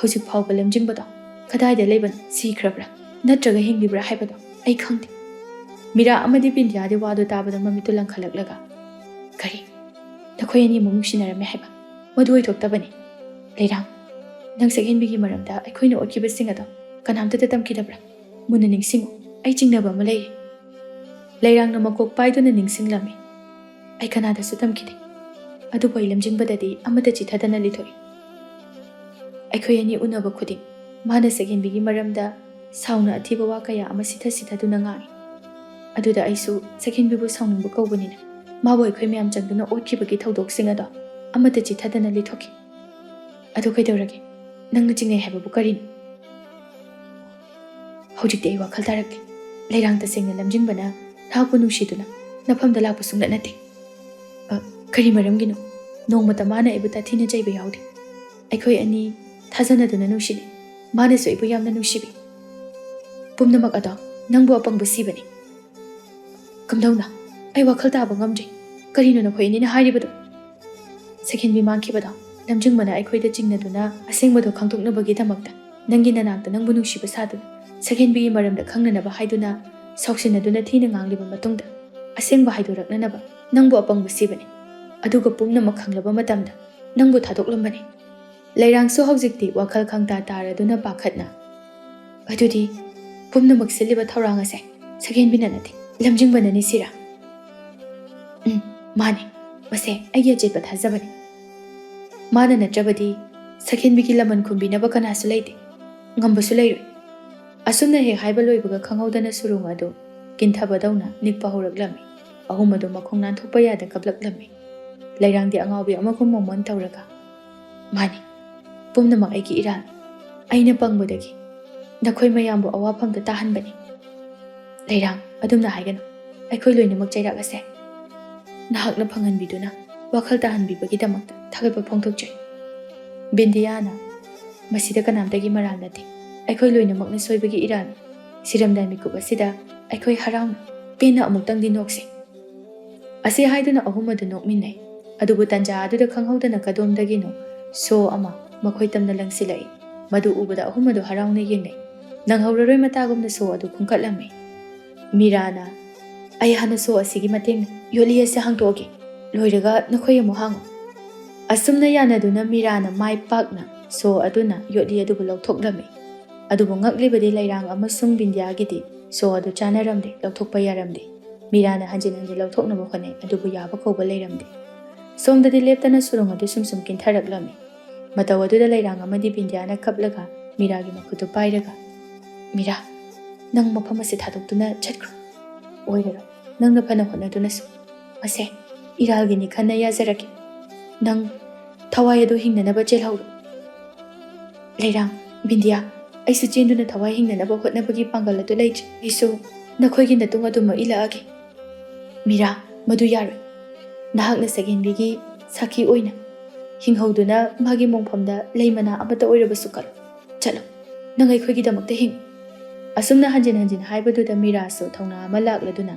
ꯍꯧꯖꯤꯛ ꯐꯥꯎꯕ ꯂꯝꯖꯤꯡꯕꯗꯣ ꯀꯗꯥꯏꯗ ꯂꯩꯕꯅꯣ, ꯁꯤꯈ꯭ꯔꯕ꯭ꯔꯥ ꯅꯠꯇ꯭ꯔꯒ ꯍꯤꯡꯂꯤꯕ꯭ꯔꯥ ꯍꯥꯏꯕꯗꯣ ꯑꯩ ꯈꯪꯗꯦ꯫ ꯃꯤꯔꯥ ꯑꯃꯗꯤ ꯕꯤꯟꯗꯤꯌꯥꯗꯤ ꯋꯥꯗꯨ ꯇꯥꯕꯗ ꯃꯃꯤꯠꯇꯨ ꯂꯪꯈꯠꯂꯛꯂꯒ, "ꯀꯔꯤ? ꯅꯈꯣꯏ ꯑꯅꯤꯃꯛ ꯅꯨꯡꯁꯤꯅꯔꯝꯃꯦ ꯍꯥꯏꯕ? ꯃꯗꯨ ꯑꯣꯏꯊꯣꯛꯇꯕꯅꯤ꯫ ꯂꯩꯔꯥꯡ, ꯅꯪ ꯁꯛꯍꯦꯟꯕꯤꯒꯤ ꯃꯔꯝꯗ ꯑꯩꯈꯣꯏꯅ ꯑꯣꯠꯈꯤꯕꯁꯤꯡ ꯑꯗꯣ ꯀꯅꯥꯝꯇꯗ ꯇꯝꯈꯤꯗꯕ꯭ꯔꯥ? ꯃꯨꯟꯅ ꯅꯤꯡꯁꯤꯡꯉꯨ, ꯑꯩ ꯆꯤꯡꯅꯕ ꯑꯃ ꯂꯩꯔꯦ꯫" ꯂꯩꯔꯥꯡꯅ ꯃꯀꯣꯛ ꯄꯥꯏꯗꯨꯅ ꯅꯤꯡꯁꯤꯡꯂꯝꯃꯤ꯫ "ꯑꯩ ꯀꯅꯥꯗꯁꯨ ꯇꯝꯈꯤꯗꯦ꯫ ꯑꯗꯨꯕꯨ ꯑꯩ ꯂꯝꯖꯤꯡꯕꯗꯗꯤ ꯑꯃꯠꯇ ꯆꯤꯊꯗꯅ ꯂꯤꯊꯣꯛꯏ꯫ ꯑꯩꯈꯣꯏ ꯑꯅꯤ ꯎꯅꯕ ꯈꯨꯗꯤꯡ ꯃꯥꯅ ꯁꯛꯍꯦꯟꯕꯤꯒꯤ ꯃꯔꯝꯗ ꯁꯥꯎꯅ ꯑꯊꯤꯕ ꯋꯥ ꯀꯌꯥ ꯑꯃ ꯁꯤꯊ ꯁꯤꯊꯗꯨꯅ ꯉꯥꯡꯏ꯫ ꯑꯗꯨꯗ ꯑꯩꯁꯨ ꯁꯛꯍꯦꯟꯕꯤꯕꯨ ꯁꯥꯎꯅꯤꯡꯕ ꯀꯧꯕꯅꯤꯅ ꯃꯥꯕꯨ ꯑꯩꯈꯣꯏ ꯃꯌꯥꯝ ꯆꯪꯗꯨꯅ ꯑꯣꯠꯈꯤꯕꯒꯤ ꯊꯧꯗꯣꯛꯁꯤꯡ ꯑꯗꯣ ꯑꯃꯠꯇ ꯆꯤꯊꯗꯅ ꯂꯤꯊꯣꯛꯈꯤ꯫" "ꯑꯗꯨ ꯀꯩꯗꯧꯔꯒꯦ? ꯅꯪꯅ ꯆꯤꯡꯅꯩ ꯍꯥꯏꯕꯕꯨ ꯀꯔꯤꯅꯣ?" "ꯍꯧꯖꯤꯛꯇꯤ ꯑꯩ ꯋꯥꯈꯜ ꯇꯥꯔꯛꯂꯦ꯫ ꯂꯩꯔꯥꯡ, ꯇꯁꯦꯡꯅ ꯂꯝꯖꯤꯡꯕꯅ ꯅꯍꯥꯛꯄꯨ ꯅꯨꯡꯁꯤꯗꯨꯅ ꯅꯐꯝꯗ ꯂꯥꯛꯄ ꯁꯨꯡꯅꯠ ꯅꯠꯇꯦ꯫" "ꯑ, ꯀꯔꯤ ꯃꯔꯝꯒꯤꯅꯣ? ꯅꯣꯡꯃꯇ ꯃꯥꯅ ꯑꯩꯕꯨ ꯇꯥꯊꯤꯅ ꯆꯩꯕ ꯌꯥꯎꯗꯦ꯫ ꯑꯩꯈꯣꯏ ꯑꯅꯤ ꯊꯥꯖꯅꯗꯨꯅ ꯅꯨꯡꯁꯤꯅꯩ꯫ ꯃꯥꯅꯁꯨ ꯑꯩꯕꯨ ꯌꯥꯝꯅ ꯅꯨꯡꯁꯤꯕꯤ꯫ ꯄꯨꯝꯅꯃꯛ ꯑꯗꯣ ꯅꯪꯕꯨ ꯑꯄꯪꯕ ꯁꯤꯕꯅꯤ꯫" "ꯀꯝꯗꯧꯅ? ꯑꯩ ꯋꯥꯈꯜ ꯇꯥꯕ ꯉꯝꯗ꯭ꯔꯦ꯫ ꯀꯔꯤꯅꯣ ꯅꯈꯣꯏ ꯑꯅꯤꯅ ꯍꯥꯏꯔꯤꯕꯗꯣ?" "ꯁꯛꯍꯦꯟꯕꯤ ꯃꯥꯡꯈꯤꯕꯗꯣ ꯂꯝꯖꯤꯡꯕꯅ ꯑꯩꯈꯣꯏꯗ ꯆꯤꯡꯅꯗꯨꯅ ꯑꯁꯦꯡꯕꯗꯣ ꯈꯪꯗꯣꯛꯅꯕꯒꯤꯗꯃꯛꯇ ꯅꯪꯒꯤ ꯅꯅꯥꯛꯇ ꯅꯪꯕꯨ ꯅꯨꯡꯁꯤꯕ ꯁꯥꯗꯨꯅ ꯁꯛꯍꯦꯟꯕꯤꯒꯤ ꯃꯔꯝꯗ ꯈꯪꯅꯅꯕ ꯍꯥꯏꯗꯨꯅ ꯁꯥꯎꯁꯤꯟꯅꯗꯨꯅ ꯊꯤꯅ ꯉꯥꯡꯂꯤꯕ ꯃꯇꯨꯡꯗ, ꯑꯁꯦꯡꯕ ꯍꯥꯏꯗꯣꯔꯛꯅꯅꯕ ꯅꯪꯕꯨ ꯑꯄꯪꯕ ꯁꯤꯕꯅꯤ, ꯑꯗꯨꯒ ꯄꯨꯝꯅꯃꯛ ꯈꯪꯂꯕ ꯃꯇꯝꯗ ꯅꯪꯕꯨ ꯊꯥꯗꯣꯛꯂꯝꯕꯅꯤ꯫ ꯂꯩꯔꯥꯡꯁꯨ ꯍꯧꯖꯤꯛꯇꯤ ꯋꯥꯈꯜ ꯈꯪꯇꯥ ꯇꯥꯔꯗꯨꯅ ꯄꯥꯈꯠꯅ, "ꯑꯗꯨꯗꯤ ꯄꯨꯝꯅꯃꯛ ꯁꯤꯜꯂꯤꯕ ꯊꯧꯔꯥꯡ ꯑꯁꯦ ꯁꯛꯍꯦꯟꯕꯤꯅ ꯅꯠꯇꯦ, ꯂꯝꯖꯤꯡꯕꯅꯅꯤ ꯁꯤꯔꯥ?" "ꯎꯝ, ꯃꯥꯅꯤ꯫ ꯃꯁꯦ ꯑꯩꯒꯤ ꯑꯆꯦꯠꯄ ꯊꯥꯖꯕꯅꯤ꯫ ꯃꯥꯅ ꯅꯠꯇ꯭ꯔꯕꯗꯤ ꯁꯛꯍꯦꯟꯕꯤꯒꯤ ꯂꯃꯟ ꯈꯨꯝꯕꯤꯅꯕ ꯀꯅꯥꯁꯨ ꯂꯩꯇꯦ, ꯉꯝꯕꯁꯨ ꯂꯩꯔꯣꯏ꯫" ꯑꯁꯨꯝꯅ ꯍꯦꯛ ꯍꯥꯏꯕ ꯂꯣꯏꯕꯒ ꯈꯪꯍꯧꯗꯅ ꯁꯨꯔꯨꯡ ꯑꯗꯨ ꯀꯤꯟꯊꯕꯗꯧꯅ ꯅꯤꯛꯄ ꯍꯧꯔꯛꯂꯝꯃꯤ꯫ ꯑꯍꯨꯝ ꯑꯗꯨ ꯃꯈꯣꯡ ꯅꯥꯟꯊꯣꯛꯄ ꯌꯥꯗ ꯀꯞꯂꯛꯂꯝꯃꯤ꯫ ꯂꯩꯔꯥꯡꯗꯤ ꯑꯉꯥꯎꯕꯤ ꯑꯃꯒꯨꯝ ꯃꯣꯃꯣꯟ ꯇꯧꯔꯒ, "ꯃꯥꯅꯤ, ꯄꯨꯝꯅꯃꯛ ꯑꯩꯒꯤ ꯏꯔꯥꯜ꯫ ꯑꯩꯅ ꯄꯪꯕꯗꯒꯤ ꯅꯈꯣꯏ ꯃꯌꯥꯝꯕꯨ ꯑꯋꯥꯐꯝꯗ ꯇꯥꯍꯟꯕꯅꯤ꯫" "ꯂꯩꯔꯥꯡ, ꯑꯗꯨꯝꯅ ꯍꯥꯏꯒꯅꯨ꯫ ꯑꯩꯈꯣꯏ ꯂꯣꯏꯅꯃꯛ ꯆꯩꯔꯥꯛ ꯑꯁꯦ ꯅꯍꯥꯛꯅ ꯐꯪꯍꯟꯕꯤꯗꯨꯅ ꯋꯥꯈꯜ ꯇꯥꯍꯟꯕꯤꯕꯒꯤꯗꯃꯛꯇ ꯊꯥꯒꯠꯄ ꯐꯣꯡꯗꯣꯛꯆꯩ꯫" ꯕꯤꯟꯗꯤꯌꯥꯅ, "ꯃꯁꯤꯗ ꯀꯅꯥꯝꯇꯒꯤ ꯃꯔꯥꯜ ꯅꯠꯇꯦ꯫ ꯑꯩꯈꯣꯏ ꯂꯣꯏꯅꯃꯛꯅ ꯁꯣꯏꯕꯒꯤ ꯏꯔꯥꯜꯅꯤ꯫ ꯁꯤꯔꯝꯗꯥꯏ ꯃꯤꯀꯨꯞ ꯑꯁꯤꯗ ꯑꯩꯈꯣꯏ ꯍꯔꯥꯎꯅ ꯄꯦꯟꯅ ꯑꯃꯨꯛꯇꯪꯗꯤ ꯅꯣꯛꯁꯤ꯫" ꯑꯁꯤ ꯍꯥꯏꯗꯨꯅ ꯑꯍꯨꯝ ꯑꯗꯨ ꯅꯣꯛꯃꯤꯟꯅꯩ꯫ ꯑꯗꯨꯕꯨ ꯇꯟꯖꯥ ꯑꯗꯨꯗ ꯈꯪꯍꯧꯗꯅ ꯀꯗꯣꯝꯗꯒꯤꯅꯣ ꯁꯣ ꯑꯃ ꯃꯈꯣꯏ ꯇꯝꯅ ꯂꯪꯁꯤꯜꯂꯛꯏ꯫ ꯃꯗꯨ ꯎꯕꯗ ꯑꯍꯨꯝ ꯑꯗꯨ ꯍꯔꯥꯎꯅ ꯌꯦꯡꯅꯩ꯫ ꯅꯪꯍꯧꯔꯔꯣꯏ ꯃꯇꯥꯒꯨꯝꯅ ꯁꯣ ꯑꯗꯨ ꯈꯨꯟꯀꯠꯂꯝꯃꯤ꯫ ꯃꯤꯔꯥꯅ, "ꯑꯩ ꯍꯥꯟꯅ ꯁꯣ ꯑꯁꯤꯒꯤ ꯃꯇꯦꯡꯅ ꯌꯣꯠꯂꯤ ꯑꯁꯤ ꯍꯥꯡꯗꯣꯛꯑꯒꯦ꯫ ꯂꯣꯏꯔꯒ ꯅꯈꯣꯏ ꯑꯃꯨꯛ ꯍꯥꯡꯉꯨ꯫" ꯑꯁꯨꯝꯅ ꯌꯥꯅꯗꯨꯅ ꯃꯤꯔꯥꯅ ꯃꯥꯏ ꯄꯥꯛꯅ ꯁꯣ ꯑꯗꯨꯅ ꯌꯣꯠꯂꯤ ꯑꯗꯨꯕꯨ ꯂꯧꯊꯣꯛꯂꯝꯃꯤ꯫ ꯑꯗꯨꯕꯨ ꯉꯛꯂꯤꯕꯗꯤ ꯂꯩꯔꯥꯡ ꯑꯃꯁꯨꯡ ꯕꯤꯟꯗꯤꯌꯥꯒꯤꯗꯤ ꯁꯣ ꯑꯗꯨ ꯆꯥꯅꯔꯝꯗꯦ, ꯂꯧꯊꯣꯛꯄ ꯌꯥꯔꯝꯗꯦ꯫ ꯃꯤꯔꯥꯅ ꯍꯟꯖꯤꯟ ꯍꯟꯖꯤꯟ ꯂꯧꯊꯣꯛꯅꯕ ꯍꯣꯠꯅꯩ, ꯑꯗꯨꯕꯨ ꯌꯥꯕ ꯀꯧꯕ ꯂꯩꯔꯝꯗꯦ꯫ ꯁꯣꯝꯗꯗꯤ ꯂꯦꯞꯇꯅ ꯁꯨꯔꯨꯡ ꯑꯗꯨ ꯁꯨꯝ ꯁꯨꯝ ꯀꯤꯟꯊꯔꯛꯂꯝꯃꯤ꯫ ꯃꯇꯧ ꯑꯗꯨꯗ ꯂꯩꯔꯥꯡ ꯑꯃꯗꯤ ꯕꯤꯟꯗꯤꯌꯥꯅ ꯀꯞꯂꯒ ꯃꯤꯔꯥꯒꯤ ꯃꯈꯨꯠꯇꯨ ꯄꯥꯏꯔꯒ, "ꯃꯤꯔꯥ, ꯅꯪ ꯃꯐꯝ ꯑꯁꯤ ꯊꯥꯗꯣꯛꯇꯨꯅ ꯆꯠꯈ꯭ꯔꯣ꯫ ꯑꯣꯏꯔꯔꯣꯏ꯫ ꯅꯪꯅ ꯐꯅ ꯍꯣꯠꯅꯗꯨꯅꯁꯨ꯫ ꯃꯁꯦ ꯏꯔꯥꯜꯒꯤꯅꯤ ꯈꯟꯅ ꯌꯥꯖꯔꯒꯦ꯫ ꯅꯪ ꯊꯋꯥꯏ ꯑꯗꯨ ꯍꯤꯡꯅꯅꯕ ꯆꯦꯜꯍꯧꯔꯣ꯫" ꯂꯩꯔꯥꯡ, ꯕꯤꯟꯗꯤꯌꯥ, ꯑꯩꯁꯨ ꯆꯦꯟꯗꯨꯅ ꯊꯋꯥꯏ ꯍꯤꯡꯅꯅꯕ ꯍꯣꯠꯅꯕꯒꯤ ꯄꯥꯡꯒꯜ ꯑꯗꯨ ꯂꯩꯇ꯭ꯔꯦ꯫ ꯑꯩꯁꯨ ꯅꯈꯣꯏꯒꯤ ꯅꯇꯨꯡ ꯑꯗꯨꯃꯛ ꯏꯜꯂꯛꯑꯒꯦ꯫ ꯃꯤꯔꯥ, ꯃꯗꯨ ꯌꯥꯔꯣꯏ꯫ ꯅꯍꯥꯛꯅ ꯁꯛꯍꯦꯟꯕꯤꯒꯤ ꯁꯥꯈꯤ ꯑꯣꯏꯅ ꯍꯤꯡꯍꯧꯗꯨꯅ ꯃꯥꯒꯤ ꯃꯣꯡꯐꯝꯗ ꯂꯩ ꯃꯅꯥ ꯑꯃꯠꯇ ꯑꯣꯏꯔꯕꯁꯨ ꯀꯠꯂꯨ꯫ ꯆꯠꯂꯨ, ꯅꯪ ꯑꯩꯈꯣꯏꯒꯤꯗꯃꯛꯇ ꯍꯤꯡꯉꯨ꯫ ꯑꯁꯨꯝꯅ ꯍꯟꯖꯤꯟ ꯍꯟꯖꯤꯟ ꯍꯥꯏꯕꯗꯨꯗ ꯃꯤꯔꯥꯁꯨ ꯊꯧꯅꯥ ꯑꯃ ꯂꯥꯛꯂꯗꯨꯅ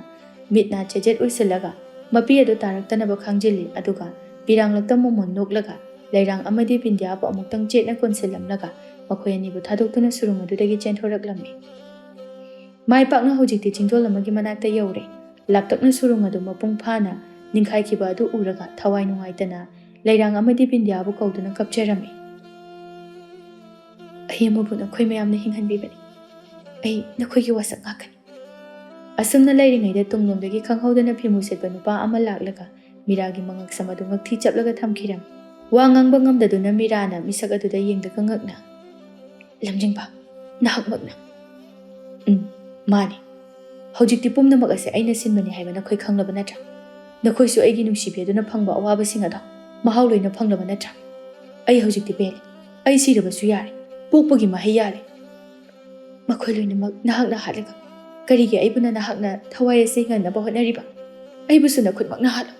ꯃꯤꯠ ꯅꯥ ꯆꯦꯖꯦꯠ ꯎꯏꯁꯤꯜꯂꯒ ꯃꯄꯤ ꯑꯗꯨ ꯇꯥꯔꯛꯇꯅꯕ ꯈꯥꯡꯖꯤꯜꯂꯤ, ꯑꯗꯨꯒ ꯄꯤꯔꯥꯡꯂꯛꯇ ꯃꯣꯃꯣꯟ ꯅꯣꯛꯂꯒ ꯂꯩꯔꯥꯡ ꯑꯃꯗꯤ ꯕꯤꯟꯗꯤꯌꯥꯕꯨ ꯑꯃꯨꯛꯇꯪ ꯆꯦꯠꯅ ꯀꯣꯟꯁꯤꯜꯂꯝꯂꯒ ꯃꯈꯣꯏ ꯑꯅꯤꯕꯨ ꯊꯥꯗꯣꯛꯇꯨꯅ ꯁꯨꯔꯨꯡ ꯑꯗꯨꯗꯒꯤ ꯆꯦꯟꯊꯣꯔꯛꯂꯝꯃꯤ꯫ ꯃꯥꯏ ꯄꯥꯛꯅ ꯍꯧꯖꯤꯛꯇꯤ ꯆꯤꯡꯗꯣꯜ ꯑꯃꯒꯤ ꯃꯅꯥꯛꯇ ꯌꯧꯔꯦ꯫ ꯂꯥꯞꯇꯛꯅ ꯁꯨꯔꯨꯡ ꯑꯗꯨ ꯃꯄꯨꯡ ꯐꯥꯅ ꯅꯤꯡꯈꯥꯏꯈꯤꯕ ꯑꯗꯨ ꯎꯔꯒ ꯊꯋꯥꯏ ꯅꯨꯡꯉꯥꯏꯇꯅ ꯂꯩꯔꯥꯡ ꯑꯃꯗꯤ ꯕꯤꯟꯗ꯭ꯌꯥꯕꯨ ꯀꯧꯗꯨꯅ ꯀꯞꯆꯔꯝꯃꯤ꯫ "ꯑꯩ ꯑꯃꯕꯨ ꯅꯈꯣꯏ ꯃꯌꯥꯝꯅ ꯍꯤꯡꯍꯟꯕꯤꯕꯅꯤ꯫ ꯑꯩ ꯅꯈꯣꯏꯒꯤ ꯋꯥꯁꯛ ꯉꯥꯛꯀꯅꯤ꯫" ꯑꯁꯨꯝꯅ ꯂꯩꯔꯤꯉꯩꯗ ꯇꯨꯡꯂꯣꯝꯗꯒꯤ ꯈꯪꯍꯧꯗꯅ ꯐꯤꯃꯨ ꯁꯦꯠꯄ ꯅꯨꯄꯥ ꯑꯃ ꯂꯥꯛꯂꯒ ꯃꯤꯔꯥꯒꯤ ꯃꯉꯛꯁꯝ ꯑꯗꯨ ꯉꯛꯊꯤ ꯆꯞꯂꯒ ꯊꯝꯈꯤꯔꯝꯃꯤ꯫ ꯋꯥ ꯉꯥꯡꯕ ꯉꯝꯗꯗꯨꯅ ꯃꯤꯔꯥꯅ ꯃꯤꯁꯛ ꯑꯗꯨꯗ ꯌꯦꯡꯂꯒ ꯉꯛꯅ, "ꯂꯝꯖꯤꯡꯕ, ꯅꯍꯥꯛꯃꯛꯅ?" "ꯎꯝ, ꯃꯥꯅꯤ꯫ ꯍꯧꯖꯤꯛꯇꯤ ꯄꯨꯝꯅꯃꯛ ꯑꯁꯦ ꯑꯩꯅ ꯁꯤꯟꯕꯅꯤ ꯍꯥꯏꯕ ꯅꯈꯣꯏ ꯈꯪꯂꯕ ꯅꯠꯇ꯭ꯔꯥ? ꯅꯈꯣꯏꯁꯨ ꯑꯩꯒꯤ ꯅꯨꯡꯁꯤꯕꯤ ꯑꯗꯨꯅ ꯐꯪꯕ ꯑꯋꯥꯕꯁꯤꯡ ꯑꯗꯣ ꯃꯍꯥꯎ ꯂꯣꯏꯅ ꯐꯪꯂꯕ ꯅꯠꯇ꯭ꯔꯥ? ꯑꯩ ꯍꯧꯖꯤꯛꯇꯤ ꯄꯦꯜꯂꯦ꯫ ꯑꯩ ꯁꯤꯔꯕꯁꯨ ꯌꯥꯔꯦ꯫ ꯄꯣꯛꯄꯒꯤ ꯃꯍꯩ ꯌꯥꯜꯂꯦ꯫ ꯃꯈꯣꯏ ꯂꯣꯏꯅꯃꯛ ꯅꯍꯥꯛꯅ ꯍꯥꯠꯂꯒ ꯀꯔꯤꯒꯤ ꯑꯩꯕꯨꯅ ꯅꯍꯥꯛꯅ ꯊꯋꯥꯏ ꯑꯁꯤ ꯍꯤꯡꯍꯟꯅꯕ ꯍꯣꯠꯅꯔꯤꯕ? ꯑꯩꯕꯨꯁꯨ ꯅꯈꯨꯠꯃꯛꯅ ꯍꯥꯠꯂꯣ꯫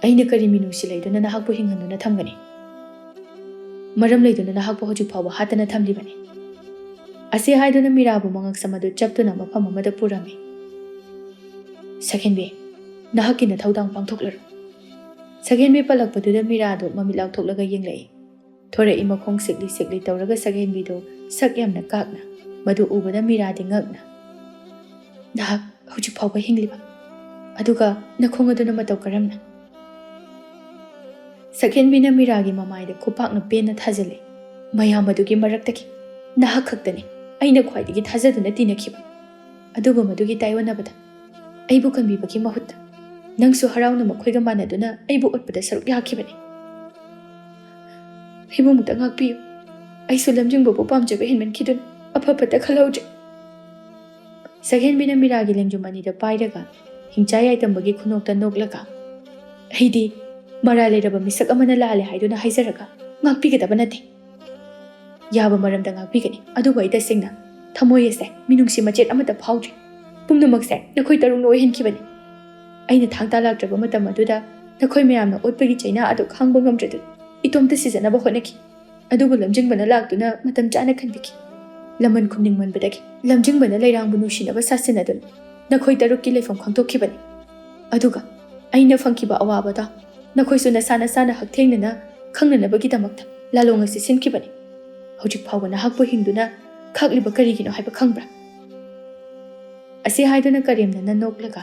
ꯑꯩꯅ ꯀꯔꯤ ꯃꯤꯅꯨꯡꯁꯤ ꯂꯩꯗꯨꯅ ꯅꯍꯥꯛꯄꯨ ꯍꯤꯡꯍꯟꯗꯨꯅ ꯊꯝꯒꯅꯤ? ꯃꯔꯝ ꯂꯩꯗꯨꯅ ꯅꯍꯥꯛꯄꯨ ꯍꯧꯖꯤꯛ ꯐꯥꯎꯕ ꯍꯥꯠꯇꯅ ꯊꯝꯂꯤꯕꯅꯤ꯫" ꯑꯁꯤ ꯍꯥꯏꯗꯨꯅ ꯃꯤꯔꯥꯕꯨ ꯃꯉꯛꯁꯝ ꯑꯗꯨ ꯆꯞꯇꯨꯅ ꯃꯐꯝ ꯑꯃꯗ ꯄꯨꯔꯝꯃꯤ꯫ "ꯁꯛꯍꯦꯟꯕꯤ, ꯅꯍꯥꯛꯀꯤ ꯅꯊꯧꯗꯥꯡ ꯄꯥꯡꯊꯣꯛꯂꯔꯣ꯫" ꯁꯛꯍꯦꯟꯕꯤ ꯄꯜꯂꯛꯄꯗꯨꯗ ꯃꯤꯔꯥꯗꯨ ꯃꯃꯤꯠ ꯂꯥꯎꯊꯣꯛꯂꯒ ꯌꯦꯡꯂꯛꯏ꯫ ꯊꯣꯔꯛꯏ ꯃꯈꯣꯡ ꯁꯤꯛꯂꯤ ꯁꯤꯛꯂꯤ ꯇꯧꯔꯒ ꯁꯛꯍꯦꯟꯕꯤꯗꯨ ꯁꯛ ꯌꯥꯝꯅ ꯀꯥꯛꯅ꯫ ꯃꯗꯨ ꯎꯕꯗ ꯃꯤꯔꯥꯗꯤ ꯉꯛꯅ, "ꯅꯍꯥꯛ ꯍꯧꯖꯤꯛ ꯐꯥꯎꯕ ꯍꯤꯡꯂꯤꯕ? ꯑꯗꯨꯒ ꯅꯈꯣꯡ ꯑꯗꯨꯅ ꯃꯇꯧ ꯀꯔꯝꯅ?" ꯁꯛꯍꯦꯟꯕꯤꯅ ꯃꯤꯔꯥꯒꯤ ꯃꯃꯥꯏꯗ ꯈꯨꯄꯥꯛꯅ ꯄꯦꯟꯅ ꯊꯥꯖꯤꯜꯂꯤ꯫ "ꯃꯌꯥꯝ ꯑꯗꯨꯒꯤ ꯃꯔꯛꯇꯒꯤ ꯅꯍꯥꯛ ꯈꯛꯇꯅꯤ ꯑꯩꯅ ꯈ꯭ꯋꯥꯏꯗꯒꯤ ꯊꯥꯖꯗꯨꯅ ꯇꯤꯟꯅꯈꯤꯕ꯫ ꯑꯗꯨꯕꯨ ꯃꯗꯨꯒꯤ ꯇꯥꯏꯑꯣꯟꯅꯕꯗ ꯑꯩꯕꯨ ꯀꯟꯕꯤꯕꯒꯤ ꯃꯍꯨꯠꯇ ꯅꯪꯁꯨ ꯍꯔꯥꯎꯅ ꯃꯈꯣꯏꯒ ꯃꯥꯟꯅꯗꯨꯅ ꯑꯩꯕꯨ ꯑꯣꯠꯄꯗ ꯁꯔꯨꯛ ꯌꯥꯈꯤꯕꯅꯤ꯫ ꯑꯩꯕꯨ ꯑꯃꯨꯛꯇ ꯉꯥꯛꯄꯤꯌꯨ꯫ ꯑꯩꯁꯨ ꯂꯝꯖꯤꯡꯕꯕꯨ ꯄꯥꯝꯖꯕ ꯍꯦꯟꯃꯟꯈꯤꯗꯨꯅ ꯑꯐ ꯐꯠꯇ ꯈꯜꯍꯧꯗ꯭ꯔꯦ꯫" ꯁꯛꯍꯦꯟꯕꯤꯅ ꯃꯤꯔꯥꯒꯤ ꯂꯦꯡꯖꯨꯝ ꯑꯅꯤꯗ ꯄꯥꯏꯔꯒ ꯍꯤꯡꯆꯥ ꯌꯥꯏꯇꯝꯕꯒꯤ ꯈꯨꯅꯣꯛꯇ ꯅꯣꯛꯂꯒ, "ꯑꯩꯗꯤ ꯃꯔꯥꯜ ꯂꯩꯔꯕ ꯃꯤꯁꯛ ꯑꯃꯅ ꯂꯥꯜꯂꯦ ꯍꯥꯏꯗꯨꯅ ꯍꯥꯏꯖꯔꯒ ꯉꯥꯛꯄꯤꯒꯗꯕ ꯅꯠꯇꯦ꯫ ꯌꯥꯕ ꯃꯔꯝꯗ ꯉꯥꯛꯄꯤꯒꯅꯤ, ꯑꯗꯨꯕꯨ ꯑꯩ ꯇꯁꯦꯡꯅ ꯊꯃꯣꯏ ꯑꯁꯦ ꯃꯤꯅꯨꯡꯁꯤ ꯃꯆꯦꯠ ꯑꯃꯠꯇ ꯐꯥꯎꯗ꯭ꯔꯤ꯫ ꯄꯨꯝꯅꯃꯛꯁꯦ ꯅꯈꯣꯏ ꯇꯔꯨꯛꯅ ꯑꯣꯏꯍꯟꯈꯤꯕꯅꯤ꯫ ꯑꯩꯅ ꯊꯥꯡ ꯇꯥ ꯂꯥꯛꯇ꯭ꯔꯕ ꯃꯇꯝ ꯑꯗꯨꯗ ꯅꯈꯣꯏ ꯃꯌꯥꯝꯅ ꯑꯣꯠꯄꯒꯤ ꯆꯩꯅꯥ ꯑꯗꯨ ꯈꯥꯡꯕ ꯉꯝꯗ꯭ꯔꯗꯨꯅ ꯏꯇꯣꯝꯇ ꯁꯤꯖꯅꯕ ꯍꯣꯠꯅꯈꯤ꯫ ꯑꯗꯨꯕꯨ ꯂꯝꯖꯤꯡꯕꯅ ꯂꯥꯛꯇꯨꯅ ꯃꯇꯝ ꯆꯥꯅ ꯀꯟꯕꯤꯈꯤ꯫ ꯂꯃꯟ ꯈꯨꯝꯅꯤꯡꯃꯟꯕꯗꯒꯤ ꯂꯝꯖꯤꯡꯕꯅ ꯂꯩꯔꯥꯡꯕꯨ ꯅꯨꯡꯁꯤꯅꯕ ꯁꯥꯁꯤꯟꯅꯗꯨꯅ ꯅꯈꯣꯏ ꯇꯔꯨꯛꯀꯤ ꯂꯩꯐꯝ ꯈꯪꯗꯣꯛꯈꯤꯕꯅꯤ꯫ ꯑꯗꯨꯒ ꯑꯩꯅ ꯐꯪꯈꯤꯕ ꯑꯋꯥꯕꯗꯣ ꯅꯈꯣꯏꯁꯨ ꯅꯁꯥ ꯅꯁꯥꯅ ꯍꯛꯊꯦꯡꯅꯅ ꯈꯪꯅꯅꯕꯒꯤꯗꯃꯛꯇ ꯂꯥꯂꯣꯡ ꯑꯁꯤ ꯁꯤꯟꯈꯤꯕꯅꯤ꯫ ꯍꯧꯖꯤꯛ ꯐꯥꯎꯕ ꯅꯍꯥꯛꯄꯨ ꯍꯤꯡꯗꯨꯅ ꯈꯥꯛꯂꯤꯕ ꯀꯔꯤꯒꯤꯅꯣ ꯍꯥꯏꯕ ꯈꯪꯕ꯭ꯔꯥ?" ꯑꯁꯤ ꯍꯥꯏꯗꯨꯅ ꯀꯔꯦꯝꯅꯅ ꯅꯣꯛꯂꯒ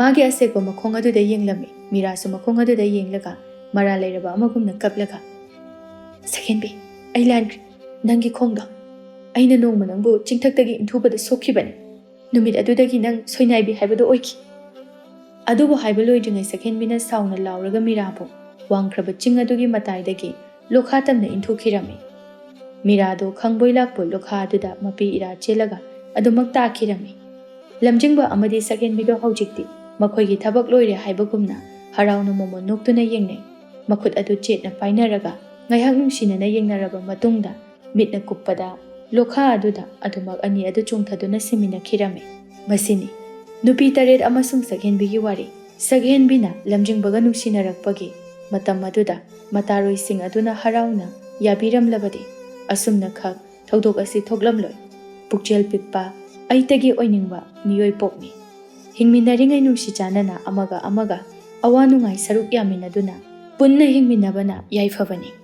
ꯃꯥꯒꯤ ꯑꯁꯦꯛꯄ ꯃꯈꯣꯡ ꯑꯗꯨꯗ ꯌꯦꯡꯂꯝꯃꯤ꯫ ꯃꯤꯔꯥꯁꯨ ꯃꯈꯣꯡ ꯑꯗꯨꯗ ꯌꯦꯡꯂꯒ ꯃꯔꯥ ꯂꯩꯔꯕ ꯑꯃꯒꯨꯝꯅ ꯀꯞꯂꯒ, "ꯁꯛꯍꯦꯟꯕꯤ, ꯑꯩ ꯂꯥꯟꯈ꯭ꯔꯦ꯫ ꯅꯪꯒꯤ ꯈꯣꯡꯗꯣ ꯑꯩꯅ ꯅꯣꯡꯃ ꯅꯪꯕꯨ ꯆꯤꯡꯊꯛꯇꯒꯤ ꯏꯟꯊꯨꯕꯗ ꯁꯣꯛꯈꯤꯕꯅꯤ꯫ ꯅꯨꯃꯤꯠ ꯑꯗꯨꯗꯒꯤ ꯅꯪ ꯁꯣꯏꯅꯥꯏꯕꯤ ꯍꯥꯏꯕꯗꯨ ꯑꯣꯏꯈꯤ꯫" ꯑꯗꯨꯕꯨ ꯍꯥꯏꯕ ꯂꯣꯏꯗ꯭ꯔꯤꯉꯩ ꯁꯛꯍꯦꯟꯕꯤꯅ ꯁꯥꯎꯅ ꯂꯥꯎꯔꯒ ꯃꯤꯔꯥꯕꯨ ꯋꯥꯡꯈ꯭ꯔꯕ ꯆꯤꯡ ꯑꯗꯨꯒꯤ ꯃꯇꯥꯏꯗꯒꯤ ꯂꯣꯈꯥ ꯇꯝꯅ ꯏꯟꯊꯨꯈꯤꯔꯝꯃꯤ꯫ ꯃꯤꯔꯥꯗꯣ ꯈꯪꯕꯣꯏ ꯂꯥꯛꯄꯣꯏ ꯂꯣꯈꯥ ꯑꯗꯨꯗ ꯃꯄꯤ ꯏꯔꯥ ꯆꯦꯜꯂꯒ ꯑꯗꯨꯃꯛ ꯇꯥꯈꯤꯔꯝꯃꯤ꯫ ꯂꯝꯖꯤꯡꯕ ꯑꯃꯗꯤ ꯁꯛꯍꯦꯟꯕꯤꯗꯣ ꯍꯧꯖꯤꯛꯇꯤ ꯃꯈꯣꯏꯒꯤ ꯊꯕꯛ ꯂꯣꯏꯔꯦ ꯍꯥꯏꯕꯒꯨꯝꯅ ꯍꯔꯥꯎꯅ ꯃꯣꯃꯣꯟ ꯅꯣꯛꯇꯨꯅ ꯌꯦꯡꯅꯩ꯫ ꯃꯈꯨꯠ ꯑꯗꯨ ꯆꯦꯠꯅ ꯄꯥꯏꯅꯔꯒ ꯉꯥꯏꯍꯥꯛ ꯅꯨꯡꯁꯤꯅꯅ ꯌꯦꯡꯅꯔꯕ ꯃꯇꯨꯡꯗ ꯃꯤꯠꯅ ꯀꯨꯞꯄꯗ ꯂꯣꯈꯥ ꯑꯗꯨꯗ ꯑꯗꯨꯃꯛ ꯑꯅꯤ ꯑꯗꯨ ꯆꯣꯡꯊꯗꯨꯅ ꯁꯤꯃꯤꯟꯅꯈꯤꯔꯝꯃꯤ꯫ ꯃꯁꯤꯅꯤ ꯅꯨꯄꯤ ꯇꯔꯦꯠ ꯑꯃꯁꯨꯡ ꯁꯛꯍꯦꯟꯕꯤꯒꯤ ꯋꯥꯔꯤ꯫ ꯁꯛꯍꯦꯟꯕꯤꯅ ꯂꯝꯖꯤꯡꯕꯒ ꯅꯨꯡꯁꯤꯅꯔꯛꯄꯒꯤ ꯃꯇꯝ ꯑꯗꯨꯗ ꯃꯇꯥꯔꯣꯏꯁꯤꯡ ꯑꯗꯨꯅ ꯍꯔꯥꯎꯅ ꯌꯥꯕꯤꯔꯝꯂꯕꯗꯤ ꯑꯁꯨꯝꯅ ꯈꯛ ꯊꯧꯗꯣꯛ ꯑꯁꯤ ꯊꯣꯛꯂꯝꯂꯣꯏ꯫ ꯄꯨꯛꯆꯦꯜ ꯄꯤꯛꯄ, ꯑꯩꯇꯒꯤ ꯑꯣꯏꯅꯤꯡꯕ ꯃꯤꯑꯣꯏ ꯄꯣꯛꯅꯤ꯫ ꯍꯤꯡꯃꯤꯟꯅꯔꯤꯉꯩ ꯅꯨꯡꯁꯤ ꯆꯥꯟꯅꯅ ꯑꯃꯒ ꯑꯃꯒ ꯑꯋꯥ ꯅꯨꯡꯉꯥꯏ ꯁꯔꯨꯛ ꯌꯥꯃꯤꯟꯅꯗꯨꯅ ꯄꯨꯟꯅ ꯍꯤꯡꯃꯤꯟꯅꯕꯅ ꯌꯥꯏꯐꯕꯅꯤ꯫